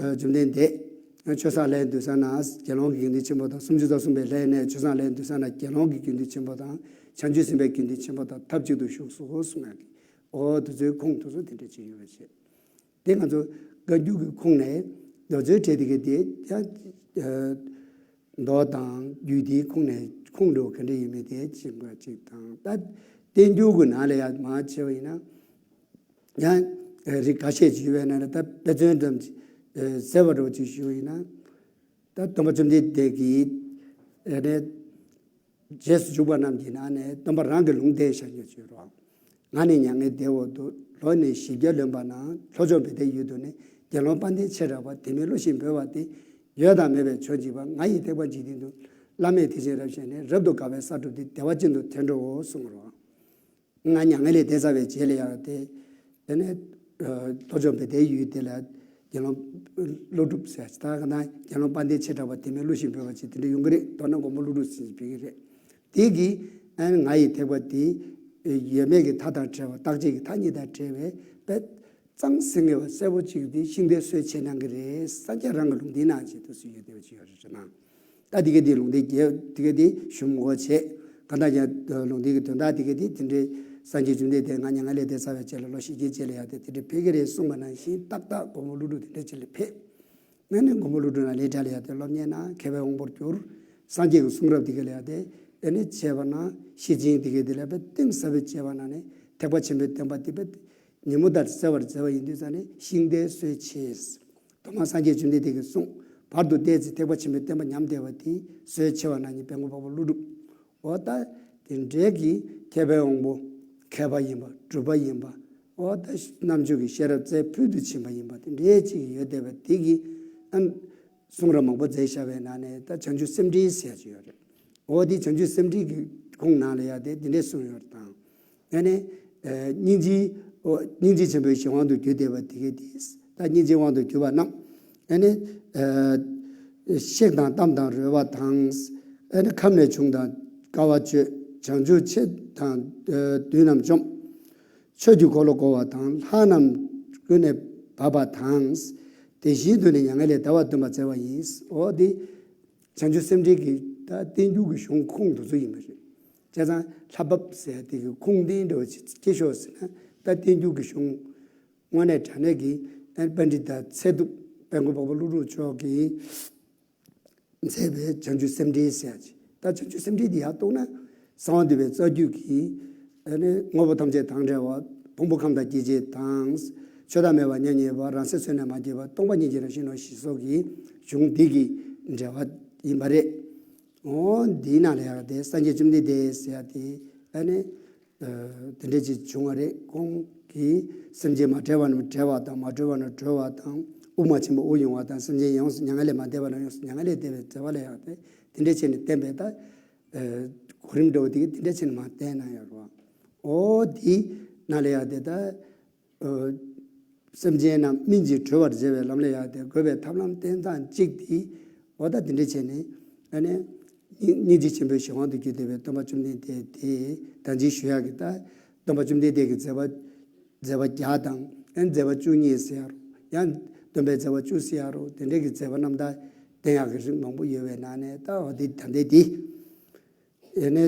ཨ་བཅོམ་ལྡན་འདས་ཆོས་གསང་ལྷའི་འདུན་ས་ན་དགེ་སློང་གི་དགེ་འདུན་ཆེན་པོ་དང་། སུམ་ཅུ་རྩ་གསུམ་པའི་ལྷའི་གནས་ཆོས་གསང་ལྷའི་འདུན་ས་ན་དགེ་སློང་གི་དགེ་འདུན་ཆེན་པོ་དང་། བྱང་ཆུབ་སེམས་དཔའི་དགེ་འདུན་ཆེན་པོ་དང་ཐབས་གཅིག་ཏུ་བཞུགས་སོ་གསུང་ཡ་གི། འོ་དེ་ཚོའི་ཁུངས་དེ་ཚོ་དེ་འདྲ་ཅིག་ཡོད་པ་བྱས། དེ་ང་ཚོ་བཀའ་འགྱུར་གྱི་ཁུངས་ནས་མདོ་མཛོད་བྲིས་དེ་ག་དེ་ཡང་། མདོ་དང་རྒྱུད་སྡེའི་ཁུངས་ནས་ཁུངས་འདྲ་བོ་ག་འདྲ་ཡོད་མེད་དེ་ཅིག་འགོད་ཅིག་དང་། ད་བསྟན་འགྱུར་གྱི་ནང་ལ་ཡང་མར་བྱས་པ་ཡིན་ན། ཡང་རིགས་ཁ་ཤས་ཅིག་ཡོད་པའི་ནང་ལ་ད་དཔེ་མཚོན་ཙམ་ཅིག་གསལ་བ་འདྲ་བོ་ཅིག་ཞུ་བ་ཡིན་ན། ད་སྟོན་པ་བཅོམ་ལྡན་འདས་ཀྱིས་ཨ་ནི་རྗེས་སུ་འཇུག་པ་རྣམས་ཀྱི་ནང་ནས་སྟོན་པ་རང་གི་ལུང་བསྟན་བཞག་ཡོད་ཅེས་རོ། ང་ནི་མྱ་ངན་འདས་འོག་ཏུ། ལོ་ནི་བཞི་བརྒྱ་ལོན་པ་ན། ལྷོ་ཕྱོགས་བེ་ཏའི་ཡུལ་དུ་ནི། དགེ་སློང་དཔལ་ལྡན་ཆེས་གྲགས་པ། དེ་མིང་ཀླུ་ཞེས་འབོད་པ་སྟེ། ཡོད་དང་མེད་པའི་ཕྱོགས་འཇིག་པ། ང་ཡི་ཐེག་པ་འཇིག་རྟེན་དུ། བླ་མེད་ཐེག་ཆེན་རབ་བཤད་ནས། རབ་ཏུ་དགའ་བའི་ས་བསྒྲུབས་ཏེ། བདེ་བ་ཅན་དུ་དེར་འགྲོའོ་གསུངས་རོ། ང་མྱ་ངན་ལས་འདས་ཚར་བའི་རྗེས་ལ་ཡང་དེ། དེ་ནས་ལྷོ་ཕྱོགས་བེ་ཏའི་ཡུལ་དེ་ལ་དགེ་སློང་ཀླུ་སྒྲུབ་ཟེར་ད་ག་ན་དགེ་སློང་དཔལ་ལྡན་ཆེས་གྲགས་པ་དེ་མིང་ཀླུ་ཞེས་འབོད་པ་ཅིག་དེ་འདྲ་ཡོང་གི་རེད། མདོར་ན་མགོན་པོ་ཀླུ་སྒྲུབ་ཟེར་བའི་གི་རེད། དེ་གིས་ཨ་ནི་ང་ཡི་ཐེག་པ་དེ་ཡོད་མེད་ཀྱི་མཐའ་དང་བྲལ་བ། རྟག་ཆད་ཀྱི་མཐའ་གཉིས་དང་བྲལ་བའི་དཔེ་གཙང་སེང་ངེ་བ་གསལ་པོ་ཅིག་དེ་ཤིང་རྟའི་སྲོལ་ཕྱེ་གནང་གི་རེད། སངས་རྒྱས་རང་གི་ལུང་བསྟན་ནང་ཅིག་ཏུ་སུ་ཡོད་བསྡད་པ་ཅིག་ཡོད་རེད་ཟེར་ན། ད་དེ་ག་དེ་ལུང་བསྟན་རྒྱས་དེ་ག་དེ་ཞུ་མི་དགོས་བྱས། གང་ལྟར་ཀྱང་ལུང་བསྟན་གྱི་དོན་དག་དེ་ག་དེ་དེ་འདྲའི་སངས་རྒྱས་བཅོམ་ལྡན་འདས་ང་མྱ་ངན་ལས་འདས་ཚར་བའི་རྗེས་ལ་ལོ་བཞི་བརྒྱའི་རྗེས་ལ་ཡང་དེ་དེ་འདྲའི་ཕེབས་ཀྱི་རེད་གསུངས་པ་ནང་བཞིན་ཏག་ཏག་མགོན་པོ་ཀླུ་སྒྲུབ་དེ་འདྲའི་རྗེས་ལ་ཕེབས། ཨ་ནི་མགོན་པོ་ཀླུ་སྒྲུབ་ནང་ལས་གྲྭ་ལ་ཡང་དེ་སློབ་གཉེར་གནང་། མཁས་པའི་དབང་པོར་གྱུར། སངས་རྒྱས་ཀྱི་གསུང་རབ་དེ་ག་ལ་ཡང་དེ་ཨ་ནི་བྱས་པ་ན་ཤེར་ཕྱིན་དེ་ག་དེ་ལ་དཔེ་གཏིང་ཟབ་པོ་བྱས་པ་ན་ནི་ཐེག་པ་ཆེན་པོའི་བསྟན་པ་དེ་དཔེ་ཉིན་མོ་ལྟར་གསལ་བར་མཛད་པ་ཡིན་དུས་ཙང་ནས་ཤིང་རྟའི་སྲོལ་ཕྱེས། ཐོག་མར་སངས་རྒྱས་བཅོམ་ལྡན་འདས་ཀྱིས་གསུངས། བར་དུ་གཏད་ཚེ་ཐེག་པ་ཆེན་པོའི་བསྟན་པ་ཉམས་བསྡད་པ་དེ་སྲོལ་ཕྱེ་བ་ན་ནི་དཔལ་མགོན་འཕགས་པ་ཀླུ་སྒྲུབ། འོ་ད་དེ་འདྲའི་གི་མཁས་པའི་དབང་པོ་མཁས་པ་ཡིན་པ། གྲུབ་པ་ཡིན་པ། འོ་ད་རྣམ་དཔྱོད་ཀྱི་ཤེས་རབ་རྩལ་ཕུལ་དུ་ཕྱིན་པ་ཡིན་པ་དེ་འདྲའི་ཅིག་ཡོད་བསྡད་པ་དེ་གི་ཨ་གསུང་རབ་མང་པོ་མཛད་བཞག་པའི་ནང་ནས་ད་བྱང་ཆུབ་སེམས་འགྲེལ་ཟེར་ཡག་ཅིག་ཡོད་རེད། འོ་དེ་བྱང་ཆུབ་སེམས་འགྲེལ་གྱི་ཁུངས་ནང་ལ་ཡང་དེ་དེ་འདྲས་གསུངས་ཡོད་རེད་དང་། ཨ་ནི་སྙིང་རྗེའི་སྙིང་རྗེ་ཆེན་པོའི་གཞན་དབང་དུ་གྱུར་བསྡད་པ་དེ་གས་དེ། ད་སྙིང་རྗེའི་དབང་དུ་གྱུར་པ་རྣམས་ཨ་ནི་གཤེགས་དང་གཏམས་དང་རོལ་བ་དང་། ཨ་ནི་ཁམས་ནས་བྱུང་དང་དཀའ་བ་སྤྱོད། བྱང་ཆུབ་ཆེ་དང་བདུད་རྣམས་བཅོམ། ཆོས་ཀྱི་འཁོར་ལོ་བསྐོར་བ་དང་། ལྷ་རྣམས་ཀུན་ནས་བབས་པ་དང་། དེ་བཞིན་དུ་ནི་མྱ་ངན་ལས་འདའ་བར་སྟོན་པ་སྩལ་བ་ཡིན། འོ་དེ་བྱང་ཆུབ་སེམས་འགྲེལ་གྱི་ད་བསྟན་འགྱུར་གྱི་གཞུང་ཁུངས་དེ་ཚོ་ཡིན་པ་རེད། བྱས་ཙང་ལྷ་བབས་ཟེར་དེ་གི་ཁུངས་དེ་འདྲ་བ་ཅིག་སྐྱེ་ཤོག་ཟེར་ན། ད་བསྟན་འགྱུར་གྱི་གཞུང་དངོས་གནས་དྲང་གནས་ཀྱི་ཨ་ནི་པཎྜི་ཏ་ཚད་ཐུབ་དཔལ་མགོན་འཕགས་པ་ཀླུ་སྒྲུབ་མཆོག་གིས་མཛད་པའི་བྱང་ཆུབ་སེམས་འགྲེལ་ཟེར་ཡག་ཅིག་ད་བྱང་ཆུབ་སེམས་འགྲེལ་འདི་ཡར་གཏུགས་ན། གསང་བ་འདུས་པའི་རྩ་རྒྱུད་ཀྱི་ཨ་ནི་དངོས་པོ་ཐམས་ཅད་དང་བྲལ་བ། ཕུང་པོ་ཁམས་དང་སྐྱེ་མཆེད་དང་། ཆོས་བདག་མེད་པ་མཉམ་ཉིད་པ། རང་སེམས་བཙལ་ནས་མ་སྐྱེས་པ། སྟོང་པ་ཉིད་ཀྱི་རང་བཞིན་ནོ་ཞེས་སོགས་ཀྱི་གཞུང་འདི་གི་འགྲེལ་པ་ཡིན་པ་རེད། འོ་འདིའི་ནང་ལ་ཡང་དེ་སངས་རྒྱས་བཅོམ་ལྡན་འདས་ཟེར་ཡག་དེ་ཨ་ནི། དེ་འདྲ་ཅིག་བྱུང་བ་རེད། ཁོང་གིས་སེམས་ཅན་མ་བསྒྲལ་བ་རྣམས་བསྒྲལ་བ་དང་། མ་གྲོལ་བ་རྣམས་གྲོལ་བ་དང་། དབུགས་མ་ཆེན་པོ་དབུགས་དབྱུང་བ་དང་། སེམས་ཅན་ཡོངས་སུ་མྱ་ངན་ལས་མ་འདས་པ་རྣམས་ཡོངས་སུ་མྱ་ངན་ལས་འདས་པའི་མཛད་པ་ལ་ཡང་དེ་དེ་འདྲ་བྱས་ནས་བསྟན་པའི་ད་གོ་རིམ་འདྲ་བོ་དེ་གིས་དེ་འདྲ་བྱས་ནས་མར་བསྟན་གནང་ཡོད་རེད་བ། འོ་དེ་ནང་ལ་ཡང་དེ་ད་སེམས་ཅན་རྣམས་སྨིན་ཅིང་གྲོལ་བར་བྱེད་པའི་ལམ་ལ་ཡང་དེ་དགོས་པའི་ཐབས་ལམ་བསྟན་སྟངས་གཅིག་དེ། འོ་ད་དེ་འདྲ་བྱས་ནས་ཨ་ནི། སྙིང་སྙིང་རྗེ་ཆེན་པོའི་གཞན་དབང་དུ་གྱུར་བསྡད་པའི་སྟོན་པ་བཅོམ་ལྡན་འདས་དེ་ད་ཅི་ཞུ་ཡག་གི་ད་སྟོན་པ་བཅོམ་ལྡན་འདས་ཀྱི་མཛད་པ་མཛད་པ་བརྒྱ་དང་། ཨ་ནི་མཛད་པ་བཅུ་གཉིས་ཟེར་ཡག་རོ། ཡང་སྟོན་པའི་མཛད་པ་བཅུ་ཟེར་ཡག་རོ། དེ་འདྲའི་གི་མཛད་པ་རྣམ་ཐར་བསྟན་ཡག་གི་རིགས་མང་པོ་ཡོད་པའི་ནང་ནས་ད་འོ་དེ་ད་ལྟའི་དེ་ཨ་ནི།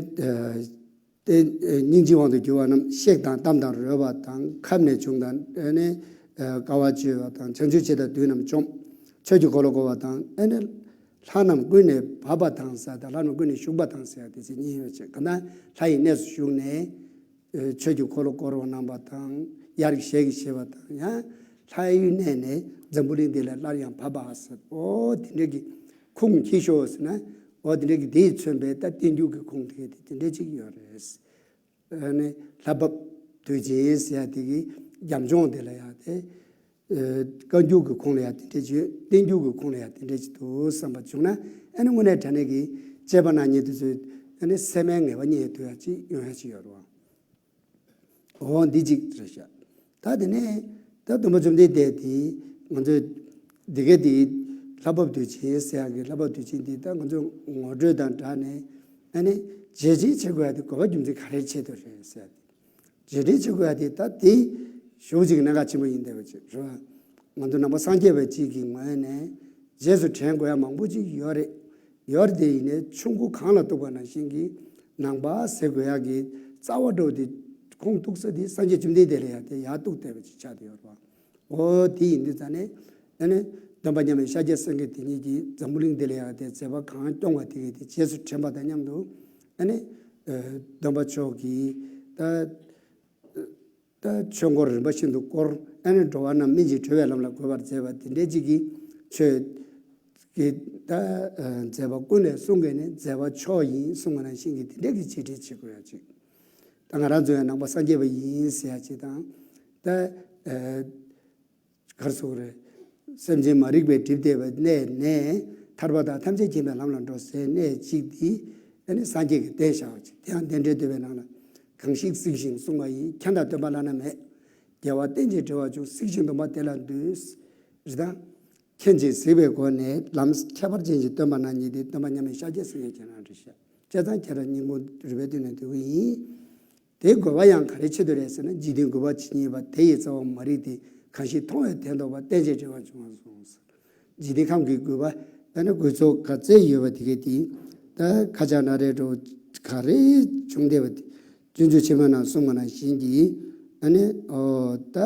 དེ་སྙིང་རྗེའི་དབང་དུ་གྱུར་པ་རྣམས། གཤེགས་དང་གཏམས་དང་རོལ་པ་དང་། ཁམས་ནས་བྱུང་དང་ཨ་ནི་དཀའ་བ་སྤྱོད་པ་དང་། བྱང་ཆུབ་ཆེ་དང་བདུད་རྣམས་བཅོམ། ཆོས་ཀྱི་འཁོར་ལོ་བསྐོར་བ་དང་། ཨ་ནི་ལྷ་རྣམས་ཀུན་ནས་བབས་པ་དང་ཟེར་དང་། ལྷ་རྣམས་ཀུན་ནས་བཞུགས་པ་དང་ཟེར་ཡག་དེ་ཚོ་གཉིས་ཡོད་ཅེས། གང་ལྟར་ལྷ་ཡི་གནས་སུ་བཞུགས་ནས་ཆོས་ཀྱི་འཁོར་ལོ་བསྐོར་བ་གནང་བ་དང་། དབྱར་གྱི་ཞལ་གྱིས་བཞེས་པ་དང་། ཡང་ལྷ་ཡི་གནས་ནས་འཛམ་བུ་གླིང་འདི་ལ་སླར་ཡང་བབས་པ་ཟེར། འོ་དེ་འདྲ་གི་ཁུངས་སྐྱེ་ཤོག་ཟེར་ན། འོ་དེ་འདྲ་གི་དེས་མཚོན་པའི་ད་བསྟན་འགྱུར་གྱི་ཁུངས་དེ་ག་དེ་དེ་འདྲ་ཅིག་ཡོད་རེད། ཨ་ནི་ལྷ་བབས་དུས་ཆེན་ཟེར་ཡག་དེ་གི་རྒྱབ་ལྗོངས་དེ་ལ་ཡང་དེ། ཨ་བཀའ་འགྱུར་གྱི་ཁུངས་ལ་ཡང་དེ་འདྲ་ཅིག་ཡོད། བསྟན་འགྱུར་གྱི་ཁུངས་ལ་ཡང་དེ་འདྲ་ཅིག་འདུག་བསམ་པ་བྱུང་ན། ཨ་ནི་དངོས་གནས་དྲང་གནས་ཀྱི་དཔྱད་པ་གནང་མཁན་དེ་ཚོས་ཨ་ནི་སེམས་མའི་ངེས་པ་རྙེད་ཐུབ་ཡག་ཅིག་ཡོང་ཡག་ཅིག་ཡོད་རེད་བ། འོ་འདི་གཅིག་རེད་ཤག་ད་དེ་ནས་ད་སྟོན་པ་བཅོམ་ལྡན་འདས་དེ་ང་ཚོས་འདི་ག་དེ་ལྷ་བབས་དུས་ཆེན་ཟེར་ཡག་གི་ལྷ་བབས་དུས་ཆེན་འདི་ད་ང་ཚོས་ངོ་སྤྲོད་དང་སྦྲགས་ནས། ཨ་ནི་རྗེས་དྲན་བྱེད་དགོས་ཡག་དེ་དགོས་པ་རྒྱུ་མཚན་ག་རེའི་ཆེད་དུ་རེད་ཟེར་ཡག་དེ། རྗེས་དྲན་བྱེད་དགོས་ཡག་དེ་ད་དེ་ཞེ་པོ་ཅིག་གནད་འགག་ཆེན་པོ་ཡིན་བསྡད་པ་ཅིག་རེད་བ། ང་ཚོ་ནང་པ་སངས་རྒྱས་པ་ཅིག་གི་ངོས་ནས་རྗེས་སུ་དྲན་དགོས་ཡག་མང་པོ་ཅིག་ཡོད་རེད། ཡོད་རེད་དེ། ཡིན་ནའི་ཆུ་མགོ་གངས་ལ་གཏུགས་པ་ནང་བཞིན་གྱི་ནང་པ་ཟེར་དགོས་ཡག་གི་རྩ་བ་འདྲ་བོ་དེ་ ཁོང་གཏུགས་ས་དེ་སངས་རྒྱས་བཅོམ་ལྡན་འདས་ལ་ཡང་དེ་ཡར་གཏུགས་བསྡད་པ་ཅིག་ཆགས་བསྡད་ཡོད་རེད་བ། འོ་དེ་ཡིན་དུས་ཙང་ནས་ཨ་ནི་སྟོན་པ་མཉམ་མེད་ཤཱཀྱ་སེང་གེ་དེ་ཉིད་ཀྱིས་འཛམ་བུ་གླིང་འདི་ལ་ཡང་དེ་མཛད་པ་གང་སྐྱོང་བ་དེ་གའི་དེ་རྗེས་སུ་དྲན་པ་དང་མཉམ་དུ་ཨ་ནི་སྟོན་པ་མཆོག་གིས་ད། ད་ཆོས་འཁོར་རིམ་པ་བཞིན་དུ་བསྐོར། ཨ་ནི་འགྲོ་བ་རྣམས་སྨིན་ཅིང་གྲོལ་བའི་ལམ་ལ་འགོད་པར་མཛད་པ་དེ་འདྲའི་ཅིག་གི་ཆོས་ཀྱི་ད་མཛད་པ་ཀུན་ལས་གསུང་གི་ནི་མཛད་པ་མཆོག་ཡིན་གསུང་བ་ནང་བཞིན་གྱི་དེ་འདྲའི་གི་རྗེས་དྲན་བྱེད་དགོས་ཡ་ཅིག་ད་ང་རང་ཚོ་ཡང་ནང་པ་སངས་རྒྱས་པ་ཡིན་ཟེར་ཡ་ཅིག་དང་། ད་གར་སོགས་རེད། སེམས་ཅན་མ་རིག་པའི་སྒྲིབ་སྡེ་བའི་གནས་ནས་ཐར་པ་དང་ཐམས་ཅད་མཁྱེན་པའི་ལམ་ལ་འགྲོ་སའི་གནས་གཅིག་འདི་ཨ་ནི་སངས་རྒྱས་ཀྱིས་གཏན་བཞག་པ་ཅིག་དེ་ཡང་རྟེན་འབྲེལ་བསྟོད་པའི་ནང་ལ། གང་ཞིག་གཟིགས་ཤིང་གསུང་བ་ཡིས། ཁྱབ་བདག་སྟོན་པ་བླ་ན་མེད། རྒྱལ་བ་རྟེན་ཅིང་འབྲེལ་བར་འབྱུང་། གཟིགས་ཤིང་སྡོམ་པ་དེ་ལ་འདུད། རེད་དང་། མཁྱེན་ཅིང་གཟིགས་པའི་སྒོ་ནས་ལམ་ཁྱད་པར་ཅན་ཞིག་སྟོན་པ་ན་ཉིད་དེ་སྟོན་པ་མཉམ་མེད་ཤཱཀྱ་སེང་གེ་ཁྱེད་རང་རེད་ཤག་བྱས་ཙང་ཁྱེད་རང་སྙིང་པོ་རུས་པའི་གཏིང་ནས་འདོད་ཀྱི་ཡིན། དེའི་དགོས་པ་ཡང་ག་རེ་ཆེད་དུ་རེད་ཟེར་ན། འཇིག་རྟེན་རྒུད་པ་ཇི་སྙེད་པ། དེ་ཡི་རྩ་བ་མ་རིག་སྟེ། གང་ཞིག་མཐོང་བས་དེ་བཟློག་པ། རྟེན་ཅིང་འབྲེལ་བར་འབྱུང་བ་གསུངས། འཇིག་རྟེན་ཁམས་ཀྱི་རྒུད་པ་ཡང་ན་རྒུད་ཚོགས་ག་ཚད་ཡོད་པ་དེ་གའི་དེ་ད་ཁ་ཆག་སྣ་རལ་འགྲོ་ག་རེ་བྱུང་བསྡད་པ་དེ་སྤྱོད་འཇུག་ཆེན་མོའི་ནང་གསུངས་པ་ནང་བཞིན་གྱི་ཨ་ནི་ཨོ་ད་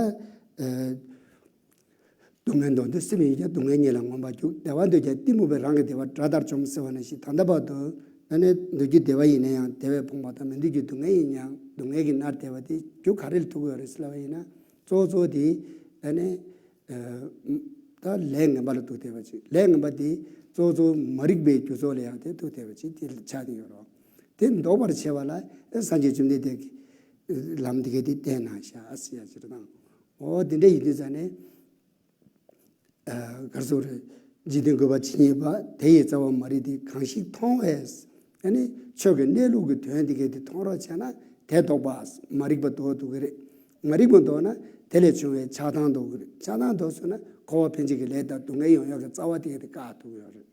ཨ། སྡུག་བསྔལ་འདོད་འདོད་སེམས་ཡིན་ཀྱང་། སྡུག་བསྔལ་ཉིད་ལ་མངོན་པར་རྒྱུག་བདེ་བ་འདོད་ཀྱང་གཏི་མུག་པས་རང་གི་བདེ་བ་དགྲ་ལྟར་བཅོམ་ཟེར་བ་ནང་བཞིན། ད་ལྟ་བར་དུ་ཨ་ནི་འདོད་རྒྱུ་བདེ་བ་ཡིན་ན་ཡང་དེ་བས་ཕོངས་པ་དང་། མི་འདོད་རྒྱུ་སྡུག་བསྔལ་ཡིན་ཀྱང་སྡུག་བསྔལ་གྱིས་མནར་བསྡད་པ་དེ་རྒྱུ་ག་རེ་ལ་ཐུག་གི་ཡོད་རེད་ཟེར་ལབ་པ་ཡིན་ན། གཙོ་བོ་གཙོ་བོ་དེ་ཨ་ནི་ད་ལས་ངན་པ་ལ་ཐུག་བསྡད་པ་ཅིག་ལས་ངན་པ་དེ་གཙོ་བོ་གཙོ་བོ་མ་རིག་པའི་རྒྱུ་ཚོགས་ལ་ཡང་དེ་ཐུག་བསྡད་པ་ཅིག་དེ་ཆགས་བསྡད་ཡོད་རེད། དེ་ལྡོག་པར་བྱེད་པ་ལ་སངས་རྒྱས་བཅོམ་ལྡན་འདས་ཀྱིས་ལམ་དེ་གའི་དེ་བསྟན་གནང་ཤག་ཟེར་ཡ་ཅིག་རེད་དང་། འོ་དེ་འདྲ་ཡིན་དུས་ཙང་ནས། ཨ་ག་རེ་ཟེར་དགོས་རེད། འཇིག་རྟེན་རྒུད་པ་ཇི་སྙེད་པ། དེ་ཡི་རྩ་བ་མ་རིག་སྟེ། གང་ཞིག་མཐོང་བས། ཨ་ནི་ཆོས་ཀྱི་གནས་ལུགས་ཀྱི་དོན་དེ་གའི་དེ་མཐོང་རོགས་བྱས་ན། དེ་བཟློག་པ། མ་རིག་པ་བཟློག་ཐུབ་ཀྱི་རེད། མ་རིག་པ་བཟློག་ན་དེ་ལས་བྱུང་བའི་ཆགས་སྡང་བཟློག་གི་རེད། ཆགས་སྡང་བཟློག་སོང་ན་འཁོར་བ་འཕེན་བྱེད་ཀྱི་ལས་དང་སྡུག་བསྔལ་ཡོང་ཡག་གི་རྩ་བ་དེ་གའི་དེ་བཀག་ཐུབ་ཀྱི་ཡོད་རེད།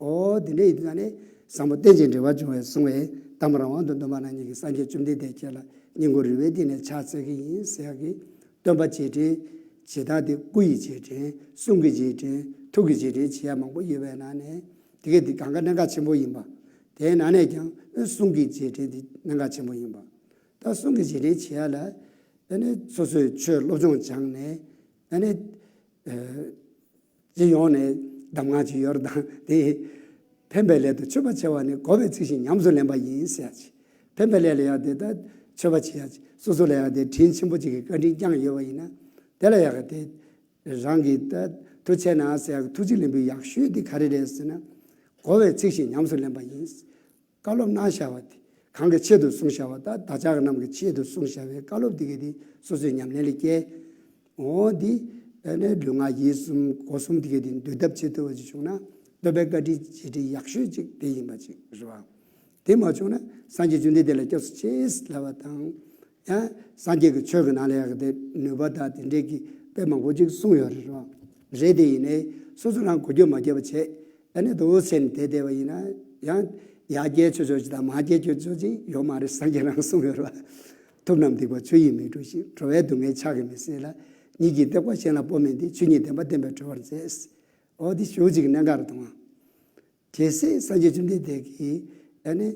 ཨོ་དེ་འདྲ་ཡིན་དུས་ཙང་ནས་བཟང་པོ་རྟེན་ཅིང་འབྲེལ་བར་འབྱུང་བས་གསུངས་པའི་གཏམ་རང་དབང་དུ་འདོན་པ་ནང་བཞིན་གྱི་སངས་རྒྱས་བཅོམ་ལྡན་འདས་ཁྱེད་ལ་སྙིང་ཁོང་རུས་པའི་གཏིང་ནས་ཕྱག་འཚལ་གྱི་ཡིན་ཟེར་ཡག་གི་སྟོན་པ་རྗེས་དྲན། ཇི་ལྟར་དེ་སྐུ་ཡི་རྗེས་དྲན། གསུང་གི་རྗེས་དྲན། ཐུགས་ཀྱི་རྗེས་དྲན་བྱེད་ཡ་མང་པོ་ཡོད་པའི་ནང་ནས་དེ་གས་དེ་གང་ག་གནད་འགག་ཆེན་པོ་ཡིན་པ། དེའི་ནང་ནས་ཀྱང་གསུང་གི་རྗེས་དྲན་དེ་གནད་འགག་ཆེན་པོ་ཡིན་པ། ད་གསུང་གི་རྗེས་དྲན་བྱེད་ཡ་ལ་ཨ་ནི་སོ་སོས་ཆོས་སློབ་སྦྱོང་སྦྱངས་ནས་ཨ་ནི། སྤྱི་ཡོངས་ནས་གདམས་ངག་ཅིག་ཡོད་རེད་དང་། དེ་ཕན་པའི་སླད་དུ་མཆོད་པ་བྱ་བ་ནི། དགའ་བས་ཚིག་བཞིན་ཉམས་སུ་ལེན་པ་ཡིན་ཟེར་ཡ་ཅིག་ཕན་པའི་སླད་ལ་ཡག་དེ་ད་མཆོད་པ་བྱེད་ཡ་ཅིག་སོ་སོ་ལ་ཡག་དེ་དྲིན་ཆེན་པོ་ཅིག་གི་བཀའ་དྲིན་བསྐྱངས་ཡོད་པ་ཡིན་ན། དེ་ལ་ཡག་དེ་རང་གིས་ད་ཐུགས་ཆེ་ན་ཟེར་ཡག་ཐུགས་རྗེ་ལེན་པའི་ཡག་ཤོས་དེ་ག་རེ་རེད་ཟེར་ན། དགའ་བས་ཚིག་བཞིན་ཉམས་སུ་ལེན་པ་ཡིན། བཀའ་སློབ་གནང་བཞག་པ་དེ་གང་གི་ཆེད་དུ་གསུངས་བཞག་པ། ད་བདག་ཅག་རྣམས་ཀྱི་ཆེད་དུ་གསུངས་བཞག་པའི་བཀའ་སློབ་དེ་གའི་དེ་སོ་སོའི་ཉམས་ལེན་ལ་བསྐྱལ། འོ་འདི་ཨ་ནི་ལུས་ངག་ཡིད་གསུམ་སྒོ་གསུམ་དེ་གའི་དེ་འདུལ་ཐབས་བྱེད་ཐུབ་པ་ཅིག་བྱུང་ན། སྟོན་པའི་བཀའ་དྲིན་རྗེས་དྲན་ཡག་ཤོས་ཅིག་དེ་ཡིན་པ་ཅིག་རེད་བ། དེ་མ་བྱུང་ན་སངས་རྒྱས་བཅོམ་ལྡན་འདས་ལ་སྐྱབས་སུ་མཆི་ལབ་པ་དང་། ཡང་སངས་རྒྱས་ཀྱི་ཆོས་ཀྱི་ནང་ལ་ཡག་གི་དེ་ནུས་པ་དང་དེ་འདྲས་ཀྱི་དཔེ་མང་པོ་ཅིག་གསུངས་ཡོད་རེད་བ། རེད་དེ་ཡིན་ནའི་སོ་སོ་རང་གོ་རྒྱུ་མ་བརྒྱབ་པ་བྱས། ཨ་ནི་དུ་སེམས་དེ་བསྡད་པ་ཡིན་ན་ཡང་ཡར་རྒྱས་ཆོག་ཆོག་ཅིག་དང་མར་རྒྱས་ཆོག་ཆོག་ཅིག་ཡོད་མ་རེད། སངས་རྒྱས་རང་གསུངས་ཡོད་རེད་བ། ཐུབ་རྣམས་སྡིག་པ་ཆུ་ཡིས་མི་འཁྲུ་ཞིང་། འགྲོ་བའི་སྡུག་བསྔལ་ཕྱག་གིས་མི་སེལ་ལ། ཉིད་ཀྱིས་བསྟོད་པ་གཞན་ལ་སྤོ་མིན་ཏེ། ཆོས་ཉིད་བདེན་པ་བསྟན་པས་གྲོལ་བར་མཛད། འོ་འདི་ཞུ་ཅིག་གནད་འགག་རེད་དང་། གལ་སྲིད་སངས་རྒྱས་བཅོམ་ལྡན་འདས་ཀྱིས་ཨ་ནི་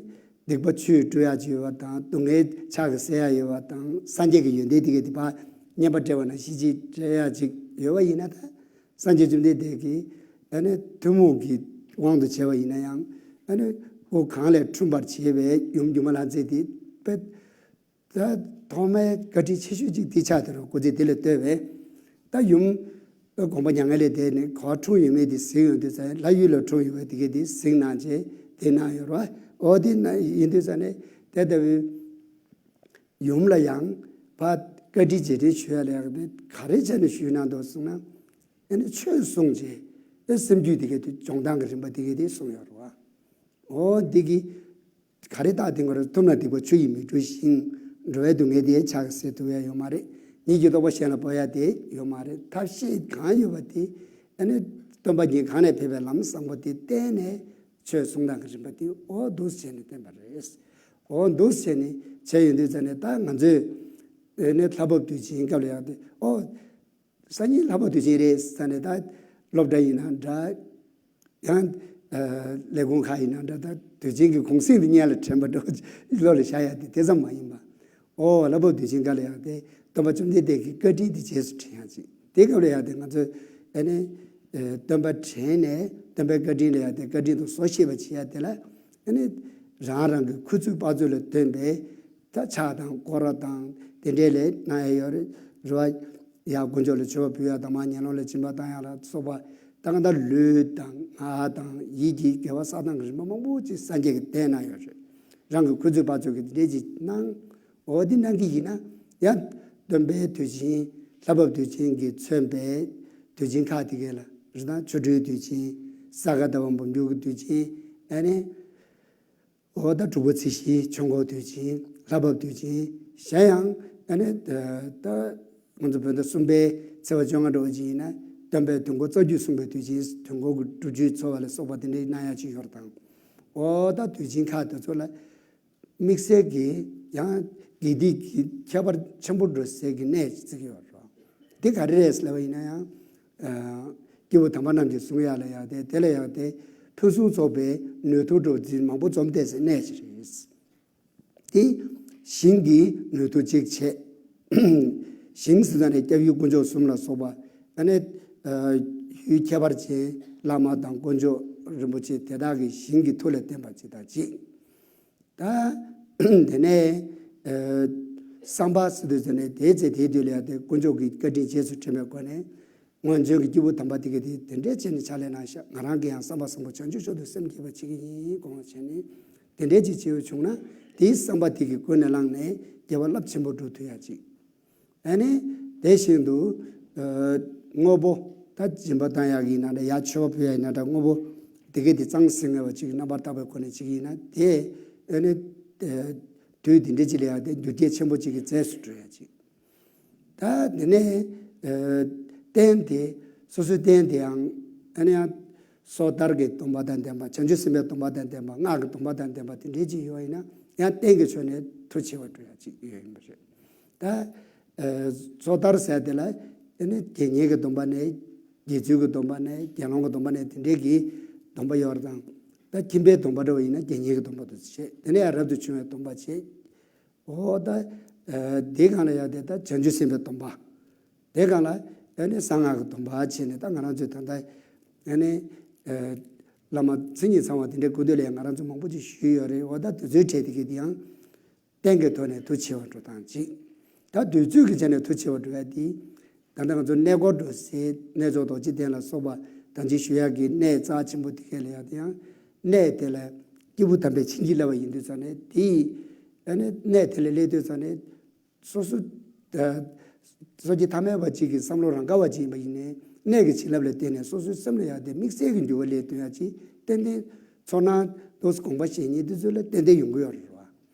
སྡིག་པ་ཆུས་འཁྲུ་ཡག་ཅིག་ཡོད་པ་དང་། སྡུག་བསྔལ་ཕྱག་གིས་སེལ་ཡག་ཡོད་པ་དང་། སངས་རྒྱས་ཀྱི་ཡོན་ཏན་དེ་གའི་དེ་ཕར་བསྙེན་པ་བགྲེས་པ་ནང་བཞིན་ཅིག་སྤྲད་ཡག་ཅིག་ཡོད་པ་ཡིན་ན། ད་སངས་རྒྱས་བཅོམ་ལྡན་འདས་ཀྱིས་ཨ་ནི་ཐུན་མོང་གི་དབང་དུ་བྱས་པ་ཡིན་ན་ཡང་། ཨ་ནི་དབུགས་གང་ལས་འཁྲུངས་པར་བྱེད་པའི་ཡུམ་སྒྱུ་མ་ལྷ་མཛེས་དེ་དཔེ། ད་ཐོག་མའི་བཀའ་དྲིན་ཆེ་ཤོས་ཅིག་དེ་ཆགས་བསྡད་རེད། སྐུ་ཚེ་དེ་ལ་ལྟོས་པས། ད་ཡུམ་དགོངས་པ་མྱ་ངན་ལས་འདས་ནས་ག་པར་འཁྲུངས་ཡོད་མེད་དེ་གཟིགས་ཡོང་དུས་ཙང་། ལྷ་ཡུལ་ལ་འཁྲུངས་ཡོད་པ་དེ་གའི་དེ་གཟིགས་གནང་བྱས་དེ་གནང་ཡོད་རེད་བ། འོ་དེ་ན་ཡིན་དུས་ཙང་ནས་དེ་ལྟ་བུའི་ཡུམ་ལ་ཡང་ཕར་བཀའ་དྲིན་རྗེས་དྲན་ཞུ་ཡ་ལ་ཡག་དེ་ག་རེ་བྱས་ནས་ཞུས་གནང་འདུག་གསུངས་ན། ཨ་ནི་ཆོས་གསུངས་བྱས་ཨེ་སེམས་རྒྱུད་དེ་གའི་དེ་སྦྱོང་སྟངས་ཀྱི་རིམ་པ་དེ་གའི་དེ་གསུངས་ཡོད་རེད་བ། འོ་འདི་གི་ག་རེ་རྟགས་དེ་ང་རང་ཐུབ་ན་སྡིག་པ་ཆུ་ཡིས་མི་འཁྲུ་ཞིང་། འགྲོ་བའི་སྡུག་བསྔལ་དེ་ཕྱག་གིས་སེལ་ཐུབ་ཡ་ཡོད་མ་རེད། ཉིད་ཀྱི་རྟོགས་པ་གཞན་ལ་སྤོ་ཡ་དེ་ཡོད་མ་རེད། ཐབས་ཤེས་གང་ཡོད་པ་དེ་ཨ་ནི་སྟོན་པ་ཉིད་གང་ནས་ཕེབས་པའི་ལམ་བཟང་པོ་དེ་བསྟན་ནས་ཆོས་གསུང་སྟངས་ཀྱི་རིམ་པ་དེ་འོ་འདུག་སེ་བྱས་ནས་བསྟན་པ་རེད། འོ་འདུག་སེ་བྱས་ནས་བྱས་ཡོང་དུས་ཙང་ནས་ད་ང་ཚོས་ཨ་ནི་ལྷ་བབས་དུས་ཆེན་སྐབས་ལ་ཡག་དེ་འོ། སང་ཉིན་ལྷག་པ་དུས་ཆེན་རེད་ཟེར་ནས། ད་སློབ་གྲྭ་ཡིན་ན་འདྲ། ཡང་ཨ་ལས་ཁུངས་ཁག་ཡིན་ན་འདྲ། ད་དུས་ཆེན་གྱི་གུང་གསེང་དེ་སྔོན་ལ་དྲན་པ་འགྲོ་བློ་ལ་ཤར་ཡ་དེ་དེ་ཙམ་མ་ཡིན་པ། ཨོ་ལྷ་བབས་དུས་ཆེན་སྐབས་ལ་ཡང་དེ་སྟོན་པ་བཅོམ་ལྡན་འདས་ཀྱི་བཀའ་དྲིན་དེ་རྗེས་སུ་དྲན་ཡང་ཅིག་དེ་སྐབས་ལ་ཡང་དེ་ང་ཚོས་ཨ་ནི་སྟོན་པ་དྲན་ནས་སྟོན་པའི་བཀའ་དྲིན་ལ་ཡང་དེ་བཀའ་དྲིན་དུ་བཟོ་ཤེས་པ་བྱེད་ཡ་དེ་ལ་ཨ་ནི་རང་རང་གི་ཁུ་ཚུར་དཔག་ཚོད་ལ་བརྟེན་པའི་ད་ཕྱག་དང་སྐོར་ར་དང་དེ་འདྲའི་ལས་གནང་ཡ་ཡོད་རེད། རེད་བ། ཡ་དཀོན་མཆོག་ལ་མཆོད་པ་ཕུལ་ཡ་དང་མར་ངན་སློང་ལ་སྦྱིན་པ་བཏང་ཡ་ལ་སོགས་པ་ད་ག་ད་ལུས་དང་ངག་དང་ཡིད་ཀྱི་དགེ་བ་བསགས་སྟངས་ཀྱི་རིམ་པ་མང་པོ་ཅིག་སངས་རྒྱས་ཀྱིས་བསྟན་གནང་ཡོད་རེད། རང་གི་ཁུ་ཚུར་དཔག་ཚོད་ཀྱིས་དེ་འདྲའི་ཅིག་གནང་། འོ་དེ་གནང་གི་ཡིན་ན་ཡང་སྟོན་པའི་དུས་ཆེན་ལྷ་བབས་དུས་ཆེན་གྱིས་མཚོན་པའི་དུས་ཆེན་ཁག་དེ་གས་ལ་རི་དྭགས་ཆོ་འཕྲུལ་དུས་ཆེན། ས་ག་ཟླ་བ་འབུམ་འགྱུར་གྱི་དུས་ཆེན། ཨ་ནི་འོ་ད་དྲུག་པ་ཚེས་བཞི་ཆོས་འཁོར་དུས་ཆེན། ལྷ་བབས་དུས་ཆེན། གཞན་ཡང་ཨ་ནི་ད་ང་ཚོ་བོད་ཟླ་གསུམ་པའི་ཚེས་པ་བཅོ་ལྔ་འགྲོ་བ་ཅིག་ཡིན་ན་སྟོན་པའི་དུས་འཁོར་རྩ་རྒྱུད་གསུངས་པའི་དུས་ཆེན། དུས་འཁོར་གྱི་སྒྲུབ་མཆོད་འཚོགས་པ་ལ་སོགས་པ་དེ་འདྲའི་གནང་ཡ་ཅིག་ཡོད་རེད་དང་། འོ་ད་དུས་ཆེན་ཁག་དེ་ཚོ་ལ་དམིགས་བསལ་གྱི་ཡང་དགེ་སྡིག་གི་ཁྱད་པར་ཆེན་པོ་འགྲོ་སའི་གི་གནས་ཅིག་ཡོད་རེད། དེ་ག་རེ་རེད་ལབ་པ་ཡིན་ན་ཡང་། ཨ། སྐྱེས་བུ་དམ་པ་རྣམས་ཀྱིས་བཟུང་ཡ་ལ་ཡང་དེ་དེ་ལ་ཡང་དེ་ཕུན་སུམ་ཚོགས་པའི་ནུས་མཐུ་འགྲོ་འཛིན་མང་པོ་འཛོམས་བསྡད་སའི་གནས་ཤིག་རེད། དེ་ཞིང་གི་ནུས་མཐུ་གཅིག་བྱས། ཞིང་ཟེར་ན་ནི་སྐྱབས་ཡུལ་དཀོན་མཆོག་གསུམ་ལ་སོགས་པ་ཨ་ནི་ཡུལ་ཁྱད་པར་ཅན་བླ་མ་དང་དཀོན་མཆོག་རིན་པོ་ཆེ་དེ་དག་གི་ཞིང་གི་མཐུ་ལ་བརྟེན་པ་ཅིག་དང་གཅིག་ད་དེ་ནས་ཨ་བསམ་པ་ཟེར་དུས་ཟེར་ནས་དེའི་ཚེ་དེའི་དུས་ལ་ཡང་དེ་དཀོན་མཆོག་གི་བཀའ་དྲིན་རྗེས་སུ་དྲན་པའི་སྒོ་ནས་སྔོན་བྱོན་གྱི་སྐྱེས་བུ་དམ་པ་དེ་གས་དེ་དེ་འདྲའི་བྱས་ནས་ཕྱག་ལས་གནང་ཤག་ང་རང་གིས་ཡང་བསམ་པ་བཟང་པོ་བྱང་ཆུབ་མཆོག་ཏུ་སེམས་བསྐྱེད་པ་བྱེད་ཀྱི་ཡིན་དགོངས་བྱས་ནས་དེ་འདྲའི་ཅིག་བྱེད་འོས་བྱུང་ན་དེའི་བསམ་པ་དེ་གི་ཀུན་ནས་བསླངས་ནས་དགེ་བ་རླབས་ཆེན་པོ་སྒྲུབ་ཐུབ་ཡ་ཅིག་ཨ་ནི་དེ་བཞིན་དུ་ཨ་དངོས་པོ་ད་སྦྱིན་པ་བཏང་ཡག་གི་ཡིན་ན་འདྲ། ཡར་མཆོད་པ་ཕུལ་ཡག་ཡིན་ན་འདྲ། དངོས་པོ་དེ་གས་དེ་གཙང་སིང་ངེ་བ་ཅིག་རྣམ་པར་དག་པའི་སྒོ་ནས་བྱེད་ཀྱི་ཡིན་ན་དེ་ཨ་ནི་ཨ་དུས་དེ་འདྲའི་ཅིག་ལ་ཡང་དེ་འགྱུར་རྒྱས་ཆེན་པོ་ཅིག་གི་རྫས་སུ་འགྲོ་ཡག་ཅིག་ད་དེ་ནས་ཨ་རྟེན་དེ་སོ་སོའི་རྟེན་དེའང་ཨ་ནི་ཡང་སོ་ཐར་གྱི་སྡོམ་པ་དང་ལྡན་པ། བྱང་ཆུབ་སེམས་དཔའི་སྡོམ་པ་དང་ལྡན་པ། སྔགས་ཀྱི་སྡོམ་པ་དང་ལྡན་པ་དེ་འདྲའི་ཅིག་ཡོད་ཡིན་ན་ཡང་རྟེན་གྱི་ཕྱོགས་ནས་མཐུ་ཆེ་བ་འགྲོ་ཡག་ཅིག་ཡོད་ཡིན་པ་རེད། ད་ཨ་སོ་ཐར་ཟེར་དེ་ལ་ཨ་ནི་དགེ་བསྙེན་གྱི་སྡོམ་པ་ནས་དགེ་ཚུལ་གྱི་སྡོམ་པ་ནས་དགེ་སློང་གི་སྡོམ་པ་ནས་དེ་འདྲའི་གི་སྡོམ་པ་ཡོད་རེད་དང་། ད་ཁྱིམ་པའི་སྡོམ་པ་འདྲ་བ་ཡིན་ན་དགེ་བསྙེན་གྱི་སྡོམ་པ་དུ་བྱེད། དེ་ནས་ཡང་རབ་ཏུ་བྱུང་བའི་སྡོམ་པ་བྱེད། འོ་ད་ཨ་དེ་སྒང་ལ་ཡང་དེ་ད་བྱང་ཆུབ་སེམས་དཔའི་སྡོམ་པ། དེ་སྒང་ལ་ཨ་ནི་གསང་སྔགས་ཀྱི་སྡོམ་པ་བྱས་ནས་ད་ང་རང་ཚོས་ད་ལྟ་ཨ་ནི་ཨ་བླ་མ་མཚན་ཉིད་ཚང་བ་དེ་འདྲའི་སྐུ་མདུན་ལ་ཡང་ང་རང་ཚོ་མང་པོ་ཅིག་ཞུས་ཡོད་རེད། འོ་ད་དེ་ཚོའི་གྲས་དེ་གས་དེ་ཡང་རྟེན་གྱི་ཐོག་ནས་མཐུ་ཆེ་བ་འགྲོ་སྟངས་གཅིག་ད་དུས་ཚོད་ཀྱི་ཆ་ནས་མཐུ་ཆེ་བ་འགྲོ་ཡ་དེ། ད་ལྟ་ང་ཚོ་གནས་སྐོར་འགྲོ་སའི་གནས་མཆོག་རྡོ་རྗེ་གདན་ལ་སོགས་པ་ད་ཅི་ཞུ་ཡག་གི་གནས་རྩ་ཆེན་པོ་དེ་གས་ལ་ཡང་དེ་ཡང་གནས་དེ་ལ་སྐྱེས་བུ་དམ་པས་བྱིན་གྱིས་བརླབས་པ་ཡིན་དུས་ཙང་ནས་དེ་ཡི་ཨ་ནི་གནས་དེ་ལ་སླེབས་དུས་ཙང་ནས། སོ་སོ་ད་སོ་སྐྱེ་ཐ་མལ་པ་གཅིག་གི་བསམ་བློ་རང་ག་བ་གཅིག་ཡིན་པ་ཡིན་ནའི་གནས་ཀྱི་བྱིན་རླབས་ལ་བརྟེན་ནས་སོ་སོའི་སེམས་ལ་ཡང་དེ་དམིགས་བསལ་གྱི་འགྱུར་བ་སླེབས་ཐུབ་ཡ་ཅིག་ཏན་ཏན་ཚོར་སྣང་དུས་དགོངས་པ་བཞེས་མཁན་དེ་ཚོ་ལ་ཏན་ཏན་ཡོང་གི་ཡོད་རེད་བ།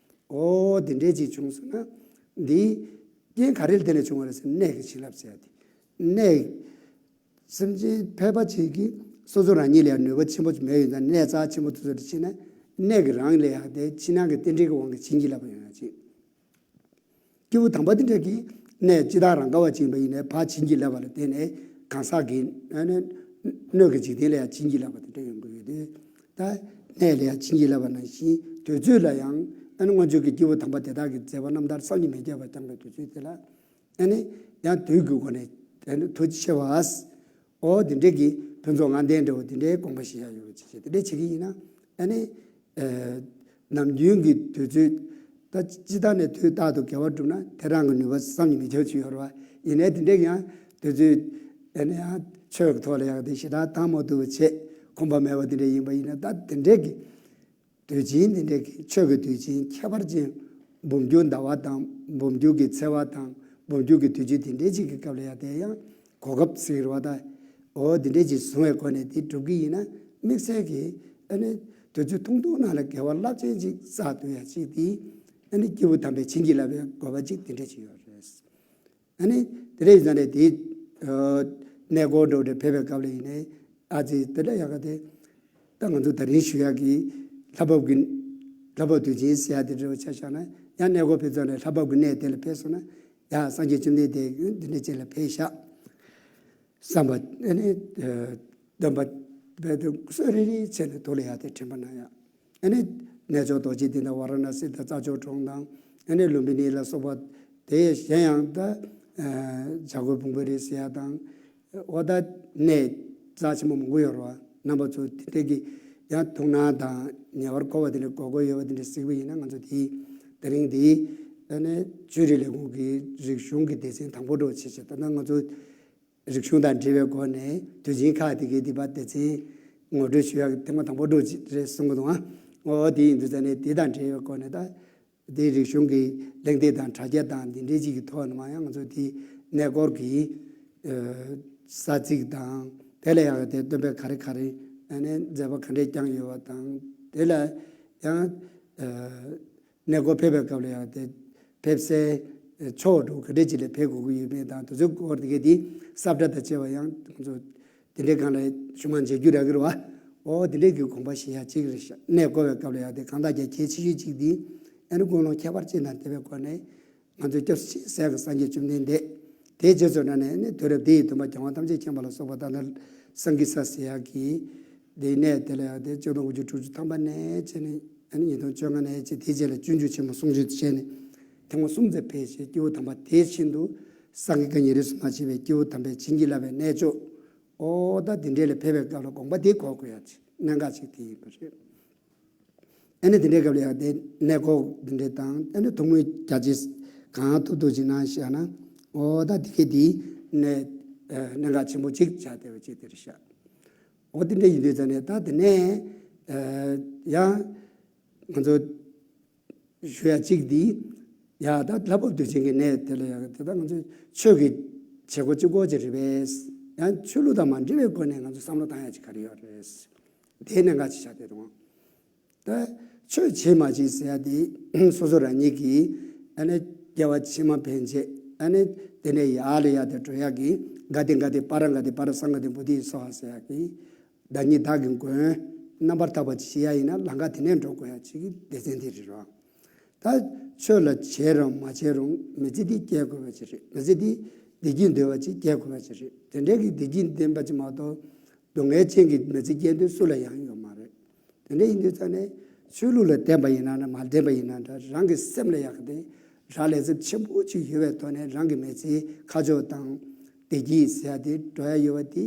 འོ་དེ་འདྲས་ཅིག་བྱུང་སོང་ན་འདི་རྐྱེན་ག་རེ་ལ་བརྟེན་ནས་བྱུང་བ་རེད་ཟེར་ན་གནས་ཀྱི་བྱིན་རླབས་ཟེར་ཡ་དེ་གནས། སེམས་ཅན་ཕལ་པ་ཅིག་གིས་སོ་སོ་རང་ཉིད་ལ་ཡང་ནུས་པ་ཆེན་པོ་ཅིག་མེད་ཡོད་ཙང་གནས་རྩ་ཆེན་པོ་དེ་ཚོ་ལ་ཕྱིན་ན་གནས་ཀྱི་རང་ལ་ཡང་དེ་ཕྱི་ནང་གི་རྟེན་འབྲེལ་གྱི་དབང་གིས་བྱིན་གྱིས་བརླབས་པ་ཡོང་ཡ་ཅིག་སྐྱེས་བུ་དམ་པ་དེ་འདྲ་གིས་གནས་ཅི་ལྟར་རང་ག་བ་ཅིག་ཡིན་པ་ཡིན་ནའི་ཕར་བྱིན་གྱིས་བརླབས་པ་ལ་བརྟེན་ནས་གང་ཟག་གི་ཨ་ནི་སྣོད་ཀྱི་འཇིག་རྟེན་ལ་ཡང་བྱིན་གྱིས་བརླབས་པ་དེ་འདྲ་ཡོང་གི་ཡོད་དུས་ད་གནས་ལ་ཡང་བྱིན་གྱིས་བརླབས་པ་ནང་བཞིན་དུས་ཚོད་ལ་ཡང་ཨ་ནི་སྔོན་བྱོན་གྱི་སྐྱེས་བུ་དམ་པ་དེ་དག་གི་མཛད་པ་རྣམ་ཐར་བསམ་གྱིས་མི་ཁྱབ་པ་བསྐྱངས་པའི་དུས་ཚོད་དེ་ལ་ཨ་ནི་ཡང་དུས་ཀྱི་སྒོ་ནས་ཨ་ནི་མཐུ་ཆེ་བ། འོ་དེ་འདྲས་ཀྱི་ཕུན་ཚོགས་ལྔ་ལྡན་འདྲ་བོ་དེ་འདྲའི་དགོངས་པ་བཞེས་ཡ་ཡོད་པ་ཅིག་བྱས་དེ་འདྲས་བྱེད་ཀྱི་ཡིན་ན་ཨ་ནི། ཨ་ནམ་རྒྱུན་གྱི་དུས་ཚོད་ད་སྤྱི་བཏང་ནས་དུས་རྟག་ཏུ་དགེ་བ་བསྒྲུབས་ན་དེ་རང་གི་ནུས་པ་བསམ་གྱིས་མི་ཁྱབ་ཅིག་ཡོད་རེད་བ། ཡིན་ནའི་དེ་འདྲས་ཀྱི་ཡང་དུས་ཚོད་ཨ་ནི་ཡང་ཆོས་ཀྱི་ཐོག་ལ་ཡང་དེ་ཞེ་དྲག་བཏང་མ་ཐུབ་པ་བྱས་ཁོམ་པ་མེད་པ་དེ་འདྲས་ཡིན་པ་ཡིན་ན་ད་དེ་འདྲས་ཀྱི་དུས་ཆེན་དེ་འདྲའི་གི་ཆོས་ཀྱི་དུས་ཆེན་ཁྱད་པར་ཅན་འབུམ་འགྱུར་ཟླ་བ་དང་འབུམ་འགྱུར་གྱི་ཚེས་པ་དང་འབུམ་འགྱུར་གྱི་དུས་ཆེན་དེ་འདྲའི་ཅིག་གི་སྐབས་ལ་ཡང་དེ་ཡང་གོ་སྐབས་ཟེར་བ་དང་འོ་དེ་འདྲའི་ཅིག་བཟུང་བའི་སྒོ་ནས་དེ་སྒྲུབ་ཀྱི་ཡིན་ན་དམིགས་བསལ་གྱི་ཨ་ནི་དུས་ཚོད་ཐུང་ཐུང་ནང་ལ་དགེ་བ་རླབས་ཆེན་ཅིག་བསགས་ཐུབ་ཡ་ཅིག་དེ་ཨ་ནི་སྐྱེས་བུ་དམ་པས་བྱིན་གྱིས་བརླབས་པའི་དགོས་པ་ཅིག་དེ་འདྲ་ཅིག་ཡོད་རེད། ཨ་ནི་དེ་འདྲ་ཡིན་ཙང་ནས་དེ་གནས་སྐོར་འགྲོ་འདྲ་ཕེབས་པའི་སྐབས་ལ་ཡིན་ནའི་ཨ་ཙི་དེ་འདྲ་ཡག་ག་དེ་ད་ང་ཚོ་ད་རིང་ཞུ་ཡག་གི་ལྷ་བབས་ཀྱི་ལྷ་བབས་དུས་ཆེན་ཟེར་ཡག་དེ་འདྲ་བ་ཆ་བཞག་ན་ཡང་གནས་སྐོར་ཕེབས་ཙང་ནས་ལྷ་བབས་ཀྱི་གནས་དེ་ལ་ཕེབས་སོང་ན་ཡང་སངས་རྒྱས་བཅོམ་ལྡན་འདས་ཀྱི་འདི་འདྲ་ཅིག་ལ་ཕེབས་ཤག་བསམ་པ་ཨ་ནི་སྟོན་པ་བས་དུ་གསོལ་རི་རི་བྱས་ནས་ཐུགས་ལ་ཡག་དེ་དྲན་པ་ན་ཡག་ཨ་ནི་གནས་མཆོག་རྡོ་རྗེ་གདན་དང་ཝཱ་ར་ཎ་སི་དང་རྩྭ་མཆོག་གྲོང་དང་ ཨ་ནི་ལུམ་བི་ནི་ལ་སོགས་པ་དེ་གཞན་ཡང་ད་བྱ་རྒོད་ཕུང་པོའི་རིགས་ཟེར་ཡ་དང་། འོ་ད་གནས་རྩ་ཆེན་པོ་མང་པོ་ཡོད་རེད་བ། རྣམ་པ་ཚོ་དེ་འདྲས་ཀྱི་ཡང་དུག་སྣང་དང་ཉེ་བར་མཁོ་བ་དེ་འདྲས་གོ་གོ་ཡོད་པ་དེ་འདྲས་གཟིགས་པ་ཡིན་ན། ང་ཚོ་དེའི་དེ་རིང་འདིའི་ཨ་ནི་ཆོས་རིག་ལས་ཁུངས་ཀྱི་རིག་གཞུང་གི་སྡེ་ཚན་དང་པོ་འགྲོ་བྱེད་བྱེད། ད་ལྟ་ང་ཚོ་རིག་གཞུང་དང་འབྲེལ་བའི་སྒོ་ནས་དུས་ཆེན་ཁག་དེ་གའི་སྡིག་པ་སྡེ་ཚན་ངོ་སྤྲོད་ཞུ་ཡག་གི་ཐེངས་མ་དང་པོ་འགྲོ་རེད་གསུང་གི་འདུག་ཨ། འོ་དེ་ཡིན་དུས་ཙང་ནས་དེ་དང་འབྲེལ་བའི་སྒོ་ནས་ད་དེའི་རིག་གཞུང་གི་གླེང་སྟེགས་དང་དྲ་རྒྱ་དང་འདི་འདྲའི་ཅིག་གི་ཐོག་ནས་མ་ཡང་ང་ཚོ་དེའི་གནས་སྐོར་གྱི་ས་ཚིགས་དང་དེ་ལ་ཡང་དེ་སྟོན་པས་ག་རེ་ག་རེ་ཨ་ནི་མཛད་པ་ག་འདྲས་བསྐྱངས་ཡོད་པ་དང་དེ་ལ་ཡང་། གནས་སྐོར་ཕེབས་པའི་སྐབས་ལ་ཡང་དེ་ཕེབས་སའི་ཕྱོགས་འགྲོ་ག་འདྲས་ཅིག་ལ་ཕེབས་དགོས་ཀྱི་ཡོད་མེད་དང་དེ་ཚོའི་སྐོར་དེ་གའི་དེ་ས་བཀྲ་དང་བཅས་པ་ཡང་ང་ཚོ་དེ་འདྲའི་སྒང་ལ་ཞུ་མ་མཇལ་རྒྱུ་རག་གི་རེད་བ། འོ་དེ་འདྲའི་གི་དགོངས་པ་བཞེས་ཡ་གཅིག་རེད་ཤག་གནས་སྐོར་བའི་སྐབས་ལ་ཡང་དེ་གང་ལྟར་རྒྱ་གལ་ཆེ་ཤོས་གཅིག་དེ་ཨ་ནི་ཀུན་སློང་ཁྱད་པར་ཅན་དང་ལྡན་པའི་སྒོ་ནས། ང་ཚོའི་སྐྱབས་སུ་མཆི་ཟེར་གི་སངས་རྒྱས་བཅོམ་ལྡན་འདས། དེའི་རྗེས་སུ་ན་ནས་ནི་དུས་རབས་འདི་ཡི་སྟོན་པ་རྒྱལ་དབང་ཐམས་ཅད་མཁྱེན་པ་ལ་སོགས་པ་ད་ལྟ་སངས་རྒྱས་ས་ཟེར་ཡག་གི་དེའི་གནས་དེ་ལ་ཡང་དེ་ཆིག་སྟོང་དགུ་བརྒྱ་དྲུག་ཅུ་ཐམ་པ་ནས་བྱས་ནས་ཨ་ནི་ཉིས་སྟོང་བཅོ་ལྔ་ནས་བྱས་དེའི་རྗེས་ལ་སྤྱོད་འཇུག་ཆེན་མོ་གསུང་ཆོས་བྱས་ནས་ཐེངས་མ་གསུམ་ཙམ་ཕེབས་བྱས། སྐྱེས་བུ་དམ་པ་དེ་བཞིན་དུ་སངས་རྒྱས་བཀའ་ཉིད་རིས་སུ་མ་ཆད་པའི་སྐྱེས་བུ་དམ་པས་བྱིན་གྱིས་བརླབས་པའི་གནས་མཆོག་འོ་ད་དེ་འདྲའི་ལ་ཕེབས་པའི་སྐབས་ལ་དགོངས་པ་དེ་གོ་དགོས་ཡ་ཅིག་གནད་འགག་ཅིག་དེ་ཡིན་པ་རེད། ཨ་ནི་དེ་འདྲའི་སྐབས་ལ་ཡང་དེ་གནས་སྐོར་འདི་འདྲ་དང་ཨ་ནི་ཐུགས་སྨོན་རྒྱ་ཆེ་གང་ཐུབ་ཐུབ་ཅིག་གནང་བཞག་ན། འོ་ད་དེ་ག་དེའི་གནས་གནད་འགག་ཆེན་པོ་ཅིག་ཆགས་བསྡད་པ་ཅིག་དེ་རེད་ཤག་འོ་དེ་འདྲ་ཡིན་དུས་ཙང་ནས་ད་དེ་ནས་ཡང་ང་ཚོ་ཞུ་ཡ་གཅིག་འདི་ཡ་ད་ལྷ་བབས་དུས་ཆེན་གྱི་གནས་དེ་ལ་ཡང་དེ་ད་ང་ཚོ་ཆོས་ཀྱི་བྱེད་སྒོ་གཅིག་པོ་ཅིག་རེད་པས། ཡང་ཆོས་ལུགས་དང་མ་འབྲེལ་བའི་སྒོ་ནས་ང་ཚོ་བསམ་བློ་བཏང་ཡ་ཅིག་ག་རེ་ཡོད་རེད། དེའི་གནད་འགག་ཅིག་ཆགས་བསྡད་འདུག་ད་ཆོས་བྱེད་མ་བྱེད་ཟེར་ཡ་དེ་སོ་སོ་རང་ཉིད་ཀྱིས་ཨ་ནི་སྐྱེ་བ་ཕྱི་མ་ཕན་ཆད་ཨ་ནི་དེ་ནས་ཡར་ལ་ཡར་དེ་འགྲོ་ཡ་གི་ག་དེ་ག་དེ་པ་ར་ག་དེ་པ་ར་སངྒ་དེ་བོ་དྷི་སྭཱ་ཧཱ་ཟེར་ཡ་གི་བདག་ཉིད་བདག་གི་མགོན་རྣམ་པར་དག་པ་ཅིག་བྱེད་ཡ་ཡིན་ན་ལམ་ཁ་དེ་ནས་འགྲོ་དགོས་ཡ་ཅིག་གི་སྡེ་ཚན་དེ་རེད་རོ། ད་ཆོས་ལ་བྱེད་རུང་མ་བྱེད་རུང་མི་ཚེ་འདི་སྐྱེལ་དགོས་པ་ཅིག་རེད། མི་ཚེ་འདི་བདེ་སྐྱིད་འདོད་པ་ཅིག་སྐྱེལ་དགོས་པ་ཅིག་རེད། དེ་འདྲའི་གི་བདེ་སྐྱིད་ལྡན་པ་ཅིག་མ་གཏོགས་སྡུག་བསྔལ་ཅན་གྱི་མི་ཚེ་སྐྱེལ་འདོད་སུ་ལ་ཡང་ཡོད་མ་རེད། དེ་འདྲ་ཡིན་དུས་ཙང་ནས་ཆོས་ལུགས་ལ་བརྟེན་པ་ཡིན་ན་འདྲ་མ་བརྟེན་པ་ཡིན་ན་འདྲ་རང་གི་སེམས་ལ་ཡག་གི་དེ་རག་ལས་ཚབས་ཆེན་པོ་ཅིག་ཡོད་པའི་ཐོག་ནས་རང་གི་མི་ཚེའི་ཁ་ཕྱོགས་དང་བདེ་སྐྱིད་ཟེར་ཡ་དེ་འགྲོ་ཡ་ཡོད་པ་དེ་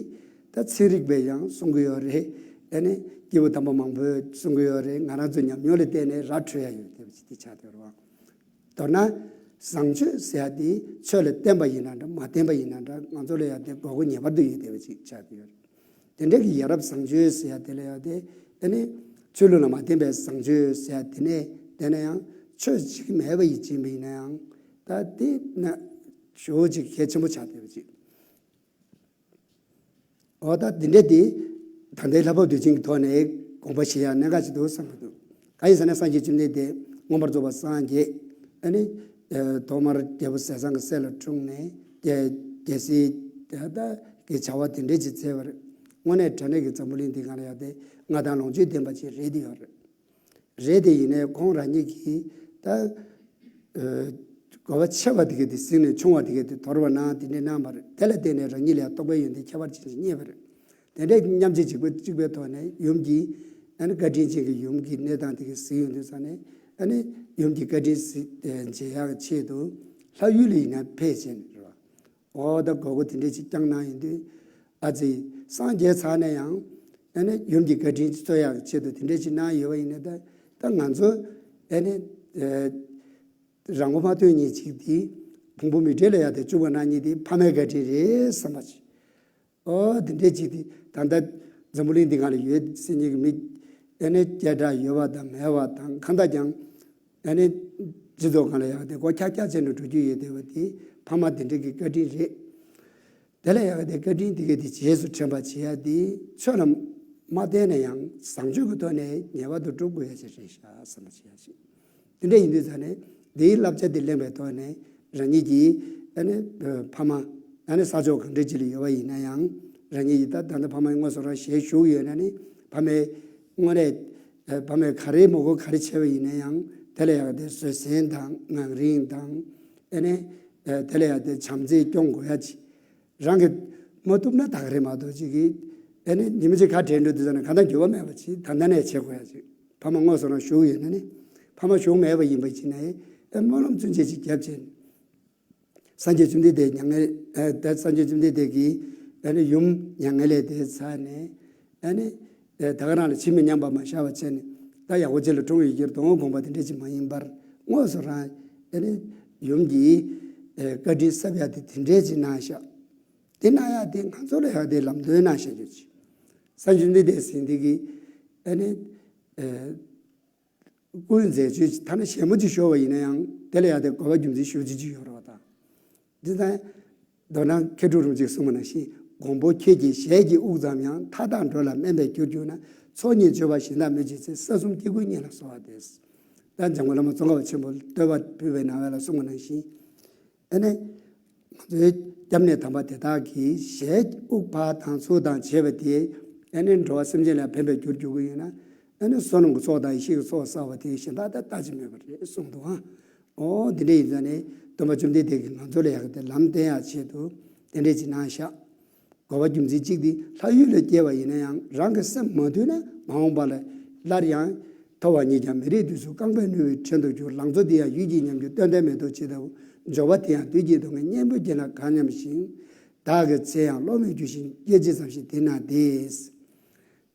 ད་ཚན་རིག་པས་ཡང་གསུང་གི་ཡོད་རེད། ཨ་ནི་སྐྱེས་བུ་དམ་པ་མང་པོས་གསུང་གི་ཡོད་རེད། ང་རང་ཚོ་ཉམས་མྱོང་ལ་བརྟེན་ནས་ར་འཕྲོད་ཡ་ཡོད་བསྡད་པ་ཅིག་དེ་ཆགས་བསྡད་རེད་བ། མདོར་ན་བཟང་སྤྱོད་ཟེར་ཡ་དེ་ཆོས་ལ་བརྟེན་པ་ཡིན་ན་འདྲ་མ་བརྟེན་པ་ཡིན་ན་འདྲ་ང་ཚོ་ལ་ཡ་དེ་དགོས་མཁོ་ངེས་པར་དུ་ཡོད་བསྡད་པ་ཅིག་ཆགས་བསྡད་ཡོད་རེད། དེ་འདྲ་གི་ཡ་རབས་བཟང་སྤྱོད་ཟེར་ཡ་དེ་ལ་ཡང་དེ་ཨ་ནི་ཆོས་ལུགས་ལ་མ་བརྟེན་པའི་བཟང་སྤྱོད་ཟེར་ཡ་དེ་ནས་དེ་ན་ཡང་ཆོས་བྱེད་ཀྱི་མེད་པ་ཡིན་ཕྱིན་པ་ཡིན་ན་ཡང་ད་དེ་ན་ཞོ་ཅིག་གལ་ཆེན་པོ་ཆགས་བསྡད་པ་ཅིག་འོ་ད་དེ་འདྲ་དེ་ད་ལྟའི་ལྷ་བབས་དུས་ཆེན་གྱི་ཐོག་ནས་དགོངས་པ་བཞེས་ཡ་གནད་འགག་ཅིག་འདུག་བསམ་གྱི་འདུག་གང་ཡིན་ཟེར་ན་སངས་རྒྱས་བཅོམ་ལྡན་འདས་མངོན་པར་རྫོགས་པར་སངས་རྒྱས་ཨ་ནི་ཐོག་མར་རྒྱལ་པོ་ཟས་གཙང་གི་སྲས་ལ་འཁྲུངས་ནས་རྒྱལ་རྒྱལ་སྲིད་ད་གི་བྱ་བ་དེ་འདྲ་ཅིག་མཛད་པ་རེད། དངོས་གནས་དྲང་གནས་ཀྱི་འཛམ་བུ་གླིང་འདི་སྒང་ལ་ཡང་དེ་མངའ་ཐང་ལོངས་སྤྱོད་ལྡན་པ་ཅིག་རེད་དེ་ཡོད་རེད། རེད་དེ་ཡིན་ནའི་ཁོང་རང་ཉིད་ཀྱིས་ད་དགོས་པ་ཆེ་བ་དེ་ག་དེ་གཟིགས་ནས་ཆུང་བ་དེ་ག་དེ་དོར་བ་ན་དེ་འདྲ་གནང་བ་རེད། དེ་ལ་བརྟེན་ནས་རང་ཉིད་ལ་ཡང་རྟོགས་པའི་ཡོན་ཏན་ཁྱད་པར་ཅན་ཞིག་རྙེད་པ་རེད། དེ་འདྲའི་མཉམ་རྗེས་གཅིག་པ་གཅིག་པའི་ཐོག་ནས་ཡུམ་གྱི་ཨ་ནི་བཀའ་དྲིན་ཅན་གྱི་ཡུམ་གྱི་གནས་སྟངས་དེ་ག་གཟིགས་ཡོང་དུས་ཙང་ནས་ཨ་ནི་ཡུམ་གྱི་བཀའ་དྲིན་གཟིགས་ཨེ་འཇལ་ཡག་ཆེད་དུ་ལྷ་ཡུལ་ལ་ཡིན་ན་ཕེབས་བྱས་ནས་རེད་བ། འོ་ད་དགོས་མཁོ་དེ་འདྲས་ཅིག་བསྐྱངས་གནང་ཡོང་དུས་ཨ་ཙི་སངས་རྒྱས་ཚར་ནས་ཡང་ཨ་ནི་ཡུམ་གྱི་བཀའ་དྲིན་སྩོལ་ཡག་ཆེད་དུ་དེ་འདྲས་ཅིག་གནང་ཡོད་པ་ཡིན་ན་ད་ད་ང་ཚོ་ཨ་ནི་ཨེ་རང་མགོ་མ་ཐོན་མཁན་ཅིག་དེ་ཕུང་པོ་མི་འབྲལ་ལ་ཡག་དེ་བཅུག་པ་གནང་མཁན་དེ་ཕ་མའི་བཀའ་དྲིན་རེད་བསམ་པ་ཅིག་འོ་དེ་འདྲའི་ཅིག་དེ་ད་ལྟ་འཛམ་བུ་གླིང་འདི་སྒང་ལ་ཡོད་ཟེར་མཁན་གྱི་མི་ཨ་ནི་སྐད་གྲགས་ཡོད་པ་དང་མེད་པ་དང་གང་ལྟར་ཀྱང་ཨ་ནི་སྤྱི་ཚོགས་སྒང་ལ་ཡག་དེ་སྒོ་ཁྱག་ཁྱག་བྱས་ནས་འགྲོ་རྒྱུ་ཡོད་བསྡད་པ་དེ་ཕ་མ་དེ་འདྲ་གི་བཀའ་དྲིན་རེད། དེ་ལ་ཡག་དེ་བཀའ་དྲིན་དེ་ག་དེ་རྗེས་སུ་དྲན་པ་བྱེད་ཡ་དེ་ཆོས་ལ་མ་བརྟེན་ན་ཡང་བཟང་སྤྱོད་ཀྱི་ཐོག་ནས་ངེས་པར་དུ་སྒྲུབ་དགོས་ཡ་ཅིག་རེད་ཤག་བསམ་པ་བྱེད་ཡ་ཅིག་དེ་འདྲ་ཡིན་དུས་ཙང་ནས་འདིའི་བསླབ་བྱ་འདི་ལེན་པའི་ཐོག་ནས་རང་ཉིད་ཀྱིས་ཨ་ནི་ཕ་མ་ཨ་ནི་ས་ཕྱོགས་གང་འདྲ་ཅིག་ལ་ཡོད་པ་ཡིན་ན་ཡང་རང་ཉིད་ཀྱིས་ད་ད་ལྟ་ཕ་མའི་དངོས་སུ་རང་ཞལ་བཞུགས་ཡོད་ན་ནི་ཕ་མའི་དངོས་གནས་ཕ་མས་ག་རེ་མོས་གུས་ག་རེ་བྱས་པ་ཡིན་ན་ཡང་དེ་ལ་ཡག་དེ་བཟོད་བསྲན་དང་ངང་རིང་དང་ཨ་ནི་དེ་ལ་ཡག་དེ་བྱམས་བརྩེ་སྐྱོང་དགོས་ཡ་ཅིག་རང་གིས་མ་བཏུབ་ན་ད་ག་རེ་མ་གཏོགས་ཅིག་གིས་ཨ་ནི་ཉི་མ་ཅིག་ཁ་བྲལ་འགྲོ་དུས་ཙང་ནས་གང་ལྟར་འགྱུར་བ་མེད་པ་ཅིག་ད་ལྟ་ནས་བྱེད་དགོས་ཡ་ཅིག་ཕ་མ་དངོས་སུ་རང་བཞུགས་ཡོད་ན་ནི་ཕ་མ་བཞུགས་མེད་པ་ཡིན་པ་ཅིག་ནས་ ཨེ་སྨོན་ལམ་ཚུན་ཆད་ཅིག་བརྒྱབ་བྱས་ནས། སངས་རྒྱས་བཅོམ་ལྡན་འདས་མྱ་ངན་ཨེ་ད་སངས་རྒྱས་བཅོམ་ལྡན་འདས་ཀྱིས་ཨ་ནི་ཡུམ་མྱ་ངན་ལས་འདས་ཚར་ནས། ཨ་ནི་ཨེ་ད་ག་རང་ལ་ཕྱི་མི་ཉམས་པ་མ་བཞག་པ་བྱས་ནས། ད་ཡག་པོ་ཅིག་ལ་གྲོངས་ཡོད་ཀྱི་རེད། དོན་དགོངས་པ་དེ་འདྲ་ཅིག་མ་ཡིན་པར། དངོས་སུ་རང་ཨ་ནི་ཡུམ་གྱིས་ཨེ་བཀའ་དྲིན་གསབ་ཡ་དེ་དེ་འདྲ་ཅིག་གནང་ཤག་དེ་གནང་ཡ་དེ་ང་ཚོ་ལ་ཡ་དེ་ལམ་སྟོན་གནང་བཞག་རྒྱུ་ཅིག་སངས་རྒྱས་བཅོམ་ལྡན་འདས་ཟེར་འདི་གི་ཨ་ནི་ཨེ་སྐུའི་མཛད་སྤྱོད་ཅིག་ཐ་ན་ཞལ་མོ་ཅིག་ཤོར་བ་ཡིན་ན་ཡང་དེ་ལ་ཡང་དེ་དགོས་པ་རྒྱུ་མཚན་ཞེ་པོ་ཅིག་ཅིག་ཡོད་རེད་བ་དང་། འདི་ལྟར་མདོར་ན་མཁས་གྲུབ་རིན་པོ་ཆེས་གསུངས་པ་ནང་བཞིན། མགོན་པོ་ཁྱེད་ཀྱི་ཞལ་གྱི་དབུགས་ཙམ་ཡང་། མཐའ་དག་འགྲོ་ལ་སྨན་པའི་རྒྱུར་གྱུར་ན། ཚོགས་གཉིས་བརྗོད་པ་གཞན་དག་སྨོས་ཅི་འཚལ། ས་གསུམ་སྐྱེ་དགུའི་གཉེན་ལ་གསོལ་བ་འདེབས། ད་འཇམ་མགོན་བླ་མ་ཙོང་ཁ་པ་ཆེན་པོ་བསྟོད་པ་ཕུལ་བའི་ནང་བ་ལ་གསུངས་པ་ནང་བཞིན། ཨ་ནི། ང་ཚོའི་སྐྱབས་གནས་དམ་པ་དེ་དག་གི་ཞལ་དབུགས་བག་དང་ཚུགས་དང་བྱས་པ་དེ། ཨ་ནི་འགྲོ་བ་སེམས་ཅན་ལ་ཕན་པའི་རྒྱུར་འགྱུར་གྱི་ཡོད་ན། ཨ་ནི་བསོད་ནམས་ཀྱི་ཚོགས་དང་ཡེ་ཤེས་ཀྱི་ཚོགས་བསགས་པ་དེ་གཞན་དག་དང་ལྟ་ཅི་སྨོས་པ་རེད་གསུངས་འདུག་ཨང་། འོ་འདི་འདྲ་ཡིན་ཙང་ནས་སྟོན་པ་བཅོམ་ལྡན་འདས་ཀྱིས་ང་ཚོ་ལ་ཡག་གི་དེ་ལམ་བསྟན་ཡག་ཆེད་དུ་དེ་འདྲ་ཅིག་གནང་བཞག་དགོས་པ་རྒྱུ་མཚན་གཅིག་དེ་ལྷ་ཡུལ་ལ་སྐྱེས་པ་ཡིན་ན་ཡང་རང་གི་སེམས་མ་དུལ་ན། མ་འོངས་པ་ལ་སླར་ཡང་། མཐོ་བ་ཉིད་ཀྱང་མི་རིགས་དུས་སུ། རྐང་པས་བསྣུན་པའི་བྲན་དུ་འགྱུར། ལང་ཚོ་འདི་ཡང་ཡུད་ཀྱིས་ཉམས་འགྱུར། བསྟན་དོན་མེ་ཏོག་ཇི་ལྟ་བུ། འབྱོར་པ་དེ་ཡང་བདུད་ཀྱིས་གཏོང་ངེས། གཉེན་པོས་བརྒྱན་ལ་གང་ཉམས་ཤིང་། བདག་གི་ཚེ་ཡང་གློག་མེར་འགྱུར་ཞིང་། སྐད་ཅིག་ཙམ་ཞིག་དེ་ན་འདས།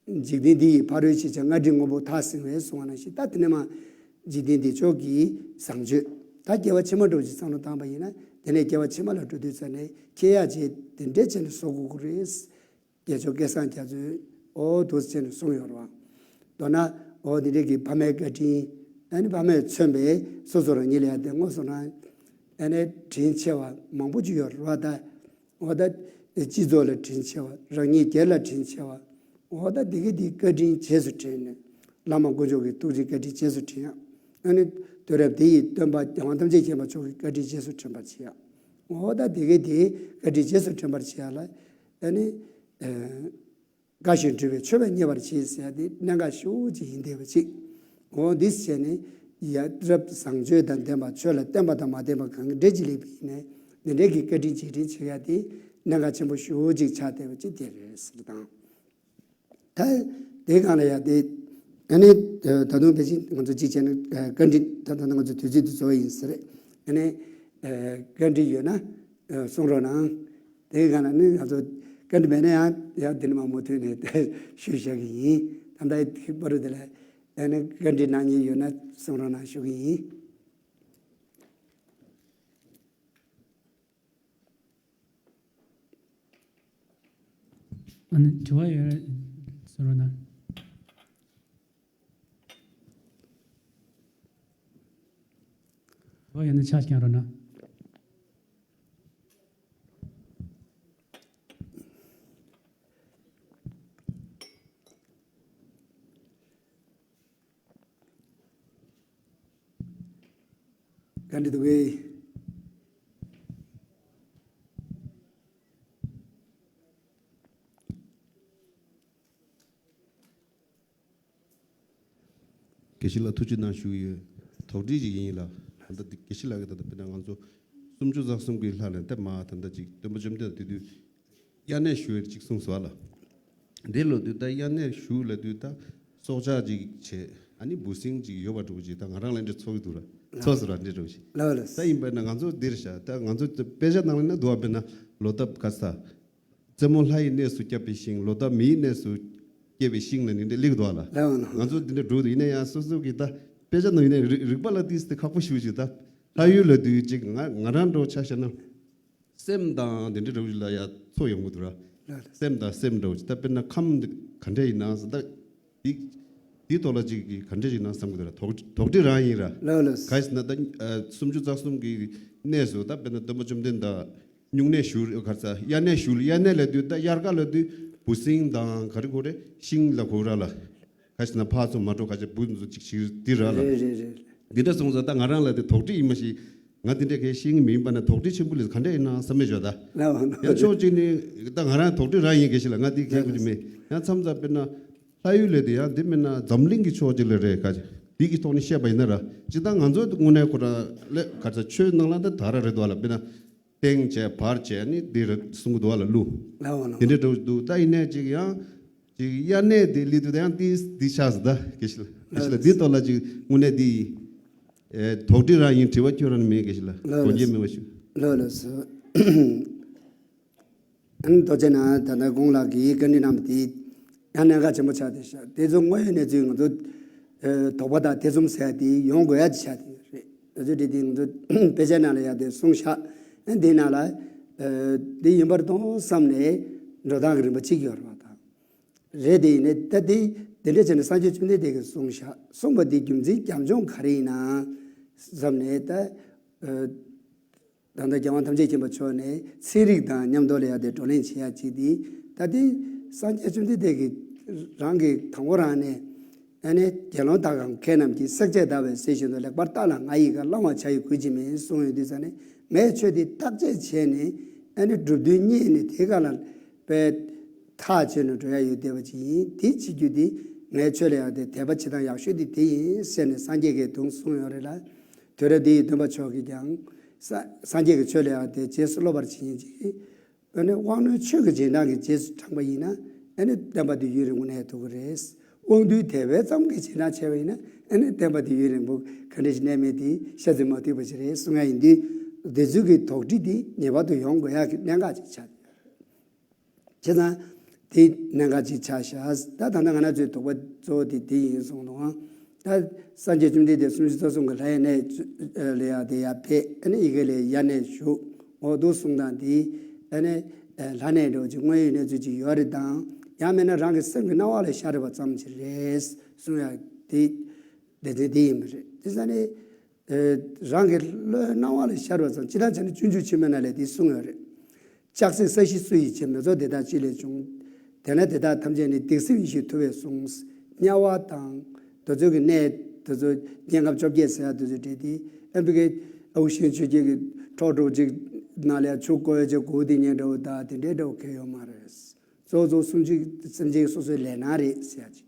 འཇིག་རྟེན་འདི་ཡི་ཕ་རོལ་ཕྱིན་བྱ། སྔ་དྲིན་སྔོན་པོ་ཐག་བསྲིང་བས་གསུངས་པ་ནང་བཞིན། ད་དེ་ནས་མ་འཇིག་རྟེན་འདི་ཕྱོགས་ཀྱི་བཟང་སྤྱོད། ད་སྐྱེ་བ་ཕྱི་མ་འགྲོ་ཅིག་བསམ་བློ་བཏང་པ་ཡིན་ན། དེ་ནས་སྐྱེ་བ་ཕྱི་མ་ལ་འགྲོ་དུས་ཙ་ནས་ཁྱེད་ཡག་ཅིག་དེ་འདྲས་བྱས་ནས་བཟོ་དགོས་ཀྱི་རེད། རྒྱལ་མཆོག་སྐལ་བཟང་རྒྱ་མཚོས་འོ་འདུག་སེ་བྱས་ནས་གསུངས་ཡོད་རེད་བ། མདོར་ན་འོ་དེ་འདྲས་ཀྱི་ཕ་མའི་བཀའ་དྲིན། ཨ་ནི་ཕ་མས་མཚོན་པའི་སོ་སོ་རང་ཉིད་ལ་ཡང་དེ་དངོས་སུ་རང་ཨ་ནི་དྲིན་ཆེ་བ་མང་པོ་ཅིག་ཡོད་རེད་བ། ད་འོ་ད་སྤྱི་ཚོགས་ལ་དྲིན་ཆེ་བ། རང་ཉིད་སྒེར་ལ་དྲིན་ཆེ་བ། འོ་ད་དེ་གའི་དེའི་བཀའ་དྲིན་རྗེས་སུ་དྲན་ནས། བླ་མ་དཀོན་མཆོག་གི་ཐུགས་རྗེ་བཀའ་དྲིན་རྗེས་སུ་དྲན་ཡག་ཨ་ནི་དུས་རབས་དེ་ཡི་སྟོན་པ་རྒྱལ་དབང་ཐམས་ཅད་མཁྱེན་པ་མཆོག་གི་བཀའ་དྲིན་རྗེས་སུ་དྲན་པར་བྱེད་ཡག་འོ་ད་དེ་གའི་དེའི་བཀའ་དྲིན་རྗེས་སུ་དྲན་པར་བྱེད་ཡག་ལ། ཨ་ནི། ཨ། དགའ་ཞིང་སྤྲོ་བའི་མཆོད་པས་མཉེས་པར་བྱེད་ཟེར་ཡག་དེ་གནད་འགག་ཤོས་ཅིག་ཡིན་བསྡད་པ་ཅིག་འོ་འདི་བྱས་ནས་ཡ་རབས་བཟང་སྤྱོད་དང་ལྡན་པ། ཆོས་ལ་བརྟེན་པ་དང་མ་བརྟེན་པ་གང་འདྲ་ཅིག་སླེབས་པ་ཡིན་ནའི། འདི་འདྲའི་གི་བཀའ་དྲིན་རྗེས་དྲན་བྱེད་ཡག་དེ་གནད་འགག་ཆེན་པོ་ཤོས་ཅིག་ཆགས་བསྡད་པ་ཅིག་དེ་རེད་ཟེར་དང་། ད་དེའི་སྒང་ལ་ཡ་དེ། ཨ་ནི། ད་དུང་ཕལ་ཆེར་ང་ཚོ་གཅིག་བྱས་ན་བཀའ་འདྲི། ད་ད་ང་ཚོ་དུས་ཚོད་དེ་རྫོགས་ཡིན་ས་རེད། ཨ་ནི། བཀའ་འདྲི་ཡོད་ན་གསུང་རོགས་གནང་། དེའི་སྒང་ལ་ནི་ང་ཚོ་བཀའ་འདྲི་མེད་ན་ཡང་ཡང་འདི་ནས་མ་མུ་མཐུད་ནས་ཞུས་བཞག་གི་ཡིན། ད་ལྟ་དེ་བར་དུ་དེ་ལ་ཨ་ནི་བཀའ་འདྲི་གནང་མཁན་ཡོད་ན་གསུང་རོགས་གནང་ཞུ་གི་ཡིན། ཨ་ནི་དྲི་བ་ཡོད་རེད་གསུང་རོགས་གནང་། དྲི་བ་ཡོད་ན་ཕྱག་བརྐྱང་རོགས་གནང་། བཀའ་འདྲི་འདུག་གས། དགེ་བཤེས་ལགས་ཐུགས་རྗེ་གནང་ཞུ་གི་ཡོད། དོགས་འདྲི་ཅིག་ཡིན་ལ། ད་ལྟ་འདི་དགེ་བཤེས་ལགས་ཀྱིས་ད་ལྟ་དཔེར་ན་ང་ཚོ་སུམ་ཅུ་རྩ་གསུམ་གྱི་ལྷ་ལས་ད་མ་ད་ལྟ་ཅིག་སྟོན་པ་བཅོམ་ལྡན་འདས་དེ་དུས། དབྱར་གནས་ཞུ་ཡས་ཅིག་གསུངས་སོང་བ་ལ། འདི་ལོ་དུས་ད་དབྱར་གནས་ཞུ་ལ་དུས་ད་སྲོག་ཆགས་ཅིག་བྱས། ཨ་ནི་འབུ་སྲིན་ཅིག་ཡོད་པ་འདྲ་བོ་ཅིག་ད་ང་རང་ལ་འདྲ་ཚོར་གི་འདུག་ར། ཚོར་སོང་ར་འདྲ་འདྲ་བོ་ཞིག་ལ་ལ། ད་ཡིན་པ་ན་ང་ཚོ་འདིར་བཞག་ད་ང་ཚོ་དཔེ་ཆ་ནང་ལ་ན་འདུག་བ། དཔེར་ན་ལོ་འདབ་ག་ས། རྩེ་མོ་ལྷ་ཡི་གནས་སུ་སྐྱབས་པའི་ཤིང་། ལོ་འདབ་མི་ཡི་གནས་སུ་སྐྱེས་པའི་ཤིང་ལ་ནི་འདྲ་སླེབས་འདུག་བ་ལ། ལ་ལ། ང་ཚོ་འདི་འདྲ་འགྲོ་འདུག་ཡིན་ན་ཡང་སོ་སོ་གི་ད་དཔེ་ཆ་ནང་ཡིན་ན་རིག་རིག་པ་ལ་ཏིས་དེ་ཁག་པོ་ཞེ་པོ་ཞིག་ད་ལྷ་ཡུལ་ལ་དུས་ཅིག་ང་ང་རང་འགྲོ་ཆ་བཞག་ན། སེམས་དང་དེ་འདྲ་འདྲ་བོ་ལ་ཡ་ཚོར་ཡོང་གི་འདུག་ར། ལགས་རེད། སེམས་དང་སེམས་འདྲ་བོ་ཅིག་ད་དཔེར་ན་ཁམས་འདི་ག་འདྲ་ཡིན་ན་ཟེར་ད། འདི་འདི་ཐོག་ལ་ཅིག་གི་ག་འདྲ་ཡིན་ན་བསམ་གི་འདུག་ར། དོགས་དོགས་འདྲི་རང་ཡིན་ར། ལགས་ལགས། ག་ཟེར་ན་ད་ཨ་སུམ་ཅུ་རྩ་གསུམ་གི་གནས་སུ་ད་དཔེར་ན་སྟོན་པ་བཅོམ་ལྡན་འདས་སྨྱུང་གནས་ཞུ་ག་ས་དབྱར་གནས་ཞུ་དབྱར་གནས་ལ་དུས་ད་དབྱར་ཁ་ལ་དུས་འབུ་སྲིན་དང་ག་རེ་གོ་རེ་ཤིང་ལ་གོ་ར་ལ། ག་ཟེར་ན་ཕར་ཚུར་མ་འགྲོ་ག་ཅིག་འབུ་ཚོ་ཅིག་ཞིག་འདི་ར་ལ། རེད་རེད་རེད། འདི་འདྲ་སོང་ཙང་ད་ང་རང་ལ་དེ་དོགས་འདྲི་ཡིན་མ་ཤེས། ང་དེ་འདྲ་གས་ཤེས་ཀྱི་མིན་པ་ན་དོགས་འདྲི་ཆེན་པོ་ལས་ག་འདྲ་ཡིན་ན་བསམ་མེད་བྱོས་ད། ལགས་འོང་། ཡང་ཕྱོགས་གཅིག་ནས་ད་ང་རང་དོགས་འདྲི་རང་ཡིན་གས་ཤེས་ལ་ང་དེ་གས་ཀྱི་མེད། ཡང་མཚམས་མཚམས་དཔེར་ན་ལྷ་ཡུལ་ལས་དེ་ཡང་དེ་མིན་ན་འཛམ་གླིང་གི་ཕྱོགས་གཅིག་ལ་རེད་ག་ཅིག་འདི་གི་ཐོག་ནས་བཤད་པ་ཡིན་ན་ར་ཅི་ད་ང་ཚོ་དངོས་གནས་ཁོ་རང་ལས་ག་ས་ཆོས་ནང་ལ་ད་ད་ར་རེད་དོ་ལ་དཔེར་ན། སྟེང་བྱས་བར་བྱས་ནི་འདི་རེད་གསུང་གི་འདུག་བ་ལ་ལུ། ལགས་འོང་། དེ་འདྲ་འགྲོ་འདུག་ད་ཡིན་ནས་ཅིག་ཡང་ཅིག་དབྱར་གནས་དེ་སླེབས་དུས་ད་ཡང་ཏིས་འདི་ཆགས་སོང་ད་གེ་ཤི་ལ་གེ་ཤི་ལ་འདི་ཐོག་ལ་ཅིག་དངོས་གནས་འདི་ཡིན། ཨེ། དོགས་འདྲི་རང་ཡིན། དྲི་བ་ཁྱོད་རང་ནས་མེད་གི་ཞིག་ལ། ལགས་དགོངས་འགལ་མེད་པ་ཞུ། ལགས་ལགས་སོ། ཨ་ནི་རྡོ་རྗེ་ན་ད་ལྟ་གོང་ལགས་ཀྱིས་བཀའ་འདྲི་གནང་བ་དེ་ཡང་གནད་འགག་ཆེན་པོ་ཆགས་བསྡད་ཤག་དེ་ཚོ་དངོས་ཡོད་གནས་ཚུལ་ང་ཚོ་ཨེ། དོགས་པ་དང་ཐེ་ཚོམ་ཟེར་ཡ་དེ་ཡོང་དགོས་ཡ་ཅིག་ཆགས་བསྡད་ཡོད་རེད། ང་ཚོ་འདི་དེ་ང་ཚོ་དཔེ་ཆ་ནང་ལ་ཡ་དེ་གསུངས་ཤག་ཨ་ནི་དེའི་ནང་ལ་ཨེ། འདི་ཡིན་པ་རེད་དོ་བསམ་ནས་འགྲོ་སྟངས་ཀྱི་རིམ་པ་གཅིག་ཡོད་རེད་པ། ད་རེད། དེ་ཡིན་ནའི་ད་དེ་དེ་འདྲ་བྱས་ནས་སངས་རྒྱས་བཅོམ་ལྡན་འདས་ཀྱིས་གསུངས་ཤག་གསུངས་པ་དེ་རྒྱུ་མཚན་རྒྱབ་ལྗོངས་ག་རེ་ཡིན་ན་བསམ་ནས། ད་ཨ། ད་ལྟ་རྒྱལ་དབང་ཐམས་ཅད་མཁྱེན་པ་མཆོག་ནས་ཚན་རིག་དང་མཉམ་དུ་ལ་ཡ་དེ་བགྲོ་གླེང་བྱེད་ཡ་གཅིག་དེ། ད་དེ་སངས་རྒྱས་བཅོམ་ལྡན་འདས་ཀྱིས་རང་གིས་དང་པོ་རང་ནས། ཨ་ནི་དགེ་སློང་དག་གམ་མཁས་རྣམས་ཀྱིས། བསྲེག་བཅད་བརྡར་བའི་གསེར་བཞིན་དུ། ལེགས་པར་བརྟགས་ལ་ང་ཡི་བཀའ། བླང་བར་བྱ་ཡི་གུས་ཕྱིར་མིན། གསུངས་ཡོད་དུས་ཙ་ནས་ངས་ཆོས་འདི་བརྟག་དཔྱད་བྱས་ནས། ཨ་ནི་སྒྲུབ་དོན་རྙེད་ནས་དེ་ག་ལ་དཔེ་ཐག་བཅད་ནས་འགྲོ་ཡ་ཡོད་བསྡད་པ་ཅིག་ཡིན། དེ་བྱེད་རྒྱུ་དེ་ངའི་ཆོས་ལ་ཡང་དེ་དད་པ་བྱེད་སྟངས་ཡག་ཤོས་དེ་དེ་ཡིན་ཟེར་ནས་སངས་རྒྱས་ཀྱིས་དུང་གསུངས་ཡོད་རེད་ལ། དུས་རབས་འདི་ཡི་སྟོན་པ་མཆོག་གིས་ཀྱང་ས་སངས་རྒྱས་ཀྱི་ཆོས་ལ་ཡང་དེ་རྗེས་སུ་སློབ་པར་བྱེད་ཉིན་ཅིག་ཨ་ནི་དབང་རྣོན་ཆོས་ཀྱི་རྗེས་འབྲང་གི་རྗེས་སུ་འབྲངས་པ་ཡིན་ན། ཨ་ནི་བསྟན་པ་འདི་ཡུན་རིང་པོ་གནས་ཐུབ་ཀྱི་རེད། དབང་རྟུལ་དད་པའི་ཙམ་གྱི་རྗེས་འབྲང་བྱས་པ་ཡིན་ན། ཨ་ནི་བསྟན་པ་འདི་ཡུན་རིང་པོ་ག་འདྲ་ཞིག་གནས་མིན་དེ་བཤད་ཚོད་མ་ཐུབ་པ་ཞིག་རེད་གསུང་ཡ་ཡིན་དུས། དེ་ཚོའི་གི་དོགས་འདྲི་འདི་ངེས་པར་དུ་ཡོང་དགོས་ཡ་གི་གནད་འགག་ཅིག་ཆགས་ཡོད་རེད། བྱས་ཙང་དེ་གནད་འགག་ཅིག་ཆགས་ཤག་ད་ད་ལྟ་ང་རང་ཚོའི་དོགས་པ་གཙོ་བོ་དེ་དེ་ཡིན་གསུངས་འདུག་ད་སངས་རྒྱས་བཅོམ་ལྡན་འདས་སུམ་ཅུ་རྩ་གསུམ་གྱི་ལྷའི་གནས་ལ་ཡ་དེ་ཡར་ཕེབས། ཨ་ནི་ཡི་གེ་ལས་ཡར་གནས་བཞུགས། འོ་འདུག་གསུངས་སྟངས་དེ། ཨ་ནི་ལྷ་གནས་འདྲ་བོ་ཅིག་དངོས་ཡོད་གནས་ཚུལ་ཅིག་ཡོད་རེད་དང་། ཡང་མིན་ན་རང་གི་སེམས་ཀྱི་སྣང་བ་ལ་ཤར་བ་ཙམ་ཅིག་རེད་གསུང་ཡ་དེ། སྡེ་ཚན་དེ་ཡིན་པ་རེད། དེ་ས་ནས། ཨེ། རང་གི་བློའི་སྣང་བ་ལ་ཤར་བ་ཙམ། སྤྱིར་བཏང་བྱས་ན་སྤྱོད་འཇུག་ཆེན་མོའི་ནང་ལ་དེ་གསུངས་ཡོད་རེད། ལྕགས་སྲེག་ས་གཞི་སུ་ཡིས་བྱས། མེ་ཚོགས་དེ་དག་ཅི་ལས་བྱུང་། དེས་ན་དེ་དག་ཐམས་ཅད་ནི། སྡིག་སེམས་ཡེ་ཤེས་མཐུ་བས་བསྲུངས། དམྱལ་བ་དང་། དེ་ཚོ་གི་གནས་དེ་ཚོ་དམྱལ་ཁམས་བཅོ་བརྒྱད་ཟེར་ཡ་དེ་ཚོ་འདྲ་དེ། ཨ་ནི་ཕ་གི་ཨའུ་ཤིན་ཆོས་རྒྱལ་གྱི་ཁྲོ་ཁྲོ་ཅིག་ནང་ལ་ཡ་ཆུ་བསྐོལ་བྱས་གོ་དེ་ཉལ་འདྲ་བོ་དང་དེ་འདྲའི་འདྲ་བོ་གང་ཡང་ཡོད་མ་རེད། གཙོ་བོ་གཙོ་བོ་སུམ་ཅུ་སེམས་ཅན་སོ་སོའི་ལས་སྣང་རེད་ཟེར་ཡ་ཅིག་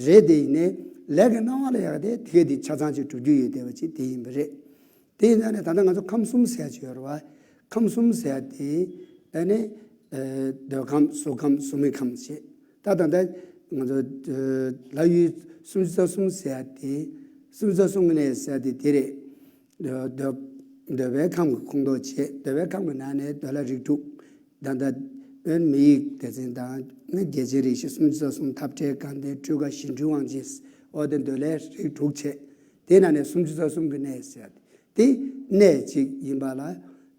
རེད། དེ་ཡིན་ནའི་ལས་ཀྱི་སྣང་བ་ལ་ཡག་དེ་དེ་གས་དེ་ཆ་ཚང་ཅིག་གྲུབ་རྒྱུ་ཡོད་བསྡད་པ་ཅིག་དེ་ཡིན་པ་རེད། དེ་ཡིན་ཙང་ནས་ད་ལྟ་ང་ཚོ་ཁམས་གསུམ་ཟེར་ཡ་ཅིག་ཡོད་རེད་བ། ཁམས་གསུམ་ཟེར་ཡ་དེ་ཨ་ནི་ཨ་འདོད་ཁམས་གཟུགས་ཁམས་གཟུགས་མེད་ཁམས་བྱས། ད་ད་ལྟ་ང་ཚོ་ཨ་ལྷ་ཡུལ་སུམ་ཅུ་རྩ་གསུམ་ཟེར་ཡ་དེ། སུམ་ཅུ་རྩ་གསུམ་གྱི་གནས་ཟེར་ཡ་དེ་དེ་རེད། འདོད་འདོད་འདོད་པའི་ཁམས་ཀྱི་ཁོངས་གཏོགས་བྱས། འདོད་པའི་ཁམས་ཀྱི་ནང་ནས་འདོད་ལྷ་རིགས་དྲུག་ད་ལྟ་ཨ་ནི་མི་ཡི་སྡེ་ཚན་དང་། ཨ་ནི་རྒྱལ་ཆེན་རིགས་བཞི། སུམ་ཅུ་རྩ་གསུམ་འཐབ་བྲལ་དགའ་ལྡན་སྤྲུལ་དགའ་ཞི་ཁྲོའི་དབང་བྱེད། འོ་དེ་འདོད་ལྷའི་རིགས་དྲུག་བྱས། དེའི་ནང་ནས་སུམ་ཅུ་རྩ་གསུམ་གྱི་གནས་ཟེར་ཡ་དེ་གནས་གཅིག་ཡིན་པ་ལ།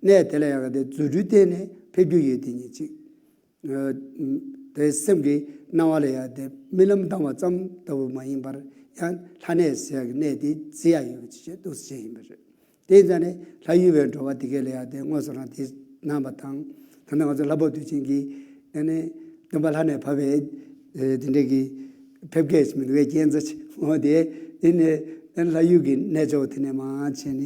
གནས་དེ་ལ་ཡག་དེ་རྫུ་འཕྲུལ་བསྟན་ནས་ཕེབས་རྒྱུ་ཡོད་དེ་ཉིད་གཅིག་ཨ་དེ་སེམས་ཀྱི་སྣང་བ་ལ་ཡག་དེ་རྨི་ལམ་ལྟ་བ་ཙམ་ལྟ་བུ་མ་ཡིན་པར། ཡང་ལྷ་གནས་ཟེར་ཡག་གི་གནས་དེ་གཟིགས་ཡག་ཡོད་པ་ཅིག་བྱས་འདུག་སེ་བྱས་ཡིན་པ་རེད། དེ་ཡིན་ཙང་ནས་ལྷ་ཡུལ་བའི་འགྲོ་བ་དེ་གས་ལ་ཡག་དེ་དངོས་སུ་རང་དེ་གནང་བ་དང་། ད་ལྟ་ང་ཚོ་ལྷ་བབས་དུས་ཆེན་གྱི་ཨ་ནི་སྟོན་པ་ལྷ་ནས་བབས་པའི་ཨ་དེ་འདྲས་ཀྱི་ཕེབས་སྐད་ཞིག་མི་འདུག་བའི་སྐས་འཛེག་ཅིག་འོ་དེ་ཡིན་ནས། ཨ་ལྷ་ཡུལ་གྱི་གནས་མཆོག་དེ་ནས་མར་བྱས་ནས།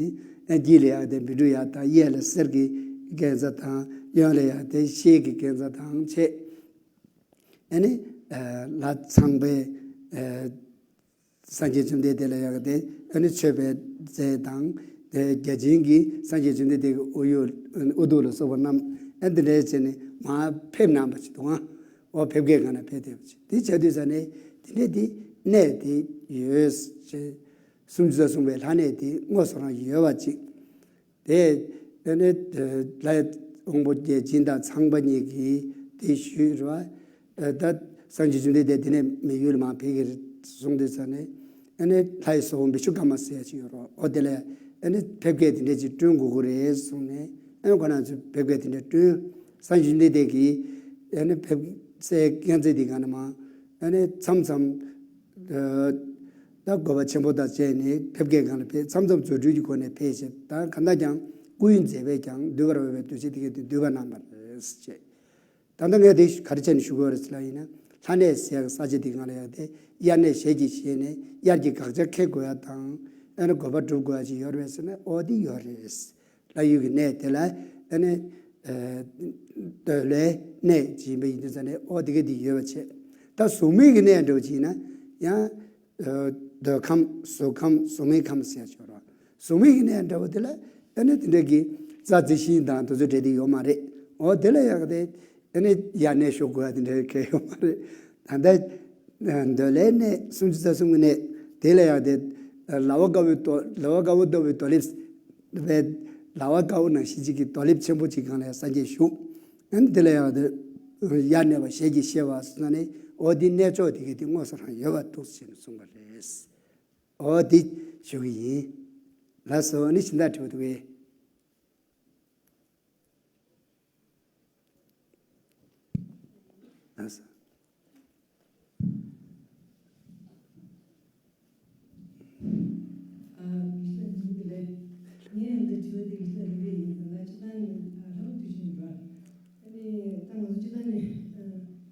ཨ་དཀྱིལ་ལ་ཡག་དེ་བཻ་ཌཱུརྱ་དང་། གཡས་ལ་གསེར་གྱི་སྐས་འཛེག་དང་། གཡོན་ལ་ཡག་དེ་ཤེལ་གྱི་སྐས་འཛེག་དང་བྱས། ཨ་ནི་ཨ་ལྷ་ཚངས་པས་ཨ་སངས་རྒྱས་བཅོམ་ལྡན་འདས་ལ་ཡག་དེ་ཨ་ནི་མཆོད་པའི་རྫས་དང་། དེ་བརྒྱ་བྱིན་གྱིས་སངས་རྒྱས་བཅོམ་ལྡན་འདས་ཀྱི་དབུ་གཡོགས་དབུ་གདུགས་ལ་སོགས་པ་བསྣམས། ཨ་འདི་འདྲ་བྱས་ནས་མར་ཕེབས་གནང་བ་ཅིག་འདུག་ཨང་། འོ་ཕེབས་སྐད་སྒང་ལ་ཕེབས་བསྡད་པ་ཅིག་དེ་བྱས་དུས་ཙ་ནས་དེ་འདྲས་དེ་གནས་དེ་ཡོད་ཅེས། སུམ་ཅུ་རྩ་གསུམ་པའི་ལྷ་གནས་དེ་དངོས་སུ་རང་ཡོད་པ་ཅིག་དེ་ཨ་ནི་ལྷའི་དབང་པོ་བརྒྱ་བྱིན་དང་ཚངས་པ་གཉིས་ཀྱིས་དེ་ཞུས་རེད་བ། ཨ་ད་སངས་རྒྱས་བཅོམ་ལྡན་འདས་དེ་ནས་མི་ཡུལ་ལ་མར་ཕེབས་ཀྱི་རེད་གསུངས་དུས་ཙ་ནས། ཨ་ནི་ལྷའི་ཟོར་བུ་བི་ཤུ་ཀརྨ་ཟེར་ཡ་ཅིག་ཡོད་རེད་བ། འོ་དེ་ལ་ཨ་ནི་ཕེབས་སྐད་དེ་འདྲས་ཅིག་བསྐྲུན་དགོས་ཀྱི་རེད་གསུངས་ནས། ཨ་ནི་ཁོ་རང་ཚོས་ཕེབས་སྐད་དེ་འདྲས་བསྐྲུན། སངས་རྒྱས་བཅོམ་ལྡན་འདས་ཀྱིས་ཨ་ནི་ཕེབས་སའི་སྐས་འཛེག་དེ་སྒང་ནས་མར་ཨ་ནི་མཚམས་མཚམས་ཨ་ད་དགོས་པ་ཆེན་པོ་དང་བཅས་ནས་ཕེབས་སྐད་སྒང་ལ་ཕེབས། མཚམས་མཚམས་རྫུ་འཕྲུལ་གྱི་སྒོ་ནས་ཕེབས་ཤིང་། ད་གང་ལྟར་ཀྱང་སྐུའི་མཛད་པས་ཀྱང་འདུས་པར་འོས་པའི་འདུ་བྱེད་དེ་གས་དེ་འདུས་པ་རྣམ་པར་ཟེར་བྱས། ད་ལྟ་ངས་དེ་ག་རེ་བྱས་ནས་ཞུ་དགོས་རེད་ཟེར་ལབ་ཡིན་ན། ལྷ་གནས་ཟེར་ཡག་ས་ཆ་དེ་སྒང་ལ་ཡག་དེ་དབྱར་གནས་ཞལ་གྱིས་བཞེས་ནས་དབྱར་གྱི་དགག་བྱ་འཁྱེར་དགོས་ཡ་དང་། ཨ་ནི་དགོས་པ་སྒྲུབ་དགོས་ཡ་ཅིག་ཡོད་རེད་ཟེར་ན། འོ་དེ་ཡོད་རེད། ལྷ་ཡུལ་གྱི་གནས་དེ་ལ་ཨ་ནི་ཨ་འདོད་ལྷའི་གནས་ཅིག་ཡིན་པ་ཡིན་དུས་ཙ་ནས། འོ་དེ་ག་དེ་ཡོད་པ་བྱས། ད་གཟུགས་མེད་ཀྱི་གནས་འདྲ་བོ་ཅིག་ཡིན་ན་ཡང་། ཨ་འདོད་ཁམས་གཟུགས་ཁམས་གཟུགས་མེད་ཁམས་ཟེར་ཡ་ཅིག་ཡོད་རེད་བ། གཟུགས་མེད་ཀྱི་གནས་འདྲ་བོ་དེ་ལ་ཨ་ནི་དེ་འདྲ་གི་རྩྭ་རྩི་ཤིང་དང་དེ་ཚོ་འདྲ་དེ་ཡོད་མ་རེད། འོ་དེ་ལ་ཡག་དེ་ཨ་ནི་ཡར་གནས་ཞུ་དགོས་ཡ་དེ་འདྲ་གང་ཡང་ཡོད་མ་རེད། ད་ལྟ་ཨ་འདོད་ལྷའི་གནས་སུམ་ཅུ་རྩ་གསུམ་གྱི་གནས་དེ་ལ་ཡག་དེ་ ལ་བ་དཀར་པོའི་རྡོ་ལ་བ་དཀར་པོ་ལྟ་བུའི་རྡོ་ལེབ་བའི་ལ་བ་དཀར་པོ་ནང་བཞིན་ཅིག་གི་རྡོ་ལེབ་ཆེན་པོ་ཅིག་སྒང་ལ་ཡང་སངས་རྒྱས་བཞུགས། ཨ་ནི་དེ་ལ་ཡང་དེ་ཡར་གནས་པ་ཞལ་གྱིས་བཞེས་པ་ཟེར་ན་ནི་འོ་འདི་གནས་མཆོག་དེ་གའི་དེ་དངོས་སུ་རང་ཡོད་པ་འདུག་ཟེར་ནས་གསུངས་པ་རེད། འོ་འདི་ཞུ་གི་ཡིན། ལགས་སོ། ཨ་ནི་གཞན་དག་དྲི་བ་འདུག་གས། ལགས་སོ། ཨ། དགེ་བཤེས་ལགས་ཐུགས་རྗེ་ཆེ། ངས་ཡང་འདི་དྲི་བ་འདི་དགེ་བཤེས་ལགས་འདི་འདྲ་ཡིན་ཟེར་ན། སྤྱིར་བཏང་ནས་ཨ་ལྷག་པར་དུ་ཞུ་འགྲོ། ཨ་ནི་ད་ང་ཚོ་སྤྱིར་བཏང་ནས་ཨ། ཨེ། ཇི་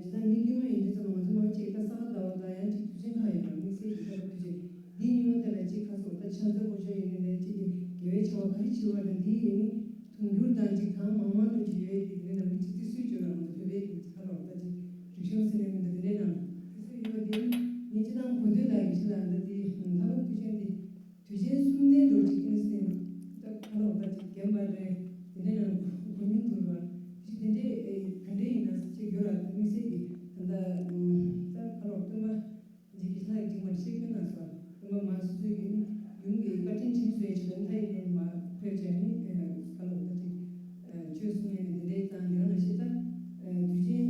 ལྟར་མི་དཀྱུས་མ་ཡིན་དུས་ཙམ་ལ་ང་ཚོ་མང་ཆེ་ད་ས་ག་ཟླ་བ་དང་ཡང་ཅིག་དུས་ཆེན་ཁག་ཡོད་པ། དམིགས་བསལ་གྱི་ས་ག་དུས་ཆེན་འདིའི་ཉིན་མོ་དེ་ལ་ཅིག་ཁ་སོགས་ད་ཕྱག་འཚལ་སྐོར་ཞོག་ཡིན་ནའི་ཅིག་གི་དགེ་བའི་བྱ་བ་ག་རེ་བྱེད་པ་དང་འདིའི་ཡིན་ནི་དུང་འགྱུར་དང་ཅིག་གང་མང་མང་འགྲོ་ཅིག་ཡོད་དེ་དེ་ནས་ནམ་རྒྱུན་ཅིག་རྩིས་སྲོལ་བརྗོད་ལ་ང་ཚོ་བོད་པའི་གི་ཁ་ལོག་ད་ཅིག་རིག་གཞུང་ཟེར་ནས་མི་འདུག་དེ་འདྲའི་ནང་རྩིས་སྲོལ་ཡོད་དེ་ངས་ཅི་དང་གོ་ཐོས་ལ་གི་ཅི་ལ་འདི་དེ་ལྷག་པར་དུས་ཆེན་འདི། དུས་ཆེན་གསུམ་ལྡན་འགྲོ་ཅིག་ཨིན་སིན་ད་ཁ་ལོག་ད་ཅིག་རྒན་པ་རེད། དེ་ནས་ཡང་གོ་མྱོང་འདུག་ར། དེ་དེ་འདྲས་ཨེ་ག་འདྲས་ཡིན་ན་ཅིག་ཡོད་ར། དམིགས་བསལ་གྱི་ད་ད་ད་ཁ་ལོག་སྟོན་པ་འཇིགས་ཀྱི་ལྷ་ཡི་ཅིག་མ་ཤེས་ཀྱི་ན་ས་སྟོན་པ་མ་སུ་སུ་ཡིན་ཡུམ་གྱི་བཀའ་དྲིན་དྲིན་གསོས་ཅིག་ལ་མཐའ་ཡི་ནས་མ་ཕེབས་བྱས་ནི་ཁ་ལོག་ད་ཅིག་ཆོས་གསུང་ཡས་ནས་དེ་འདྲས་དང་དེ་རང་ལ་ཤེས་ད་དུས་ཆེན་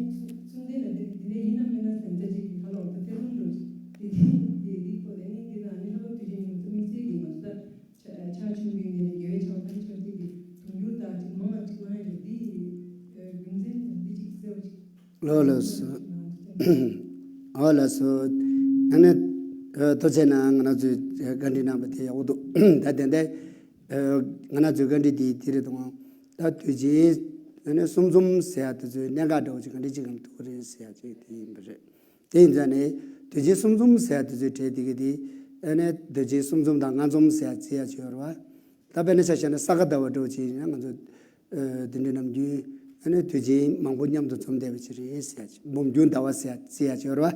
གསུམ་ལྡན་ལ་དེ་དེ་འདྲས་ཡིན་ན་མིན་ན་ཟེར་ད་ཅིག་ཁ་ལོག་ད་ཐེ་ཚོམ་འགྲོ་ཅིག་དེ་དེ་དེ་དེ་ཁོ་ལས་ནི་འདི་ན་ནི་ལྷག་པར་དུས་ཆེན་ཉིན་མོ་དམིགས་བསལ་གྱི་ང་ཚོ་ད་ཆ་ཆུང་གི་ངས་ནི་དགེ་བའི་བྱ་བ་ག་རེ་བྱ་དེ་གི་དུང་འགྱུར་དང་ཅིག་མང་བ་ཅིག་གནང་ཡ་རེད། འདི་ཡི་རྒྱུ་མཚན་དང་འདི་ཅིག་གསལ་བ་ཅིག་ལགས་སོ། ཨོ་ལགས་སོ། ཨ་ནི་ཐུགས་རྗེ་གནང་། ང་རང་ཚོས་བཀའ་འདྲི་གནང་བ་དེ་ཡག་པོ་འདུག་ད་དེ་འདྲ་ང་རང་ཚོའི་བཀའ་འདྲི་དེ་དེ་རེད་དང་། ད་དུས་ཆེན་ཨ་ནི་གསུམ་འཛོམས་ཟེར་ཡ་དེ་ཚོའི་གནད་འགག་འདྲ་བོ་ཅིག་ག་འདྲ་ཅིག་གང་ཐུག་རེད་ཟེར་ཡ་ཅིག་དེ་ཡིན་པ་རེད། དེ་ཡིན་ཙང་ནས་དུས་ཆེན་གསུམ་འཛོམས་ཟེར་ཡ་དེ་ཚོའི་གྲས་དེ་གི་དེ་ཨ་ནི་དུས་ཆེན་གསུམ་འཛོམས་དང་ལྔ་འཛོམས་ཟེར་ཡ་བརྩི་ཡ་ཅིག་ཡོད་རེད་བ། ད་དཔེར་ན་ཆ་བཞག་ན་ས་ག་ཟླ་བ་འདྲ་བོ་ཅིག་ཡིན་ན་ང་ཚོ་ཨ་དེ་འདྲའི་ནམ་རྒྱུན་ཨ་ནི་དུས་ཆེན་མང་པོ་མཉམ་དུ་འཛོམས་བསྡད་པ་ཅིག་རེད་ཟེར་ཡ་ཅིག་འབུམ་འགྱུར་ཟླ་བ་ཟེར་ཡ་བརྩི་ཡ་ཅིག་ཡོད་རེད་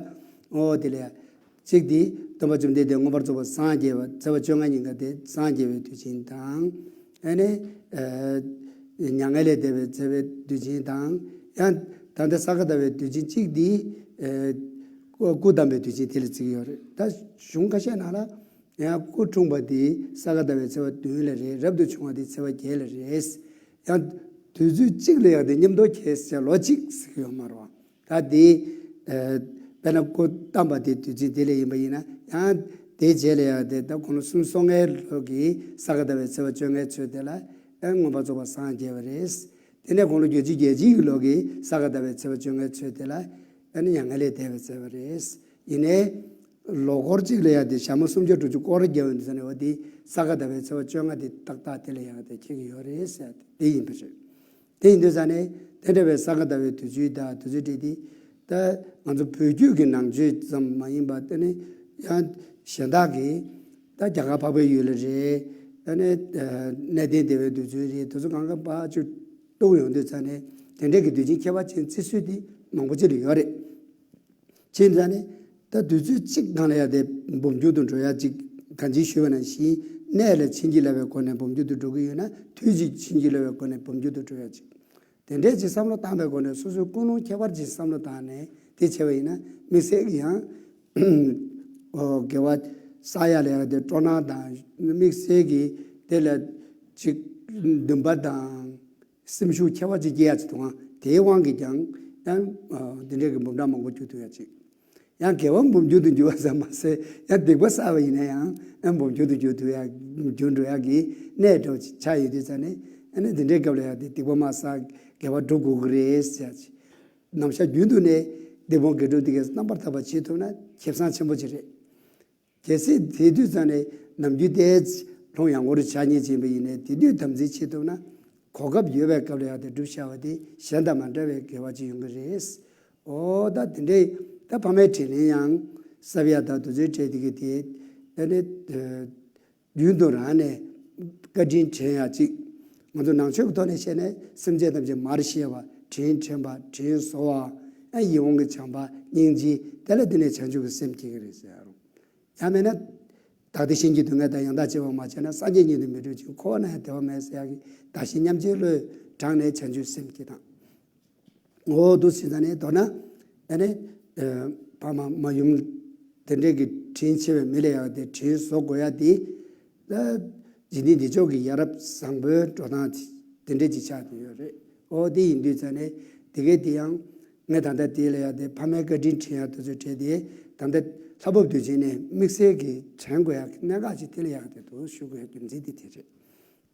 བ། ཨོ་དེ་ལ་ཡ། གཅིག་དེ་སྟོན་པ་བཅོམ་ལྡན་འདས་མངོན་པར་རྫོགས་པར་སངས་རྒྱས་པ་ཚེས་པ་བཅོ་ལྔ་ཉིན་ཀ་དེ་སངས་རྒྱས་པའི་དུས་ཆེན་དང་། ཨ་ནི་ཨ་མྱ་ངན་ལས་འདས་པའི་ཚེས་པའི་དུས་ཆེན་དང་། ཡང་ད་ལྟ་ས་ག་ཟླ་བའི་དུས་ཆེན་གཅིག་དེ་ཨ་སྐུ་སྐུ་བལྟམས་པའི་དུས་ཆེན་དེ་ལ་བརྩི་གི་ཡོད་རེད། ད་གཞུང་ཁ་ཤས་ནང་ལ་ཡང་སྐུ་འཁྲུངས་པ་དེ་ས་ག་ཟླ་བའི་ཚེས་པ་བདུན་ལ་རེད། རབ་ཏུ་བྱུང་བ་དེ་ཚེས་པ་བརྒྱད་ལ་རེད། ཡང་དུས་ཚོད་གཅིག་ལ་ཡང་དེ་མཉམ་དུ་ཁེལ་ཟེར་ལོ་གཅིག་ཟེར་གི་ཡོད་མ་རེད། ད་དེ་ཨ་དཔེར་ན་སྐུ་བལྟམས་པ་དེ་དུས་ཚོད་དེ་ལ་ཡིན་པ་ཡིན་ན། ཡང་དེའི་རྗེས་ལ་ཡང་དེ་ད་དགུང་ལོ་སུམ་ཅུ་སོ་ལྔའི་ལོ་གི་ས་ག་ཟླ་བའི་ཚེས་པ་བཅོ་ལྔའི་ཚོད་དེ་ལ་ཨ་མངོན་པར་རྫོགས་པར་སངས་རྒྱས་པ་རེད། དེ་ནས་དགུང་ལོ་བརྒྱད་ཅུ་གྱ་གཅིག་གི་ལོ་གི་ས་ག་ཟླ་བའི་ཚེས་པ་བཅོ་ལྔའི་ཚོད་དེ་ལ་ཨ་ནི་མྱ་ངན་ལས་འདས་པའི་ཚེས་པ་རེད། ཡིན་ནའི་ལོ་འཁོར་གཅིག་ལ་ཡང་དེ་ཞག་མ་སུམ་བརྒྱ་དྲུག་ཅུ་སྐོར་བརྒྱབ་ཡོང་དུས་ཙ་ནས་འོ་དེ་ས་ག་ཟླ་བའི་ཚེས་པ་བཅོ་ལྔ་དེ་ཏག་ཏག་དེ་ལ་ཡང་དེ་འཁེལ་གྱི་ཡོད་རེད་ཟེར་དེ་ཡིན་པ་རེད། དེ་ཡིན་དུས་ཙ་ནས་དེ་འདྲ་བའི་ས་ག་ཟླ་བའི་དུས་ཚོད་དང་དུས་ཚོད་སྤྲད་དེ་ད་ང་ཚོ་བོད་བརྒྱུད་ཀྱི་ནང་ཆོས་ཙམ་མ་ཡིན་པ་དེ་ནི་ཡང་གཞན་དག་གིས་ད་རྒྱ་གར་འཕགས་པའི་ཡུལ་ལ་རེད། ཨ་ནི་གནས་བརྟན་སྡེ་བའི་དུས་ཚོད་རེད། དེ་ཚོ་གང་ག་ཕར་ཅིག་གཏུག་ཡོང་དུས་ཙ་ནས་དེ་འདྲ་གི་དུས་ཆེན་ཁྱད་པར་ཅན་བརྩི་སྲོལ་དེ་མང་པོ་ཅིག་ལ་ཡོད་རེད། བྱས་ཙང་ནས་ད་དུས་ཚོད་གཅིག་སྒང་ལ་ཡང་དེ་འབུམ་འགྱུར་དུ་འགྲོ་ཡ་གཅིག་གང་ཅི་ཞུས་པ་ནང་བཞིན་གནས་ལ་བྱིན་གྱིས་བརླབས་པའི་སྒོ་ནས་འབུམ་འགྱུར་དུ་འགྲོ་གི་ཡོད་ན། དུས་ཀྱི་བྱིན་གྱིས་བརླབས་པའི་སྒོ་ནས་འབུམ་འགྱུར་དུ་འགྲོ་ཡ་གཅིག་དེ་འདྲའི་ཅིག་བསམ་བློ་བཏང་པའི་སྒོ་ནས་སོ་སོའི་ཀུན་སློང་ཁྱད་པར་ཅིག་བསམ་བློ་བཏང་ནས་དེ་བྱས་པ་ཡིན་ན་དམིགས་བསལ་གྱི་ཡང་ཨོ་དགེ་བ་བསགས་ཡ་ལ་ཡང་དེ་སྤྲོ་སྣང་དང་དམིགས་བསལ་གྱི་དེ་ལ་ཅིག་འདུན་པ་དང་། སེམས་ཤུགས་ཁྱད་པར་ཅིག་སྐྱེ་ཡ་ཅིག་འདུག་ཨང་། དེའི་དབང་གིས་ཀྱང་ཡང་འདི་འདྲའི་གི་འབུམ་ཕྲག་མང་པོ་འགྱུར་ཐུབ་ཡ་ཅིག་ཡང་དགེ་བ་འབུམ་འགྱུར་དུ་འགྱུར་བ་ཙམ་མ་ཟད། ཡང་སྡིག་པ་བསགས་པ་ཡིན་ན་ཡང་ཡང་འབུམ་འགྱུར་དུ་འགྱུར་ཐུབ་ཡ་འགྱུར་འགྲོ་ཡ་གི་གནས་འདྲ་བོ་ཅིག་ཆགས་ཡོད་དུས་ཙ་ནས། ཨ་ནི་འདི་འདྲའི་སྐབས་ལ་ཡང་དེ་སྡིག་པ་མ་བསགས་དགེ་བ་སྒྲུབ་དགོས་ཀྱི་རེད་ཟེར་ཡ་ཅིག་ནམ་ཞག་རྒྱུན་དུ་ནས་སྡིག་སྤོང་དགེ་སྒྲུབ་དེ་གའི་རྣམ་པར་དག་པ་བྱེད་ཐུབ་ན་ཁེ་བཟང་ཆེན་པོ་ཅིག་རེད། གལ་སྲིད་དེ་དུས་ཙམ་ནས་ནམ་རྒྱུན་དེ་ལྷུང་ཡང་སྐོར་བྱ་ཉེས་ཅན་པ་ཡིན་ནའི་དེ་དུས་དམ་འཛིན་བྱེད་ཐུབ་ན། གོ་སྐབས་ཡོད་པའི་སྐབས་ལ་ཡང་དེ་སྒྲུབ་བྱ་བ་དེ་གཞན་དང་མ་འདྲ་བའི་དགེ་བ་ཅིག་ཡོང་གི་རེད། ཨོ་ད་དེ་འདྲའི་ད་ཕ་མའི་དྲིན་ལན་ཡང་གསབ་ཡ་དང་དུས་ཚོད་སྤྲད་དེ་གི་དེ་ཨ་ནི་རྒྱུན་དུ་རང་ནས་བཀའ་དྲིན་དྲན་ཡ་ཅིག་ང་ཚོ་ནང་ཆོས་ཀྱི་ཐོག་ནས་བཤད་ན་སེམས་ཅན་ཐམས་ཅད་མར་ཤེས་པ། དྲིན་དྲན་པ། དྲིན་གཟོ་བ། ཨ་ཡིད་འོང་གི་བྱམས་པ་སྙིང་རྗེ། དེ་ལ་དེ་ནས་བྱང་ཆུབ་ཀྱི་སེམས་སྐྱེ་གི་རེད་ཟེར་ཡ་རུང་། ཡང་མིན་ན། བདག་བདེ་གཤིན་རྗེའི་སྡུག་བསྔལ་དང་ཡང་དག་བརྗེ་བ་མ་བྱས་ན། སངས་རྒྱས་ཉིད་དུ་མི་འགྲུབ་ཅིང་། འཁོར་བ་ན་ཡང་བདེ་བ་མེད་ཟེར་ཡག་གི་བདག་གཞན་མཉམ་བརྗེའི་བློས་དྲངས་ནས་བྱང་ཆུབ་སེམས་བསྐྱེད་དང་། འོ་འདུག་ཟེར་ཙ་ནས་མདོར་ན་ཨ་ནི་ཕ་མ་མ་ཡུམ་ དེ་འདྲའི་གི་དྲིན་ཆེ་བའི་མི་ལ་ཡང་དེ་དྲིན་གཟོ་དགོས་ཡ་དེ། ད་འཇིག་རྟེན་འདི་ཕྱོགས་ཀྱི་ཡ་རབས་བཟང་པོའི་འགྲོ་སྟངས་དེ་འདྲ་ཅིག་ཆགས་བསྡད་ཡོད་རེད། ཨོ་དེ་ཡིན་དུས་ཙང་ནས་དེ་གའི་དེ་ཡང་ངས་ད་ལྟ་དེ་ལ་ཡང་དེ་ཕ་མའི་བཀའ་དྲིན་དྲན་ཡག་དེ་ཚོ་བྲལ་ཏེ། ད་ལྟ་ལྷ་བབས་དུས་ཆེན་ནས་དམིགས་བསལ་གྱི་དྲན་དགོས་ཡག་གི་གནད་འགག་ཅིག་དེ་ལ་ཡག་དེ་འདུག་ཞུ་དགོས་ཡག་རྒྱུ་མཚན་དེ་དེ་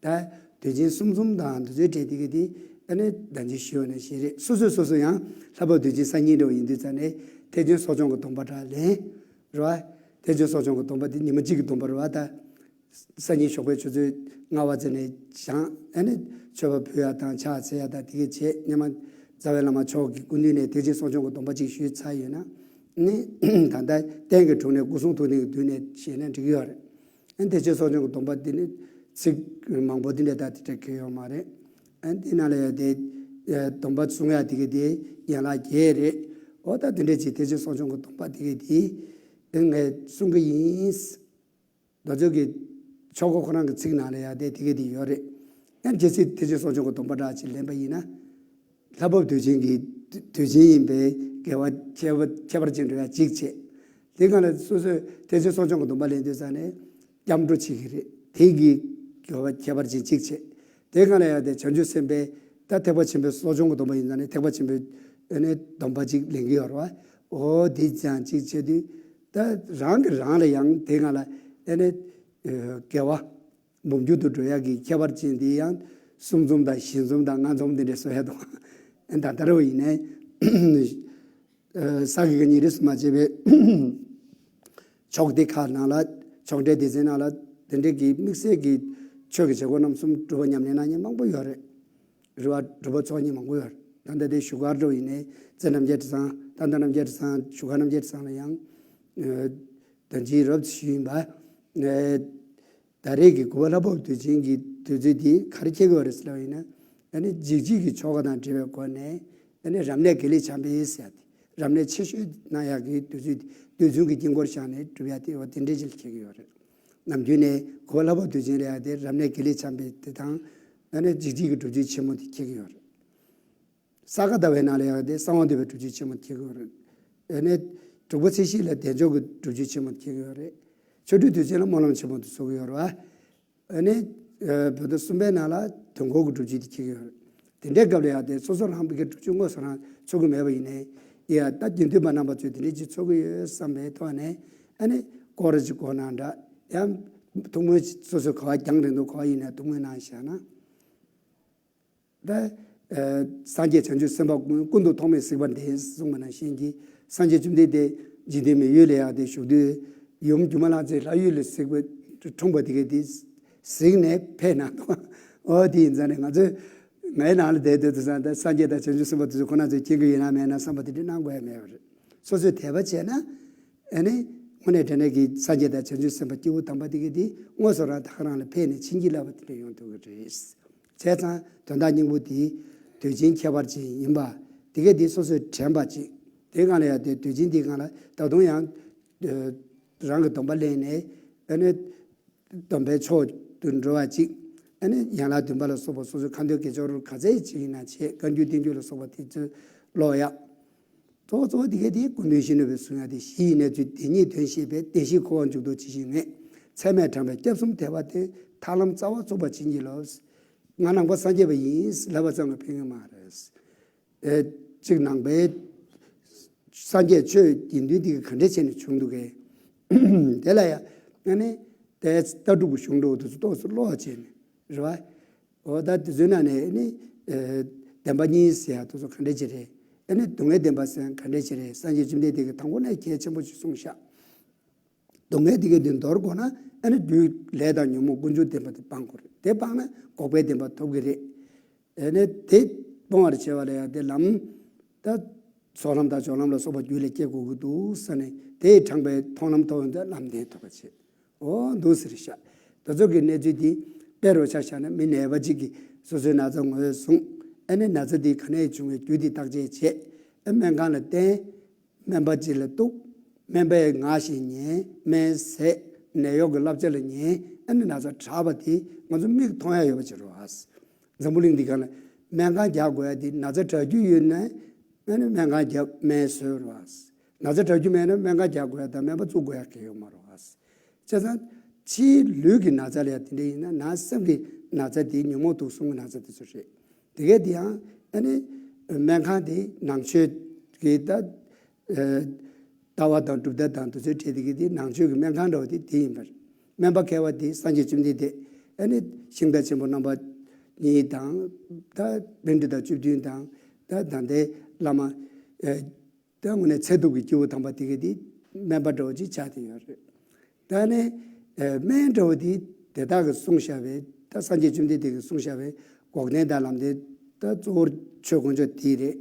རེད། ད་དུས་ཆེན་གསུམ་གསུམ་དང་དེ་ཚོའི་གྲས་དེ་གའི་དེ་ཨ་ནི་ད་ཅི་ཞུ་བ་ནས་ཤེས་རེད། སོ་སོས་སོ་སོ་ཡང་ལྷ་བབས་དུས་ཆེན་སང་ཉིན་འདྲ་བོ་ཡིན་དུས་ཙང་ནས་ཐེག་ཆེན་གསོ་སྦྱོང་གི་སྡོམ་པ་འདྲ་ལེན། རེད་བ། ཐེག་ཆེན་གསོ་སྦྱོང་གི་སྡོམ་པ་དེ་ཉི་མ་གཅིག་གི་སྡོམ་པ་རེད་བ། ད་སང་ཉིན་ཞོགས་པའི་ཆུ་ཚོད་ལྔ་པ་ཙམ་ནས་བཞེངས། ཨ་ནི་མཆོད་པ་ཕུལ་ཡག་དང་ཕྱག་འཚལ་ཡག་དང་དེ་གས་བྱས། སྔོན་མ་རྩ་བའི་བླ་མ་མཆོག་གི་སྐུ་མདུན་ནས་ཐེག་ཆེན་གསོ་སྦྱོང་གི་སྡོམ་པ་གཅིག་ཞུས་ཚར་ཡོད་ན་ནི། ད་ལྟ་རྟེན་གྱི་དྲུང་ནས་སྐུ་གསུང་ཐུགས་རྟེན་གྱི་མདུན་ནས་བཞེས་ན་འགྲིག་གི་ཡོད་རེད། ཨ་ནི་ཐེག་ཆེན་གསོ་སྦྱོང་གི་སྡོམ་པ་དེ་ནི་ཚིག་མང་པོ་དེ་འདྲ་ད་དེ་འདྲ་གལ་ཡོད་མ་རེད། ཨ་ནི་དེ་ནང་ལ་ཡང་དེ་སྡོམ་པ་སྲུང་ཡག་དེ་གས་དེ་ཡན་ལག་བརྒྱད་རེད། འོ་ད་དེ་འདྲ་ཅིག་ཐེག་ཆེན་གསོ་སྦྱོང་གི་སྡོམ་པ་དེ་གས་དེ་ངས་གསུང་གི་ཡིན། རྡོ་རྗེ་གི་ཆོ་ག་ཁོ་རང་གི་ཚིག་ནང་ལ་ཡང་དེ་དེ་གས་དེ་ཡོད་རེད། ཡང་གལ་སྲིད་ཐེག་ཆེན་གསོ་སྦྱོང་གི་སྡོམ་པ་འདྲ་ཅིག་ལེན་པ་ཡིན་ན། ལྷ་བབས་དུས་ཆེན་གྱི་དུས་ཆེན་ཡིན་པའི་དགེ་བ་ཁྱད་པར་ཁྱད་པར་ཅན་འགྲོ་ཡག་གཅིག་བྱས། དེ་སྒང་ལ་སོ་སོས་ཐེག་ཆེན་གསོ་སྦྱོང་གི་སྡོམ་པ་ལེན་དུས་ཙང་ནས་སྐྱབས་འགྲོ་བྱེད་ཀྱི་རེད། དེ་གི་དགེ་བ་ཁྱད་པར་ཅན་གཅིག་བྱས། དེ་སྒང་ལ་ཡང་དེ་བྱང་ཆུབ་སེམས་དཔའི་ད་ཐེག་པ་ཆེན་པོའི་གསོ་སྦྱོང་གི་སྡོམ་པ་ཡིན་ཙང་ནས་ཐེག་པ་ཆེན་པོའི་ཨ་ནི་སྡོམ་པ་གཅིག་ལེན་གྱི་ཡོད་རེད་བ། འོ་དེ་ཙང་གཅིག་བྱས་དུས་ད་རང་གིས་རང་ལ་ཡང་དེ་སྒང་ལ་ཨ་ནི་དགེ་བ་འབུམ་འགྱུར་དུ་འགྲོ་ཡག་གི་ཁྱད་པར་ཅན་དེ་ཡང་གསུམ་འཛོམས་དང་བཞི་འཛོམས་དང་ལྔ་འཛོམས་དེ་འདྲ་བཟོ་ཡག་འདུག་ཨ་ད་ལྟ་རུ་ཡིན་ནའི་ས་དགེ་བཀའ་རྙིང་རིས་སུ་མ་ཆད་པའི་ཕྱོགས་སྡེ་ཁག་ནང་ལ། ཕྱོགས་འབྲེལ་སྡེ་ཚན་ནང་ལ་དེ་འདྲའི་གི་དམིགས་བསལ་གྱི་ཆོས་ཀྱི་བྱེད་སྒོ་རྣམ་གསུམ་སྒྲུབ་པ་ཉམས་ལེན་གནང་མཁན་མང་པོ་ཡོད་རེད། རེད་བ། སྒྲུབ་པ་ཚོགས་གཉིས་མང་པོ་ཡོད་རེད། ད་ལྟ་དེ་བཞུགས་སྒར་འགྲོ་ཡིན་ནའི་རྩེ་རྣམ་རྒྱལ་གྲྭ་ཚང་། ད་ལྟ་རྣམ་རྒྱལ་གྲྭ་ཚང་། བཞུགས་སྒར་རྣམ་རྒྱལ་གྲྭ་ཚང་ལ་ཡང་ད་ཅི་རོབ་ཙམ་ཞུས་ཡིན་པ། ད་རེས་ཀྱི་དགུ་པ་ལྷ་བབས་དུས་ཆེན་གྱི་དུས་ཚོད་འདི་ག་རེ་འཁེལ་གྱི་ཡོད་རེད་ཟེར་ལབ་པ་ཡིན་ན། ཨ་ནི་འཇིགས་བྱེད་ཀྱི་ཆོ་ག་དང་འབྲེལ་བའི་སྒོ་ནས་ཨ་ནི་རབ་གནས་དགེ་ལེགས་འཆང་དཔལ་ཟེར་ཡག་དེ་རབ་གནས་ཆེ་ཤོས་གནང་ཡག་གི་དུས་ཚོད་དེ་དུས་ཚོད་ཀྱི་དཀྱིལ་འཁོར་བཞག་ནས་སྒྲུབ་ཡག་དེ་འོ་དེ་འདྲའི་ཅིག་ལ་འཁེལ་གྱི་ཡོད་རེད། ནམ་རྒྱུན་ནས་དགུ་པ་ལྷ་བབས་དུས་ཆེན་ལབ་ཡག་དེ་རབ་གནས་དགེ་ལེགས་འཆང་དཔལ་དེ་དང་ཨ་ནི་འཇིགས་བྱེད་ཀྱི་སྒྲུབ་མཆོད་ཆེན་མོ་དེ་འཁེལ་གྱི་ཡོད་རེད། ས་ག་ཟླ་བའི་ནང་ལ་ཡང་དེ་གསང་བ་འདུས་པའི་སྒྲུབ་མཆོད་ཆེན་མོ་འཁེལ་གྱི་ཡོད་རེད། ཨ་ནི་དྲུག་པ་ཚེས་བཞི་ལ་དལ་འབྱོར་གྱི་སྒྲུབ་མཆོད་ཆེན་མོ་འཁེལ་གྱི་ཡོད་རེད། ཆོ་འཕྲུལ་དུས་ཆེན་ལ་སྨོན་ལམ་ཆེན་མོ་དེ་ཚོགས་ཀྱི་ཡོད་རེད་བ། ཨ་ནི་བོད་ཟླ་གསུམ་པའི་ནང་ལ་དུས་འཁོར་གྱི་སྒྲུབ་མཆོད་དེ་འཁེལ་གྱི་ཡོད་རེད། དེ་འདྲའི་སྐབས་ལ་ཡང་དེ་སོ་སོ་རང་གི་སྒྲུབ་མཆོད་དངོས་སུ་རང་ཚོགས་ཀྱི་མེད་པ་ཡིན་ནའི། ཡ་ད་དགེ་འདུན་པ་རྣམ་པ་ཚོས་དེ་འདྲའི་ཅིག་ཚོགས་ཀྱི་ཡོད་བསམ་པའི་ཐོག་ནས་ཨ་ནི་སྐོར་ར་ཅིག་སྐོར་ན་འདྲ། ཡང་ཐུགས་སྨོན་སོ་སོས་ག་པར་བགྱང་རན་འདུག་ག་པར་ཡིན་ནའི་ཐུགས་སྨོན་གནང་བཞག་ན། ད་ཨ་སངས་རྒྱས་བྱང་ཆུབ་སེམས་དཔའ་ཀུན་ཀུན་ཏུ་ཐོགས་མེད་གཟིགས་པ་འདི་གསུངས་པ་ནང་བཞིན་གྱི་སངས་རྒྱས་བཅོམ་ལྡན་འདས་འཇིག་རྟེན་མི་ཡུལ་ལ་ཡང་དེ་བཞུགས་དུས་ཡུམ་སྒྱུ་མ་ལྷ་མཛེས་ལྷ་ཡུལ་ལ་གཟིགས་པ་འཁྲུངས་པ་དེ་ག་དེ་གཟིགས་ནས་ཕེབས་གནང་འདུག་ཨོ་དེ་ཡིན་ཙང་ནས་ང་ཚོས་ངའི་ནང་ལ་བསྡད་དུས་དེང་སང་ད་སངས་རྒྱས་དང་བྱང་ཆུབ་སེམས་དཔའ་དེ་ཚོ་ཁོ་རང་ཚོས་མཁྱེན་གྱི་ཡོད་ན་མེད་ན་བསམ་པ་དེ་འདྲ་གནང་དགོས་ཡ་མེད་པ་རེད། སོ་སོས་དད་པ་བྱས་ན། ཨ་ནི་དངོས་གནས་དྲང་གནས་ཀྱི་སངས་རྒྱས་དང་བྱང་ཆུབ་སེམས་དཔའ་སྐྱེས་བུ་དམ་པ་དེ་ག་དེ་དངོས་སུ་རང་ད་ག་རང་ལ་ཕེབས་ནས་བྱིན་གྱིས་བརླབས་པ་དེ་འདྲ་ཡོང་ཐུབ་ཀྱི་རེད། བྱས་ཙང་དོན་དག་སྙིང་པོ་དེ་དུས་ཆེན་ཁྱད་པར་ཅན་ཡིན་པ་དེ་ག་དེ་སོ་སོས་དྲན་པ་ཅིག་དེ་སྒང་ལ་ཡང་དེ་དུས་ཆེན་དེ་སྒང་ལ་ད་དུང་ཡང་ཨ་རང་གི་སྡོམ་པ་ལེན་ནས་ཨ་ནི་སྡོམ་པའི་མཆོག་ཏུ་འགྲོ་བ་ཅིག་ཨ་ནི་ཡན་ལག་བདུན་པ་ལ་སོགས་པ་སོ་སོའི་ཁ་འདོན་དགེ་སྦྱོར་ག་ཚད་ཅིག་ཡིན་ན་བྱེད། བཀའ་འགྱུར་བསྟན་འགྱུར་ལ་སོགས་པ་དེ་ཚོ་ཀློག་ཡག་གཙོ་བོ་གཙོ་བོ་དེ་ག་དེ་སྐུ་མདུན་ཞི་གནས་པའི་གསུང་ཡག་དེ། གཞི་ཡི་གནས་ཚུལ་དེ་ཉིད་དོན་ཤེས་པས། བདེན་བཞིའི་འཁོར་བར་འཇུག་ལྡོག་ཇི་ཞིག་ངེས། ཚད་མས་དྲངས་པའི་སྐྱབས་གསུམ་དད་པ་སྟེ། ཐར་ལམ་རྩ་བ་རྫོགས་པར་བྱིན་གྱིས་རློབས། ང་ནང་པ་སངས་རྒྱས་པ་ཡིན་ལབ་པ་ཙམ་ལ་ཕན་གྱི་མ་རེད། ཨེ་གཅིག་ནང་པའི་སངས་རྒྱས་ཆོས་དགེ་འདུན་དེ་ག་ག་འདྲ་བྱས་ནས་བྱུང་འདུག་གས། དེ་ལ་ཡང་ཨ་ནི་དེ་ལྟ་གྲུབ་ཀྱི་གཞུང་འགྲོ་དེ་ཚོ་ཏོག་ཙམ་ཀློག་བྱས་ནས་རེད་བ། འོ་ད་དེ་ཚོའི་ནང་ནས་ནི་ཨ་བདེན་པ་གཉིས་ཟེར་ཡག་དེ་ཚོ་ག་འདྲ་ཅིག་རེད། ཨ་ནི་སྡུག་བསྔལ་བདེན་པ་ཟེར་ཡག་ག་འདྲ་ཅིག་རེད། སངས་རྒྱས་བཅོམ་ལྡན་འདས་ཀྱིས་དང་པོ་ནས་གལ་ཆེན་པོ་ཞིག་གསུངས་ཤག་སྡུག་བསྔལ་དེ་ག་དེ་འདོར་དགོས་ན་ཨ་ནི་རྒྱུའི་ལས་དང་ཉོན་མོངས་ཀུན་འབྱུང་བདེན་པ་དེ་སྤང་དགོས་རེད། དེ་སྤངས་ན་འགོག་པའི་བདེན་པ་ཐོབ་ཀྱི་རེད། ཨ་ནི་དེ་སྤོང་བར་བྱེད་པ་ལ་ཡང་དེ་ལམ་ད་ཚོགས་ལམ་དང་སྦྱོར་ལམ་ལ་སོགས་པ་རྒྱུད་ལ་སྐྱེ་དགོས་ཀྱི་འདུག་ཟེར་ནས་དེས་དྲངས་པའི་མཐོང་ལམ་ཐོབ་ཡོང་དུས་ལམ་བདེན་ཐོབ་པ་བྱེད། འོ་འདུག་ཟེར་ཤག་དེ་ཚོ་གི་གནས་ཚུལ་འདི་དཔེ་རུ་ཆ་བཞག་ན་མི་ནད་པ་གཅིག་གིས་སོ་སོའི་ན་ཚ་ངོས་བཟུང་། ཨ་ནི་ན་ཚ་འདི་ག་ནས་བྱུང་བའི་རྒྱུ་འདི་བརྟག་དཔྱད་བྱེད། ཨ་སྨན་ཁང་ལ་བསྟན། སྨན་པ་གཅིག་ལ་གཏུག་སྨན་པས་ངར་ཞིང་ཉན། སྨན་ཟས། ནད་གཡོག་གི་བསླབ་བྱ་ལ་ཉན། ཨ་ནི་ན་ཚ་དྲག་པ་དེ་ང་ཚོ་མིག་མཐོང་ཡ་ཡོད་པ་ཅིག་རེད་བ། འཛམ་བུ་གླིང་འདི་ག་ལ་སྨན་ཁང་རྒྱག་དགོས་ཡ་དེ་ན་ཚ་དྲག་རྒྱུ་ཡོད་ན་ཨ་ནི་སྨན་ཁང་རྒྱབ་སྨན་བཟོས་རེད་བ། ན་ཚ་དྲག་རྒྱུ་མེད་ན་སྨན་ཁང་རྒྱག་དགོས་ཡ་དང་སྨན་པ་བཙུགས་དགོས་ཡ་གང་ཡང་ཡོད་མ་རེད་བ། བྱས་ཙང་ཕྱིའི་ལུས་ཀྱི་ན་ཚ་ལ་ཡང་དེ་འདྲ་ཡིན་ན། ནང་སེམས་ཀྱི་ན་ཚ་དེ་ཉོན་མོངས་དུག་གསུམ་གྱི་ན་ཚ་དེ་ཚོ་རེད། དེ་གས་དེ་ཡང་ཨ་ནི་སྨན་ཁང་དེ་ནང་ཆོས་ཀྱི་ད་ལྟ་བ་དང་གྲུབ་མཐའ་དང་དེ་ཚོའི་གྲས་དེ་གས་དེ་ནང་ཆོས་ཀྱི་སྨན་ཁང་འདྲ་བ་དེ་དེ་ཡིན་པ་རེད། སྨན་པ་མཁས་པ་དེ་སངས་རྒྱས་བཅོམ་ལྡན་འདས། ཨ་ནི་ཤིང་རྟ་ཆེན་པོ་རྣམ་པ་གཉིས་དང་། ད་པཎྜི་ཏ་བཅུ་བདུན་དང་། ད་ད་ལྟའི་བླ་མ། ཨ། ད་དངོས་གནས་ཚེ་ཐུབ་ཀྱི་སྐྱེས་བུ་དམ་པ་དེ་ག་དེ་སྨན་པ་འདྲ་བོ་ཅིག་ཆགས་བསྡད་ཡོད་རེད། ད་ནི་ཨ་སྨན་འདྲ་བོ་དེ་དེ་དག་གིས་གསུངས་བཞག་པའི། ད་སངས་རྒྱས་བཅོམ་ལྡན་འདས་ཀྱིས་གསུངས་བཞག་པའི་འགོག་བདེན་དང་ལམ་བདེན། ད་གཙོ་བོར་ཆོས་དཀོན་མཆོག་དེ་རེད།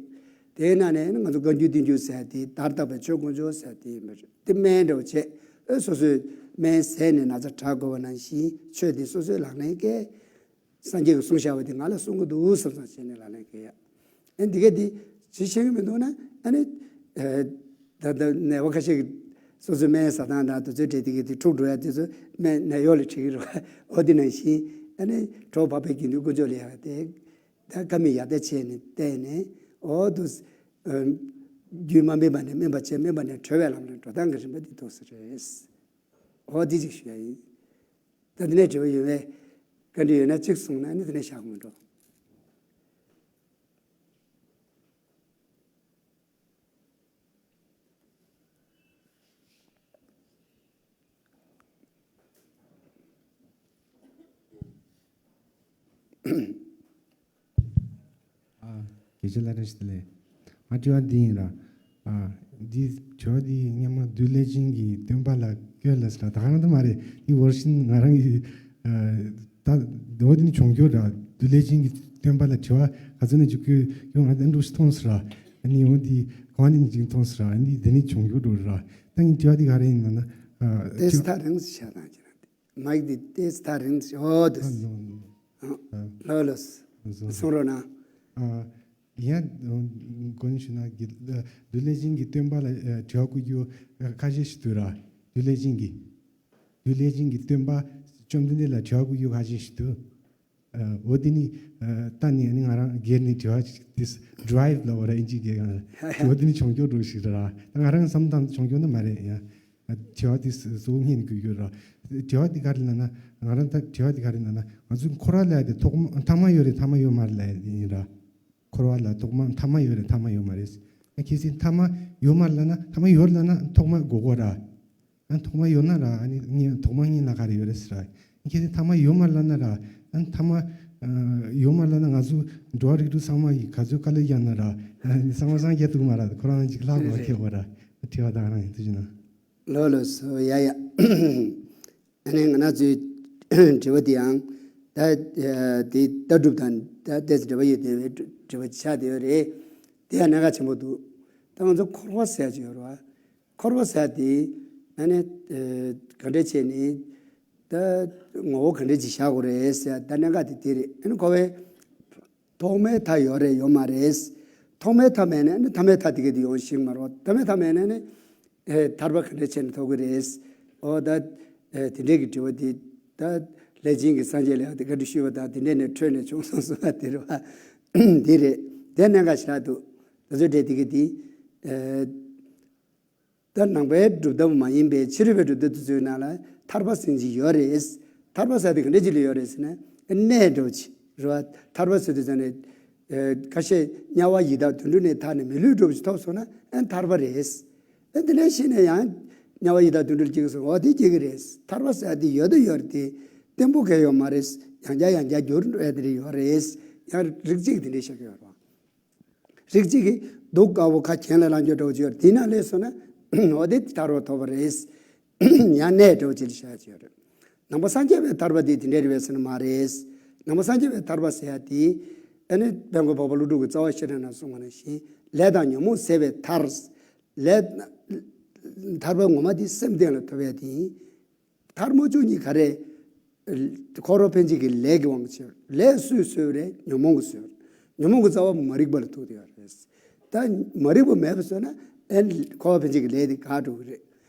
དེའི་ནང་ནས་ང་ཚོ་བཀའ་འགྱུར་བསྟན་འགྱུར་ཟེར་དེ། བརྡར་བཏགས་པའི་ཆོས་དཀོན་མཆོག་ཟེར་དེ་ཡིན་པ་རེད། དེ་སྨན་འདྲ་བོ་བྱས། ཨ་སོ་སོས་སྨན་བཟས་ནས་ན་ཚ་དྲག་དགོས་པ་ནང་བཞིན། ཆོས་དེ་སོ་སོས་ལག་ལེན་བཀལ། སངས་རྒྱས་ཀྱིས་གསུངས་བཞག་པ་དེ་ང་ལ་གསུང་གི་འདུག་བསམ་བསམ་བྱས་ནས་ལག་ལེན་བཀལ་ཡ། ཨ་ནི་འདི་ག་དེ་ཅི་ཤེས་ཀྱི་མི་འདུག་ན། ཨ་ནི་ཨ་ད་ལྟ་ནད་པ་ཁ་ཤས་ཀྱིས་སོ་སོའི་སྨན་ཟ་སྟངས་དང་དེ་ཚོའི་གྲས་དེ་ག་དེ་འཁྲུག་འགྲོ་ཡ་དེ་ཚོ་སྨན་ནད་གཡོག་ལ་འཁྲིད་ཀྱི་རེད་བ། འོ་དེ་ནང་བཞིན་ཨ་ནི་གྲོགས་པ་པའི་དགེ་འདུན་དཀོན་མཆོག་ལ་ཡ་དེ། ད་ཀ་མེད་ཡ་ད་བྱས་ནས་བལྟས་ནས། འོ་དུ་ཨ་རྒྱུད་མ་སྨིན་པ་ནས་སྨིན་པ་བྱས། སྨིན་པ་ནས་གྲོལ་བའི་ལམ་ལ་འགྲོ་སྟངས་ཀྱི་རིམ་པ་འདི་འདུག་ས་རེད། འོ་འདི་ཅིག་ཞུ་ཡ་ཡིན། ད་འདི་ནས་དྲི་བ་ཡོད་པས། བཀའ་འདྲི་ཡོད་ན་གཅིག་གསུངས་ན་ནི་འདི་ནས་བཞག་དགོས་འགྲོ། ཨ། དགེ་བཤེས་ལྷ་བཀྲ་ཤིས་བདེ་ལེགས། ང་དྲི་བ་འདི་ཡིན་ར། ཨ། འདི་དྲི་བ་འདི་སྔོན་མ་བདུད་ལས་སྦྱིན་གྱི་སྟོན་པ་ལ་བསྐྱོན་ལ་ཟེར་ར། ད་ག་རང་ད་མ་རེད། འདི་བར་ཤིན་ང་རང་གི། ཨ། ད་འོ་འདི་ནི་བྱུང་རྒྱུ་ར། བདུད་ལས་སྦྱིན་གྱི་སྟོན་པ་ལ་དྲི་བ་ག་ཚོད་ནས་ཅིག་བསྐྱོན་ཡོང་། ང་ད་འདྲ་ཞིག་མཐོང་ཟེར་ར། ཨ་ནི་འོ་འདི་གང་ནས་ཅིག་མཐོང་ཟེར་ར། ཨ་ནི་འདི་ནི་བྱུང་རྒྱུ་འགྲོ་ར། ད་ངའི་དྲི་བ་འདི་ག་རེ་ཡིན་ན་ན། ཨ། ཏེས་ཐ་རིང་ཤ་ན་ཅི་ར། མའིག་འདི་ཏེས་ཐ་རིང་ཤ། ཨོ་དེ། ཨ། ལོ་ལོ། གསུང་རོགས་གནང་། ཨ། ཡང་དགོངས་ཞུ་ན། གི་བདུད་ལས་སྦྱིན་གྱི་སྟོན་པ་ལ་དྲི་བ་བསྐུར་རྒྱུ་ཁ་ཤས་ཤིག་འདུག་ར། བདུད་ལས་སྦྱིན་གྱི། བདུད་ལས་སྦྱིན་གྱི་སྟོན་པ་བཅོམ་ལྡན་འདས་ལ་དྲི་བ་བསྐུར་རྒྱུ་ཁ་ཤས་ཤིག་འདུག། ཨ། འོ་དེ་ནི། ཨ། ད་ནི་ཨ་ནི་ང་རང་སྒེར་ནས་དྲི་བ་ཅིག་དེ་ཌ་རའིབ་ལ་འོ་ར་ཨིན་ཇི་སྒེར་གང་ལ། འོ་དེ་ནི་བྱུང་རྒྱུ་འགྲོ་ཞིག་ར། ད་ང་རང་བསམ་སྟངས་བྱུང་རྒྱུ་ནི་མ་རེད་ཡ། དྲི་བ་དེ་གཙོ་བོ་སྔོན་ནས་དགོས་ཀྱི་ཡོད་ར། དྲི་བ་དེ་ག་རེ་ལབ་ན། ང་རང་ད་དྲི་བ་དེ་ག་རེ་ལབ་ན། ང་ཚོ་འཁོར་བ་ལ་དེ་ཐོག་མ་ཐ་མ་ཡོད་རེད་ཐ་མ་ཡོད་མ་རེད་ལབ་ཡིན་ར། འཁོར་བ་ལ་ཐོག་མ་ཐ་མ་ཡོད་རེད་ཐ་མ་ཡོད་མ་རེད། ཨ། གལ་སྲིད་ཐ་མ་ཡོད་མ་རེད་ལབ་ན། ཐ་མ་ཡོད་ལབ་ན་ཐོག་མ་དགོས་གོ་ར། ཨ། ཐོག་མ་ཡོད་ན་ར། ཨ་ནི་ངས་ཐོག་མ་སྔོན་ལ་ག་རེ་ཡོད་རེད་ཟེར་ར། ཨ། གལ་སྲིད་ཐ་མ་ཡོད་མ་རེད་ལབ་ན་ར། ཨ། ཐ་མ་ཨ་ཡོད་མ་རེད་ལབ་ན་ང་ཚོ་འགྲོ་བ་རིགས་དྲུག་ཚང་མ་ཡིས་ག་ཚོད་དཀའ་ལས་བརྒྱབ་ན་ར། ཨ། ཚང་མ་སངས་རྒྱས་ཐུབ་ཀྱི་མ་རེད། ཁོ་རང་ཅིག་ལྷག་དགོས་པ་ཁེལ་བ་ར། དྲི་བ་ད་ག་རང་ཡིན། ཐུགས་རྗེ་གནང་། ལོ་ལོ་སོ་ཡ་ཡ། ཨ་ནི་ང་རང་ཚོའི་དྲི་བ་དེ་ཡང་ད་དེ་ལྟ་གྲུབ་དང་ད་ཏོག་ཙམ་འབྲེལ་བ་ཡོད་བསྡད་པའི་དྲི་བ་ཆགས་བསྡད་ཡོད་རེད། དེ་ཡང་གནད་འགག་ཆེན་པོ་འདུག། ད་ང་ཚོ་འཁོར་བ་ཟེར་ཡ་ཅིག་ཡོད་རེད་བ། འཁོར་བ་ཟེར་ཡ་དེ་ཨ་ནི་ག་འདྲ་བྱས་ནས་ད་ངོ་བོ་ག་འདྲ་ཅིག་བཞག་དགོས་རེད་ཟེར་ཡ། ད་གནད་འགག་དེ་དེ་རེད། ཨ་ནི་འཁོར་བའི་ཐོག་མའི་མཐའ་ཡོད་རེད་ཡོད་མ་རེད། ཐོག་མའི་མཐའ་མེད་ན་ནི་ཐ་མའི་མཐའ་དེ་ག་དེ་ཡོང་ཤེས་མ་རེད། ཐ་མའི་མཐའ་མེད་ན་ནི་ཨེ་ཐར་པ་ག་འདྲ་བྱས་ནས་ཐོབ་ཀྱི་རེད། འོ་ད་ཨེ་དེ་འདྲས་ཀྱི་དྲི་བ་དེ་ད་ལས་ཅན་གྱི་སངས་རྒྱས་ལ་ཡང་དེ་བཀའ་འདྲི་ཞུས་པ་དང་དེ་འདྲས་ནས་འཕྲོས་ནས་བྱུང་སོང་གསུངས་པ་དེ་རེད་བ། འདི་རེད། དེ་གནད་འགག་ཞིག་འདུག། ད་ཚོད་འདྲས་དེ་ག་དེ་ཨེ། ད་ནང་པའི་སྒྲུབ་ཐབས་མ་ཡིན་པའི་ཕྱི་རོལ་པའི་སྒྲུབ་ཐབས་དེ་ཚོའི་ནང་ལ་ཐར་པ་ཟེར་གྱི་ཡོད་རེད། ཐར་པ་ཟེར་དེ་ག་འདྲ་ཅིག་ལ་ཡོད་རེད་ཟེར་ན། གནས་འདྲ་བོ་ཅིག་རེད་བ། ཐར་པ་ཟེར་དུས་ཙམ་ནས་ཨེ་ཁ་ཤས་དམྱལ་བ་ཡི་དྭགས་དུད་འགྲོ་ནས་ཐར་ནས་མི་ལུས་འདྲ་བོ་ཅིག་ཐོབ་སོང་ན་ཨ་ཐར་པ་རེད། ཨ་དེ་ནས་ཤི་ནས་ཡང་དམྱལ་བ་ཡི་དྭགས་དུད་འགྲོ་ལ་སྐྱེ་གི་སོང་། འོ་དེ་སྐྱེ་གི་རེད། ཐར་པ་ཟེར་དེ་ཡོད་དུ་ཡོད་རེད་དེ། བརྟན་པོ་གང་ཡོད་མ་རེད། ཡང་བསྐྱར་ཡང་བསྐྱར་འགྱུར་འགྲོ་ཡ་དེ་འདྲ་ཡོད་རེད། ཡང་རིགས་གཅིག་དེ་འདྲ་བཤད་ཀྱི་ཡོད་རེད་བ། རིགས་གཅིག་གིས་གདུགས་དཀར་པོ་ཁ་གྱེན་ལ་ལངས་རྒྱུ་འདྲ་བོ་ཅིག་ཡོད་རེད། དེ་ནང་སླེབས་སོང་ན་འོ་དེ་ཐར་པ་ཐོབ་པ་རེད། ཡང་གནས་འདྲ་བོ་ཅིག་ལ་བཞག་ཅིག་ཡོད་རེད། ནང་པ་སངས་རྒྱས་པའི་ཐར་པ་དེ་དེ་འདྲ་རེད་པས་ཟེར་ན་མ་རེད། ནང་པ་སངས་རྒྱས་པའི་ཐར་པ་ཟེར་ཡ་དེ་ཨ་ནི་དཔལ་མགོན་འཕགས་པ་ཀླུ་སྒྲུབ་ཀྱི་རྩ་བ་ཤེས་རབ་ནང་གསུངས་པ་ནང་བཞིན་ལས་དང་ཉོན་མོངས་ཟད་པའི་མཐར། ལས། ཐར་པ་ངོ་མ་དེ་སེམས་གཏིང་ལ་ཐོབ་ཡ་དེ་ཡིན། ཐར་མ་བཅུ་གཉིས་ག་རེ། འཁོར་བ་འཕེན་བྱེད་ཀྱི་ལས་ཀྱི་དབང་གིས་བྱས། ལས་སུས་གསོས་པ་རེད། ཉོན་མོངས་ཀྱིས་གསོས་པ་རེད། ཉོན་མོངས་ཀྱི་རྩ་བ་མ་རིག་པ་ལ་ཐུག་བསྡད་ཡོད་རེད། ད་མ་རིག་པ་མེད་པ་བཟོས་ན་ཨེ་འཁོར་བ་འཕེན་བྱེད་ཀྱི་ལས་དེ་འགག་འགྲོ་གི་རེད།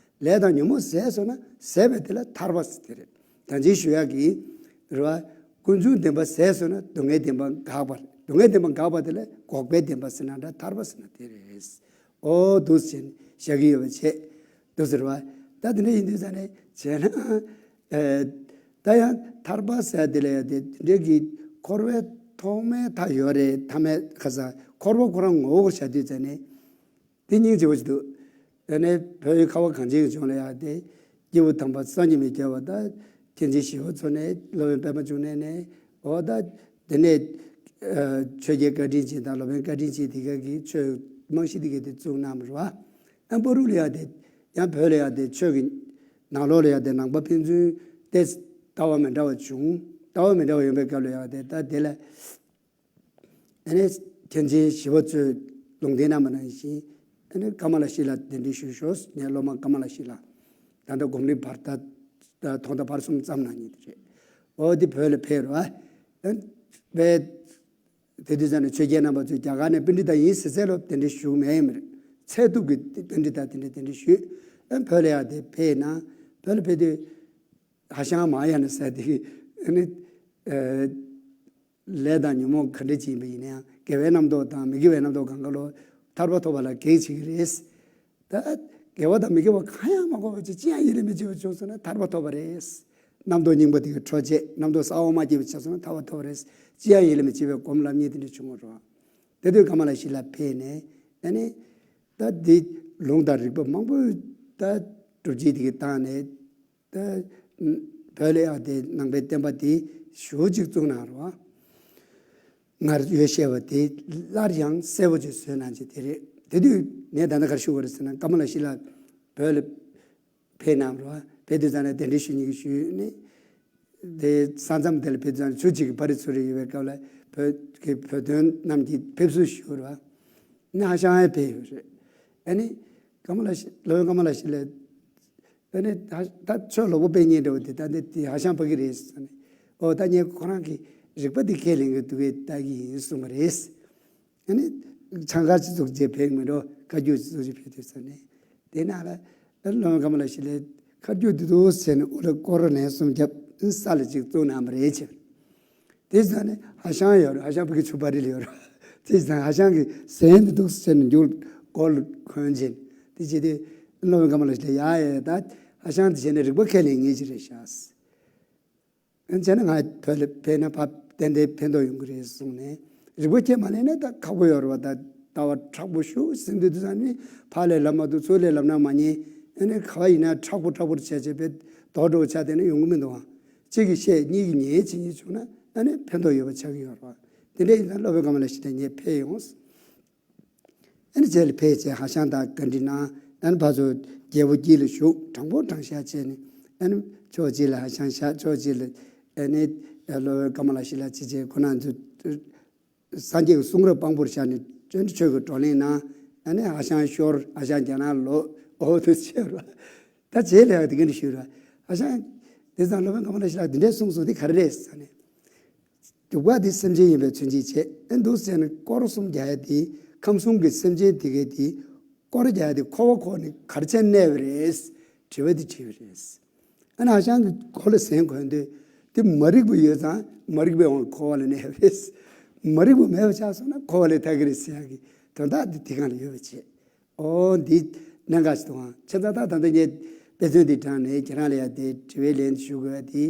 ལས་དང་ཉོན་མོངས་ཟད་སོང་ན་ཟད་པ་དེ་ལ་ཐར་པ་ཟེར་དེ་རེད། ད་ཅི་ཞུ་ཡག་གི་རེད་བ། ཀུན་འབྱུང་བདེན་པ་ཟད་སོང་ན་སྡུག་བསྔལ་བདེན་པ་འགག་པ་རེད། སྡུག་བསྔལ་བདེན་པ་འགག་པ་དེ་ལ་འགོག་པའི་བདེན་པ་ཟེར་ན་འདྲ་ཐར་པ་ཟེར་ན་དེ་རེད། ཨོ་འདུག་སེ་བྱས་ནས་ བཞག་གི་ཡོད་པ་བྱས། འདུག་ཟེར་བ། ད་དེ་འདྲ་ཡིན་དུས་ཙང་ནས་བྱས་ན། ཨེ། ད་ཡང་ཐར་པ་ཟེར་དེ་ལ་ཡང་དེ་འདྲའི་གི་འཁོར་བའི་ཐོག་མའི་མཐའ་ཡོད་རེད། མཐའ་མའི་ཁ་ས་འཁོར་བ་ཁོ་རང་ངོ་བོར་བྱ་དུས་ཙང་ནས། དེ་སྙིང་རྗེ་པོ་ཞིག་འདུག་དེ་ནས་བོད་ཡུལ་ཁ་བ་གངས་ཅན་གྱི་ལྗོངས་ལ་ཡང་དེ། སྐྱེས་བུ་དམ་པ་སངས་རྒྱས་མི་སྐྱ་བ་དང་། མཁན་ཆེན་ཞི་བ་འཚོ་ནས་སློབ་དཔོན་པད་མ་འབྱུང་གནས་ནས། འོ་ད། དེ་ནས། ཨ། ཆོས་རྒྱལ་བཀའ་དྲིན་ཅན་དང་སློབ་དཔོན་བཀའ་དྲིན་ཅན་དེ་ག་གི་ཆོས་རྨང་གཞི་དེ་ག་དེ་བཙུགས་གནང་བ་རེད་བ། ཨ། བར་དུ་ལ་ཡང་དེ། ཡང་བོད་ལ་ཡང་དེ་ཆོས་ཀྱི་ནང་ལོགས་ལ་ཡང་དེ་ནང་པ་ཕན་ཚུན་དེ་ལྟ་བ་མི་འདྲ་བ་བྱུང་། ལྟ་བ་མི་འདྲ་བ་ཡོང་པའི་སྐབས་ལ་ཡང་དེ་ད་དེ་ལ། ཨ་ནི་མཁན་ཆེན་ཞི་བ་འཚོས་ལུང་བསྟན་གནང་བ་ནང་བཞིན། ཨ་ནི་ཀ་མ་ལ་ཤཱི་ལ་གདན་འདྲེན་ཞུས་ཤོག་ངའི་སློབ་མ་ཀ་མ་ལ་ཤཱི་ལ། ད་ལྟ་སྒོམ་རིམ་བར་ད་ཐོག་མཐའ་བར་གསུམ་བརྩམས་གནང་མཁན་དེ་རེད། འོ་དེ་བོད་ལ་ཕེབས་རོགས། ཨ། ཕེབས། དེ་དུས་ཙམ་ནས་ཆོས་རྒྱལ་རྣམ་པ་ཚོས་རྒྱ་གར་ནས་པཎྜི་ཏ་ཡིན་ཟེར་ཟེར་ལོ་གདན་འདྲེན་ཞུ་མེད་ཡིན་མ་རེད། ཚད་ཐུབ་ཀྱི་པཎྜི་ཏ་དེ་འདྲ་གདན་འདྲེན་ཞུས། ཨ། བོད་ལ་ཡང་དེ་ཕེབས་ན། བོད་ལ་ཕེབས་དུས། ཧྭ་ཤང་མ་ཧཱ་ཡ་ན་ཟེར་དེ་གི། ཨ་ནི། ཨ། ལས་དང་ཉོན་མོངས་ག་འདྲ་ཅིག་ཡིན་པ་ཡིན་ན་ཡང་དགེ་བའི་རྣམ་རྟོག་དང་མི་དགེ་བའི་རྣམ་རྟོག་གང་ག་ལོ་ཐར་པ་ཐོབ་པ་ལ་གེགས་བྱེད་ཀྱི་རེད། ད་དགེ་བ་དང་མི་དགེ་བ་གང་ཡང་མ་གོ་བ་ཅིག་ཅི་ཡང་ཡིད་ལ་མི་བྱེད་པ་བྱུང་སོང་ན་ཐར་པ་ཐོབ་པ་རེད། རྣམ་རྟོག་རྙིང་པ་དེ་ག་འཕྲོ་བཅད། རྣམ་རྟོག་གསར་བ་མ་སྐྱེས་པ་བྱས་སོང་ན་ཐར་པ་ཐོབ་པ་རེད། ཅི་ཡང་ཡིད་ལ་མི་བྱེད་པའི་སྒོམ་ལམ་གཉིས་དེ་འདྲ་བྱུང་བ་རེད། དེ་དུས་ཀ་མ་ལ་ཤཱི་ལ་ཕེབས་ནས། ཨ་ནི། ད་འདི་ལུང་དང་རིགས་པ་མང་པོ་ད་སྒྲུབ་བྱེད་དེ་ག་བཏང་ནས། ད་བོད་ལ་ཡང་དེ་ནང་པའི་བསྟན་པ་དེ་ཞུ་གཅིག་བཙུགས་གནང་རོགས། སྔར་ཡོད་བཤད་པ་དེ་སླར་ཡང་གསལ་པོ་ཅིག་བཟོས་གནང་རྒྱུ་དེ་རེད། དེ་དུས་ངས་ད་ལྟ་ག་རེ་ཞུ་དགོས་རེད་ཟེར་ན། ཀ་མ་ལ་ཤཱི་ལ་བོད་ལ་ཕེབས་གནང་རོགས། ཕེབས་དུས་ཙམ་ནས་གདན་འདྲེན་ཞུ་མཁན་གྱི་ཞུས་ནས། དེ་ས་མཚམས་དེ་ལ་ཕེབས་ཙང་ཆུ་གཅིག་གི་བར་རི་ཚུར་རེ་ཡོད་པའི་སྐབས་ལ་བོད་ཀྱི་བོད་དོན་རྣམས་ཀྱིས་ཕེབས་བསུ་ཞུ་རོགས། ནི་ཧྭ་ཤང་ཡང་ཕེབས་ཡོད་རེད། ཨ་ནི་ཀ་མ་ལ་ཤཱི། སློབ་དཔོན་ཀ་མ་ལ་ཤཱི་ལ། ཨ་ནི་ད་ད་ཆོས་ལོག་པ་སྤེལ་མཁན་འདྲ་བོ་དེ་ད་འདི་དེ་ཧྭ་ཤང་ཕ་གི་རེད་ཟེར་ནས། ཨོ་ད་ངས་ཁོ་རང་གི་རིག་པ་འདི་ཁས་ལེན་གི་འདུག་གས་ལྟ་གི་ཡིན་གསུངས་པ་རེད། ཨ་ནི་ཆང་ཁ་ཅིག་བཙུགས་རྗེས་ཕེབས་མི་འགྲོ། ཁ་རྒྱུག་ཅིག་བཙུགས་རྗེས་ཕེབས་དུས་ཟེར་ནས། དེ་ནང་ལ་ཨ་སློབ་དཔོན་ཀ་མ་ལ་ཤཱི་ལའི་ཁ་རྒྱུག་འདི་འདུག་ཟེར་ནས་དབུ་ལ་སྐོར་ར་ལན་གསུམ་བརྒྱབ། ཨ་ནི་ས་ལ་ཅིག་བཙུགས་གནང་བ་རེད་བྱས། དེ་ཙང་ནས་ཧྭ་ཤང་ཡོད་རེད། ཧྭ་ཤང་ཕ་གི་ཆུ་བར་རི་ལ་ཡོད་རེད། དེ་ཙང་ཧྭ་ཤང་གི་ཟན་དེ་འདུག་ཟེར་ནས་མཇུག་སྒོར་ལ་གོན་བྱས། དེ་བྱས་དུས་སློབ་དཔོན་ཀ་མ་ལ་ཤཱི་ལ་ཡ་ཡ་ད་ཧྭ་ཤང་དེ་བྱས་ནས་རིག་པ་ཁས་ལེན་ངེས་ཅིག་རེད་ཤག་བྱས་ན་ང་བོད་ལ་ཕེབས་ན་ཕ་ཏན་ཏན་ཕན་ཐོགས་ཡོང་གི་རེད་གསུངས་ནས། རིག་པ་ཁས་མ་ལེན་ན་ད་ཁག་པོ་ཡོད་རེད་བ། ད་ལྟ་བ་དྲག་པོ་ཞུ་ཟིན་དུས་དུས་ཙང་ནི་ཕར་ལས་ལབ་མ་ཐུབ། ཚུར་ལས་ལབ་ན་མ་ཉན། ཨ་ནི་ག་བ་ཡིན་ན་མཁྲེགས་པོ་མཁྲེགས་པོ་བྱས་བྱས་པས་རྡོ་འགྲོ་ཆ་དེ་ནི་ཡོང་གི་མི་འདུག་ཨ། གཅིག་གིས་བཤད་གཉིས་ཀྱིས་ཉན་བྱེད་ཉན་བྱུང་ན་ཨ་ནི་ཕན་ཐོགས་ཡོད་པ་ཆགས་ཀྱི་ཡོད་རེད་བ། དེ་འདྲ་ཡིན་ཙང་སློབ་དཔོན་ཀ་མ་ལ་ཤཱི་ལ་ངས་ཕེབས་ཡོང་། ཨ་ནི་རྗེས་ལ་ཕེབས་བྱས་ཧྭ་ཤང་དང་བཀའ་འདྲི་གནང་། ཨ་ནི་ཕར་ཚུར་རྒྱལ་པོ་དཀྱིལ་ལ་བཞུགས། དྲང་པོ་དྲང་བཞག་བྱས་ནས། ཨ་ནི་ཕྱོགས་གཅིག་ལ་ཧྭ་ཤང་བཞག་ཕྱོགས་གཅིག་ལ་ཨ་ནི་སློབ་དཔོན་ཀ་མ་ལ་ཤཱི་ལ་བྱས་བྱས་ཁོ་རང་ཚོ་སངས་རྒྱས་ཀྱི་གསུང་རབ་དཔང་པོར་བཞག་ནས་ཆོས་ཆོས་ཀྱི་བགྲོ་གླེང་གནང་། ཨ་ནི་ཧྭ་ཤང་ཤོར། ཧྭ་ཤང་རྒྱ་ནག་ལོག། འོ་དེ་བྱས་རོགས། ད་རྗེས་ལ་ཡང་དེ་ག་འདྲ་ཞུས་རོགས། ཧྭ་ཤང་། དེ་ཙང་སློབ་དཔོན་ཀ་མ་ལ་ཤཱི་ལ་འདི་འདྲས་གསུངས་སོང་། དེ་ག་རེ་རེད་ཟེར་ནས། རྒྱུ་འབྲས་དེ་སེམས་ཅན་ཡིན་པའི་མཚོན་བྱེད་བྱེད། ཨེ་འདུག་ཟེར་ནས་སྐོར་གསུམ་རྒྱག་ཡ་དེ། ཁམས་གསུམ་གྱི་སེམས་ཅན་དེ་གའི་དེ་སྐོར་རྒྱག་ཡ་དེ་འཁོར་བ་འཁོར་ནས་ག་རེ་བྱས་གནས་པ་རེད། དྲི་བ་དེ་དྲིས་པ་རེད། ཨ་ནི་ཧྭ་ཤང་གི་མགོ་ལ་ཟན་གོན་དུས་དེ་མ་རིག་པ་ཡོད་ཙང་མ་རིག་པའི་དབང་འཁོར་བ་ལ་གནས་པ་རེད། མ་རིག་པ་མེད་པ་ཆགས་སོང་ན་འཁོར་བ་ལས་ཐར་གི་རེད་ཟེར་ཡ་གི་དོན་དག་དེ་དེ་གང་ལ་ཡོད་པ་བྱེད། ཨོ་འདི་གནད་འགག་ཞིག་འདུག་ཨང་། བྱས་ཙང་ད་ད་ལྟ་ངས་དཔེ་མཚོན་འདི་དྲངས་ནས་ཁྱེད་རང་ལ་ཡ་དེ་དྲི་བའི་ལན་ཞུ་དགོས་པ་དེ།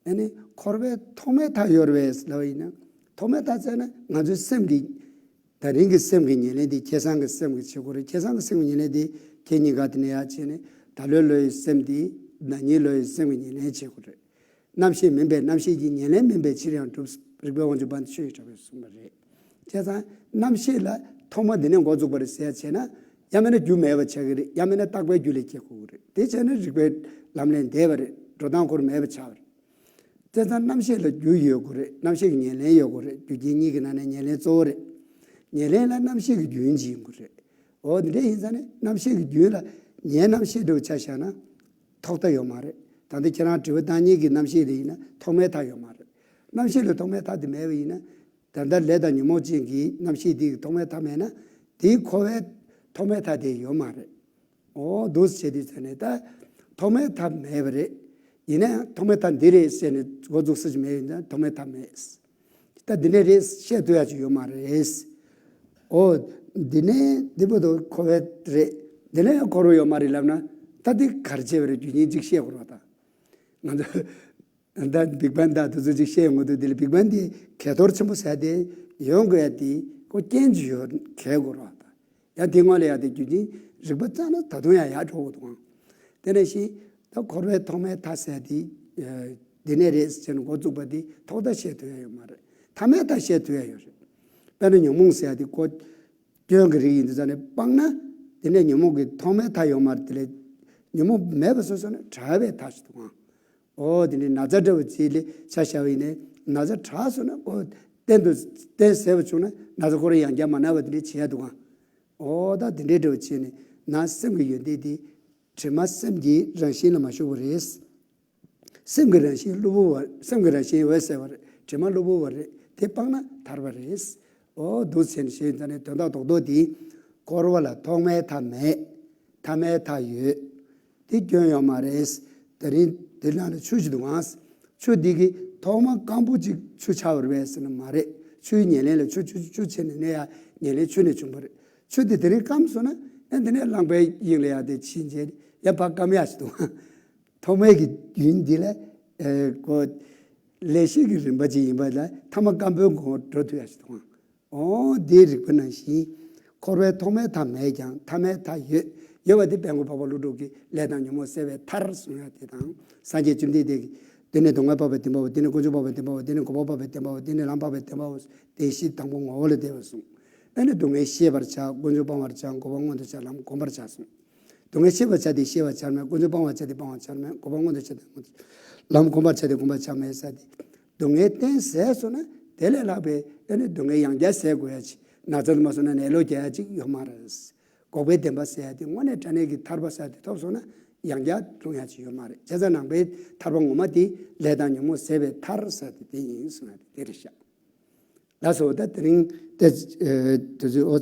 ཨ་ནི་འཁོར་བའི་ཐོག་མའི་མཐའ་ཡོད་རེད་པས་ལབ་པ་ཡིན་ན། ཐོག་མའི་མཐའ་ཟེར་ན་ང་ཚོའི་སེམས་ཀྱི། ད་རིང་གི་སེམས་ཀྱི་ཉེར་ལེན་དེ་ཁེ་བཟང་གི་སེམས་ཀྱི་བྱེད་སྒོ་རེད། ཁེ་བཟང་གི་སེམས་ཀྱི་ཉེར་ལེན་དེ་ཁྱེད་གཉིས་ཀ་དེ་ནས་ཡར་བྱས་ནས་ད་ལོའི་ལོ་ཡི་སེམས་དེ་ན་ནིང་ལོ་ཡི་སེམས་ཀྱི་ཉེར་ལེན་བྱེད་སྒོ་རེད། རྣམ་ཤེས་མིན་པས་རྣམ་ཤེས་ཀྱི་ཉེར་ལེན་མིན་པའི་ཕྱིར་ཡང་འགྲུབ། རིགས་པའི་དབང་ཕྱུག་པཎྜི་ཏ་ཆོས་ཀྱི་གྲགས་པས་གསུངས་པ་རེད། བྱས་ཙང་རྣམ་ཤེས་ལ་ཐོག་མ་འདི་ནས་འགོ་འཛུགས་པ་རེད་ཟེར་ཡ་བྱས་ན། ཡང་མིན་ན་རྒྱུ་མེད་པ་ཆགས་ཀྱི་རེད། ཡང་མིན་ན་རྟག་པའི་རྒྱུ་ལས་སྐྱེ་དགོས་ཀྱི་རེད། དེ་བྱས་ན་རིགས་པའི་ལམ་ལས་འདས་པ་རེད། འགྲོ་སྟངས་ཁོ་རང་མེད་པ་ཆགས་པ་རེད། བྱས་ཙང་རྣམ་ཤེས་ལ་རྒྱུ་ཡོད་དགོས་རེད། རྣམ་ཤེས་ཀྱི་ཉེར་ལེན་ཡོད་དགོས་རེད། རྒྱུ་རྐྱེན་གཉིས་ཀྱི་ནང་ནས་ཉེར་ལེན་གཙོ་བོ་རེད། ཉེར་ལེན་ལ་རྣམ་ཤེས་ཀྱི་རྒྱུན་གཅིག་ཡིན་དགོས་རེད། འོ་དེ་འདྲ་ཡིན་ཙང་ནི་རྣམ་ཤེས་ཀྱི་རྒྱུན་ལ་ངའི་རྣམ་ཤེས་འདྲ་བོ་ཆ་བཞག་ན་ཐོག་མཐའ་ཡོད་མ་རེད། ད་ལྟ་ཁྱེད་རང་དྲི་བ་བཏང་མཁན་གྱི་རྣམ་ཤེས་དེ་ཡིན་ན་ཐོག་མའི་མཐའ་ཡོད་མ་རེད། རྣམ་ཤེས་ལ་ཐོག་མའི་མཐའ་དེ་མེད་པ་ཡིན་ན། ད་ལྟ་ལས་དང་ཉོན་མོངས་ཅན་གྱི་རྣམ་ཤེས་དེ་གི་ཐོག་མའི་མཐའ་མེད་ན། དེའི་འཁོར་བའི་ཐོག་མའི་མཐའ་དེ་ཡོད་མ་རེད། འོ་འདུག་སེ་བྱས་དུས་ཙ་ནས་ད་ཐོག་མའི་མཐའ་མེད་པ་རེད། ཡིན་ན་ཡང་ཐོག་མའི་མཐའ་འདི་རེད་ཟེར་ནས་འགོ་འཛུགས་ས་ཅིག་མེད་ཡིན་ན་ཐོག་མའི་མཐའ་མེད། ད་འདི་ནས་རེད་བཤད་ཐུབ་ཡ་ཅིག་ཡོད་མ་རེད། འོ། འདི་ནས་འདི་བར་དུ་འཁོར་བ་རེད། འདི་ལ་ཡང་འཁོར་བ་ཡོད་མ་རེད་ལབ་ན། ད་འདི་ག་རེ་བྱས་པ་རེད། རྒྱུ་རྐྱེན་གཅིག་བཤད་དགོས་རེད་པ། ད་ང་ཚོ་ད་བིག་བན་ད་དེ་ཚོ་གཅིག་བཤད་ཡོང་གི་འདུག། དེ་ལ་བིག་བན་དེ་གས་གཏོར་ཆེན་པོ་ཟེར་དེ་ཡོང་དགོས་ཡ་དེ་ཁོ་རྐྱེན་གྱིས་ཡོང་གི་ཡོད་རེད་པ། ད་ཡང་དེ་སྔོན་ལ་ཡ་དེ་རྒྱུ་རྐྱེན་རིག་པ་བརྩམས་ན་ད་དུང་ཡང་ཡག་འགྲོ་གི་འདུག་ཨང་། དེ་ནས་ཤི། ད་འཁོར་བའི་ཐོག་མའི་མཐའ་ཟེར་དེ་འདི་ནས་རེད་ཟེར་ནས་འགོ་བཙུགས་པ་དེ་ཐོག་མཐའ་བཤད་ཐུབ་ཡ་ཡོད་མ་རེད། ཐ་མའི་མཐའ་བཤད་ཐུབ་ཡ་ཡོད་རེད། དཔེར་ན་ཉོན་མོངས་ཟེར་ཡ་དེ་ཁོ་སྐྱོན་གྱི་རིགས་ཡིན་དུས་ཙང་ནས་སྤངས་ན། དེ་ནས་ཉོན་མོངས་ཀྱི་ཐོག་མའི་མཐའ་ཡོད་མ་རེད། དེ་ལས་ཉོན་མོངས་མེད་པ་བཟོས་སོང་ན་བྲལ་བའི་མཐའ་ཞིག་འདུག་ཨང་། ཨོ་དེ་འདྲའི་ན་ཚ་འདྲ་བོ་ཅིག་ལ་ཆ་བཞག་པ་ཡིན་ནའི་ན་ཚ་དྲག་སོང་ན་ཨོ་གཏན་དུ་གཏན་ཟེར་བ་བྱུང་ན་ན་ཚ་ཁོ་རང་ཡང་བསྐྱར་མ་ན་བ་དེ་འདྲ་བྱེད་ཡ་འདུག་ཨང་། ཨོ་ད་དེ་འདྲའི་འདྲ་བོ་བྱས་ནས་ན་སེམས་ཀྱི་ཡོན་ཏན་དེ་དྲི་མ་སེམས་ཀྱི་རང་བཞིན་ལ་མ་ཞུགས་པ་རེད། སེམས་ཀྱི་རང་བཞིན་གློ་བུར་བ། སེམས་ཀྱི་རང་བཞིན་འོད་གསལ་བ་རེད། དྲི་མ་གློ་བུར་བ་རེད། དེ་སྤངས་ན་ཐར་པ་རེད། ཨོ་འདུག་ཟེར་ནས་ཞེས་ད་ནས་དོན་དག་རྡོག་རྡོག་དེ། འཁོར་བ་ལ་ཐོག་མའི་མཐའ་མེད། ཐ་མའི་མཐའ་ཡོད། དེ་སྐྱོན་ཡོད་མ་རེད། དེ་རིང་དེ་ནང་ལ་ཆུ་ཞིག་འདུག་ཨང་། ཆུ་འདི་གི་ཐོག་མ་སྐམ་པོ་ཅིག་ཆུ་ཆགས་པ་རེད་པས་ཟེར་ན་མ་རེད། ཆུའི་ཉེར་ལེན་ལ་ཆུ་ཆུ་ཆུ་ཆུ་བྱས་ནས་གནས་ཡ་ཉེར་ལེན་ཆུ་ནས་བྱུང་བ་རེད། ཆུ་དེ་དེ་རིང་སྐམ་སོང་ན་ཡང་དེ་ནས་རླངས་པའི་དབྱིངས་ལ་ཡ་དེ་ཕྱིན་རྗེས་ཡང་ཕར་སྐམ་ཡ་ཞིག་འདུག་ཨང་། ཐོག་མའི་གི་རྒྱུན་འདི་ལ་ཨེ་གོ་ལས་ཤིག་གི་རིམ་པ་ཅིག་ཡིན་པ་ལ་ཐ་མ་སྐམ་པོའི་ངོ་བོར་འགྲོ་ཐུབ་ཡ་ཞིག་འདུག་ཨང་། ཨོ་འདིའི་རིགས་པ་ནང་བཞིན། འཁོར་བའི་ཐོག་མའི་མཐའ་མེད་ཀྱང་ཐ་མའི་མཐའ་ཡོད། ཡོད་པ་དེ་དཔལ་མགོན་འཕགས་པ་ཀླུ་སྒྲུབ་ཀྱིས་ལས་དང་ཉོན་མོངས་སེལ་བའི་མཐར་གསུངས་ཡ་དེ་དང་། སངས་རྒྱས་བཅོམ་ལྡན་འདས་ཀྱིས་འདི་ནི་སྡུག་བསྔལ་འཕགས་པའི་བདེན་པའོ། འདི་ནི་ཀུན་འབྱུང་འཕགས་པའི་བདེན་པའོ། འདི་ནི་འགོག་པ་འཕགས་པའི་བདེན་པའོ། འདི་ནི་ལམ་འཕགས་པའི་བདེན་པའོ། དེ་བཞི་དང་པོ་ངོ་བོ་ལ་བདེ་བར་གསུངས། ཨ་ནི་སྡུག་བསྔལ་ཤེས་པར་བྱ། ཀུན་འབྱུང་སྤང་བར་བྱ། འགོག་པ་མངོན་དུ་བྱ། ལམ་གོམས་པར་བྱ་གསུངས། སྡུག་བསྔལ་ཤེས་པར་བྱ་སྟེ་ཤེས་པར་བྱར་མེད། ཀུན་འབྱུང་སྤང་བར་བྱ་སྟེ་སྤང་བར་བྱར་མེད། འགོག་པ་མངོན་དུ་བྱ་སྟེ་མངོན་དུ་བྱ། ལམ་གོམས་པར་བྱ་སྟེ་གོམས་པར་བྱར་མེད་ཟེར་ཏེ། སྡུག་བསྔལ་གཏན་ཟད་སོང་ན་དེ་ལས་ལྷག་པའི་ཨ་ནི་སྡུག་བསྔལ་ཡང་བསྐྱར་ཟད་དགོས་ཡ་ཅིག་ན་ཚ་དུ་མ་སོང་ན་ནད་ལོག་རྒྱག་ཡ་ཅིག་ཡོད་མ་རེད། འགོག་པའི་བདེན་པ་ཟེར་ཡ་དེ་དངོས་གནས་དྲང་གནས་ཀྱི་ཐར་པ་ཟེར་ཡ་དེ་ཐོབ་སོང་ན་ཡང་བསྐྱར་ལྷུང་ཡ་ཅིག་ཡོད་མ་རེད། བྱས་ཙང་ནང་པའི་ཐར་པ་ངོ་མ་དེ་ལས་དང་ཉོན་མོངས་ཟད་པའི་མཐར་ཟེར་ཏེ་དེ་ཡིན་གསུངས་ཡ་དེ་དེ་རེད་ཤག་ལགས་སོ། ད་དེ་རིང་དེ་ཨེ་དེ་ཚོའི་ཨོ་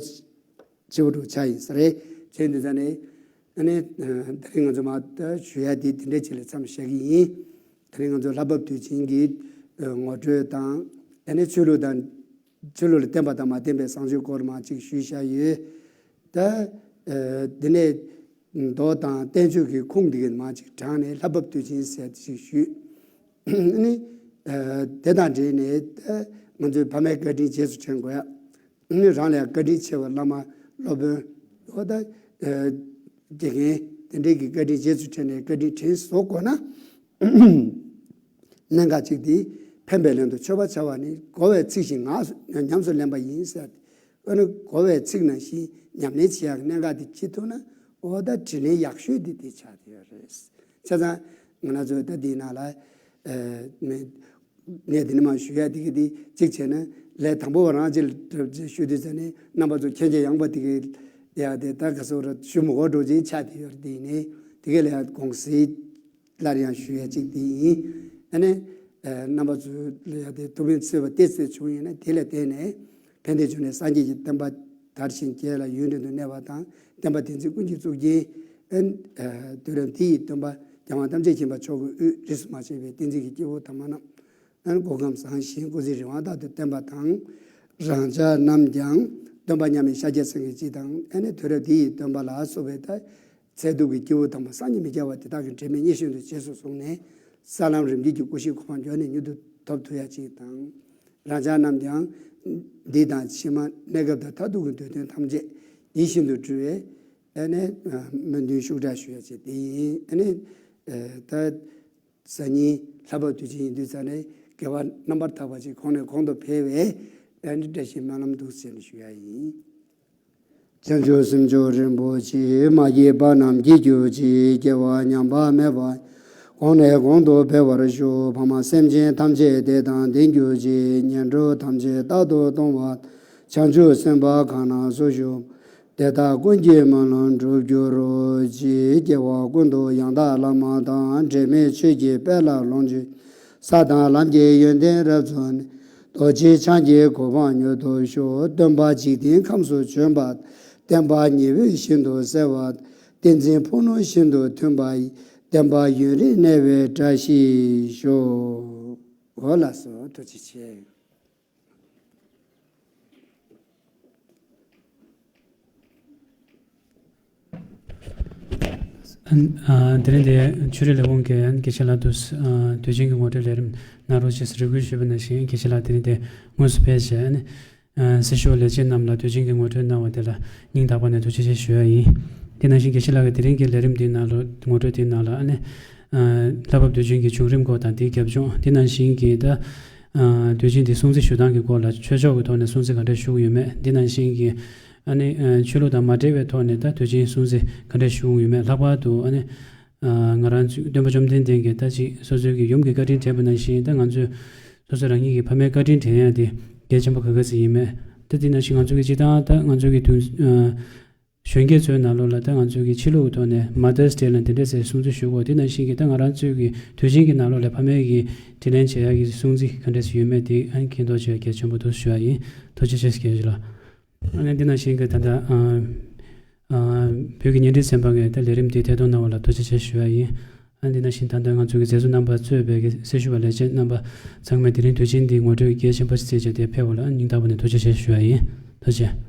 ཆེ་བོ་འགྲོ་ཆ་ཡིན་ས་རེད། བྱས་འདི་ཙ་ནས་ཨ་ནི་ཨ་དེ་རིང་ང་ཚོ་མ་ད་ཞུ་ཡ་དེ་དེ་འདྲས་ཅིག་ལ་མཚམས་བཞག་གི་ཡིན། དེ་རིང་ང་ཚོ་ལྷ་བབས་དུས་ཆེན་གྱི་ཨ་ངོ་སྤྲོད་དང་ཨ་ནི་ཆོས་ལུགས་དང་ཆོས་ལུགས་ལ་བརྟེན་པ་དང་མ་བརྟེན་པའི་བཟང་སྤྱོད་སྐོར་མང་ཅིག་ཞུས་བཞག་ཡོད། ད་ཨ་དེ་ནས་མདོ་དང་བསྟན་བཅོས་ཀྱི་ཁུངས་འདི་གའི་མང་ཅིག་དྲངས་ནས་ལྷ་བབས་དུས་ཆེན་ཟེར་ཅིག་ཞུས། ནི། ཨ་དེ་དང་འབྲེལ་ནས་ད་ང་ཚོའི་ཕ་མའི་བཀའ་དྲིན་རྗེས་སུ་དྲན་དགོས་ཡ། ནི་རང་ལས་བཀའ་དྲིན་ཆེ་བ་བླ་མ་སློབ་དཔོན། འོ་ད། ཨ་དགེ་རྒན་དེ་འདྲས་ཀྱི་བཀའ་དྲིན་རྗེས་སུ་དྲན་ནས་བཀའ་དྲིན་དྲན་གསོ་དགོས་ན། གནད་འགག་གཅིག་དེ་ཕན་པའི་ལན་དུ་མཆོད་པ་བྱ་བ་ནི་གོ་བའི་ཚིག་བཞིན་ངག་ཉམས་སུ་ལེན་པ་ཡིན་ཟེར། ཨ་ནི་གོ་བའི་ཚིག་ནང་བཞིན་ཉམས་ལེན་བྱེད་ཡག་གི་གནད་འགག་དེ་ཅི་ཐུབ་ན་འོ་ད་དྲིན་ལན་ཡག་ཤོས་དེ་དེ་ཆགས་བསྡད་ཡོད་རེད། བྱས་ཙང་ང་རང་ཚོ་ད་འདིའི་ནང་ལ་ཨ་ངས་འདི་ནས་མར་ཞུ་ཡ་དེ་གི་དེ་གཅིག་བྱས་ན་ལས་དང་པོ་བ་རང་ཅིག་ལ་ཞུ་དུས་ཙ་ནས་རྣམ་པ་ཚོ་མཁྱེན་རྒྱ་ཡངས་པ་དེ་གི་ཡ་དེ་ད་ག་ཚོད་ར་ཞུ་མི་དགོས་འགྲོ་ཅིག་ཆགས་བསྡད་ཡོད་རེད། དེ་ཡིན་ནའི་དེ་གི་ལ་ཡ་དགོངས་སེལ། སླར་ཡང་ཞུ་ཡ་གཅིག་དེ་ཡིན། ཨ་ནི། ཨ་རྣམ་པ་ཚོ་ལ་ཡ་དེ་ཐུགས་ཕན་གསོས་པ་ཏོག་ཙམ་བྱུང་ཡོད་ན་དེ་ལ་བརྟེན་ནས་ཕན་བདེ་འབྱུང་གནས་སངས་རྒྱས་ཀྱི་བསྟན་པ་དར་ཞིང་རྒྱས་ལ་ཡུན་རིང་དུ་གནས་པ་དང་བསྟན་པ་བསྟན་འཛིན་ཀུན་གྱི་གཙུག་རྒྱན། ཨ་དུས་རབས་འདི་ཡི་སྟོན་པ་རྒྱལ་དབང་ཐམས་ཅད་མཁྱེན་པ་མཆོག་གི་དབུས་རིས་སུ་མ་ཆད་པའི་བསྟན་འཛིན་གྱི་སྐྱེས་བུ་དམ་པ་རྣམས། ཨ་ནི་གོ་ཁམས་བཟང་ཞིང་སྐུ་ཚེ་རིང་བ་དག་ཏུ་བརྟན་པ་དང་། རང་ཅག་རྣམས་ཀྱང་སྟོན་པ་མཉམ་མེད་ཤཱཀྱ་སེང་གེ་སྤྱི་དང་ཨ་ནི་དུས་རབས་འདི་ཡི་སྟོན་པ་ལ་སོགས་པའི་ད། ཚེ་སྡུག་གི་སྐྱེ་བོ་དམ་པ་སངས་རྒྱས་མི་སྐྱ་བ་དེ་དག་གི་འབྲེལ་མེད་མཉེས་གཤིན་དུ་རྗེས་སུ་བཟུང་ནས་ས་ལམ་རིམ་གྱིས་ཀྱི་སྐུ་གཤེགས་གོ་འཕང་མགྱོགས་ནས་མྱུར་དུ་ཐོབ་ཐུབ་ཡ་ཅིག་དང་། རང་ཅག་རྣམས་ཀྱང་འདི་དང་ཕྱི་མ་གནས་སྐབས་དང་མཐར་ཐུག་གི་འདོད་དོན་ཐམས་ཅད་ཡིད་བཞིན་དུ་འགྲུབ་པའི་ཨ་ནི་སྨོན་འདུན་ཤུགས་དྲག་ཞུ་ཡ་ཅིག་དེ་ཡིན། ཨ་ནི་ད་གཟའ་ཉིན་ལྷག་པ་དུས་ཆེན་ཡིན་དུས་ཙ་ནས་དགེ་བ་རྣམ་པར་དག་པ་ཅིག་གོང་ནས་གོང་དུ་འཕེལ་བའི་ཨ་ནི་བཀྲ་ཤིས་སྨོན་ལམ་འདུག་ཟེར་ནས་ཞུ་ཡ་ཡིན། བྱང་ཆུབ་སེམས་མཆོག་རིན་པོ་ཆེ། མ་སྐྱེས་པ་རྣམས་སྐྱེ་གྱུར་ཅིག། སྐྱེ་བ་ཉམས་པ་མེད་པ། གོང་ནས་གོང་དུ་འཕེལ་བར་ཤོག། ཕ་མ་སེམས་ཅན་ཐམས་ཅད་བདེ་དང་ལྡན་གྱུར་ཅིག། ངན་འགྲོ་ཐམས་ཅད་རྟག་ཏུ་སྟོངས་པ། བྱང་ཆུབ་སེམས་དཔའ་གང་ན་སུ་བཞུགས། དེ་དག་ཀུན་གྱི་སྨོན་ལམ་འགྲུབ་གྱུར་ཅིག། སྐྱེ་བ་ཀུན་ཏུ་ཡང་དག་བླ་མ་དང་། འབྲལ་མེད་ཆོས་ཀྱི་དཔལ་ལ་ལོངས་སྤྱོད། ས་དང་ལམ་གྱི་ཡོན་ཏན་རབ་རྫོགས་ནས། རྡོ་རྗེ་འཆང་གི་གོ་འཕང་མྱུར་ཐོབ་ཤོག། སྟོན་པ་འཇིག་རྟེན་ཁམས་སུ་བྱོན་པ། བསྟན་པ་ཉི་འོད་བཞིན་དུ་གསལ་བ། བསྟན་འཛིན་ཕུབ་ནུ་བཞིན་དུ་མཐུན་པ་ཡི། བསྟན་པ་ཡུན་རིང་གནས་པའི་བཀྲ་ཤིས་ཤོག། འོ་ལགས་སོ། ཐུགས་རྗེ་ཆེ། ཨ་ཨ་དེ་རིང་དེ་ཆོས་རིག་ལས་ཁུངས་ཀྱི་ཨ་དགེ་བཤེས་ལགས་དུ་ཨ་དུས་ཆེན་གྱི་ངོ་སྤྲོད་ལས་རིམ་གནང་རོགས་ཞེས་རེ་སྐུལ་ཞུས་པ་ནང་བཞིན་དགེ་བཤེས་ལགས་དེ་རིང་དེ་དངོས་སུ་ཕེབས་བྱས་ཨ་ནི་ཨ་སྲི་ཞུ་བ་ལས་བྱེད་རྣམས་ལ་དུས་ཆེན་གྱི་ངོ་སྤྲོད་གནང་བ་དེ་ལ་སྙིང་ཐག་པ་ནས་ཐུགས་རྗེ་ཆེ་ཞུ་ཡ་ཡིན། དེ་ནང་བཞིན་དགེ་བཤེས་ལགས་ཀྱིས་དེ་རིང་གི་ལས་རིམ་འདིའི་ནང་ལ་ངོ་སྤྲོད་དེའི་ནང་ལ་ཨ་ནི་ཨ་ལྷ་བབས་དུས་ཆེན་གྱི་བྱུང་རིམ་སྐོར་དང་དེའི་རྒྱབ་ལྗོངས། དེ་ནང་བཞིན་གྱི་ད་ཨ་དུས་ཆེན་འདི་སྲུང་བརྩི་ཞུ་སྟངས་ཀྱི་སྐོར་ལ་ཆོས་ཕྱོགས་ཀྱི་ཐོག་ནས་སྲུང་བརྩི་ག་འདྲ་ཞུ་གི་ཡོད་མེད། དེ་ནང་བཞིན་གྱི་ཨ་ནི་ཨ་ཆོས་ལུགས་དང་མ་འབྲེལ་བའི་ཐོག་ནས་ད་དུས་ཆེན་སྲུང་བརྩི་ག་འདྲ་ཞུ་གི་ཡོད་མེད། ལྷག་པར་དུ་ཨ་ནི་ཨ་ང་རང་ཚོའི་སྟོན་པ་བཅོམ་ལྡན་འདས་ཀྱིས་ད་ཅིག་སོ་སོའི་གི་ཡུམ་གྱི་བཀའ་དྲིན་དྲན་པ་ནང་བཞིན་ད་ང་ཚོས་སོ་སོ་རང་ཉིད་ཀྱི་ཕ་མའི་བཀའ་དྲིན་དྲན་ཡ་དེ་གལ་ཆེན་པོ་ག་ག་ཟིག་ཡིན་མེད། ད་དེ་ནང་བཞིན་ང་ཚོ་གི་སྤྱི་བཏང་ད་ང་ཚོ་གི་དུས་ཨ་གཞོན་སྐྱེས་ཚོའི་ནང་ལོགས་ལ་ད་ང་ཚོའི་གི་ཕྱི་ལུགས་ཀྱི་ཐོག་ནས་Mother's Day ལ་འདི་འདྲ་ཟེར་སྲུང་བརྩི་ཞུ་དགོས། དེ་ནང་བཞིན་གྱི་ད་ང་རང་ཚོའི་གི་དུས་ཆེན་གྱི་ནང་ལོགས་ལ་ཕ་མའི་གི་དྲིན་ལན་འཇལ་ཡ་གི་སྲུང་བརྩི་ག་འདྲ་ཞིག་ཡོད་མེད་དེ་ཨ་ནི་མཁྱེན་རྟོགས་བྱེད་ཡ་གལ་ཆེན་པོ་འདུག་ཞུ་ཡ་ཡིན། ཐུགས་རྗེ་ཆེ་ཞུ་ལ། ཨ་ནི་འདི་ནང་བཞིན་གྱི་ད་ལྟ་ཨ་ཨ་བོད་ཀྱི་བརྙན་འཕྲིན་ཚན་པ་ངས་ད་ལས་རིམ་འདི་ཐད་གཏོང་གནང་བ་ལ་ཐུགས་རྗེ་ཆེ་ཞུ་ཡ་ཡིན། ཨ་ནི་འདི་ནང་བཞིན་ད་ལྟ་ང་ཚོ་གི་མཛད་གཙོ་རྣམ་པ་གཙོས་པའི་གི་སྲི་ཞུ་བ་ལས་བྱེད་རྣམ་པ་ཚང་མས་དེ་རིང་དུས་ཆེན་འདིའི་ངོ་སྤྲོད་གལ་ཆེན་པོ་ཞིག་བྱས་བྱས་ཏེ་ཕེབས་པ་ལ་སྙིང་ཐག་པ་ནས་ཐུགས་རྗེ་ཆེ་ཞུ་ཡ་ཡིན། ཐུགས་རྗེ་ཆེ།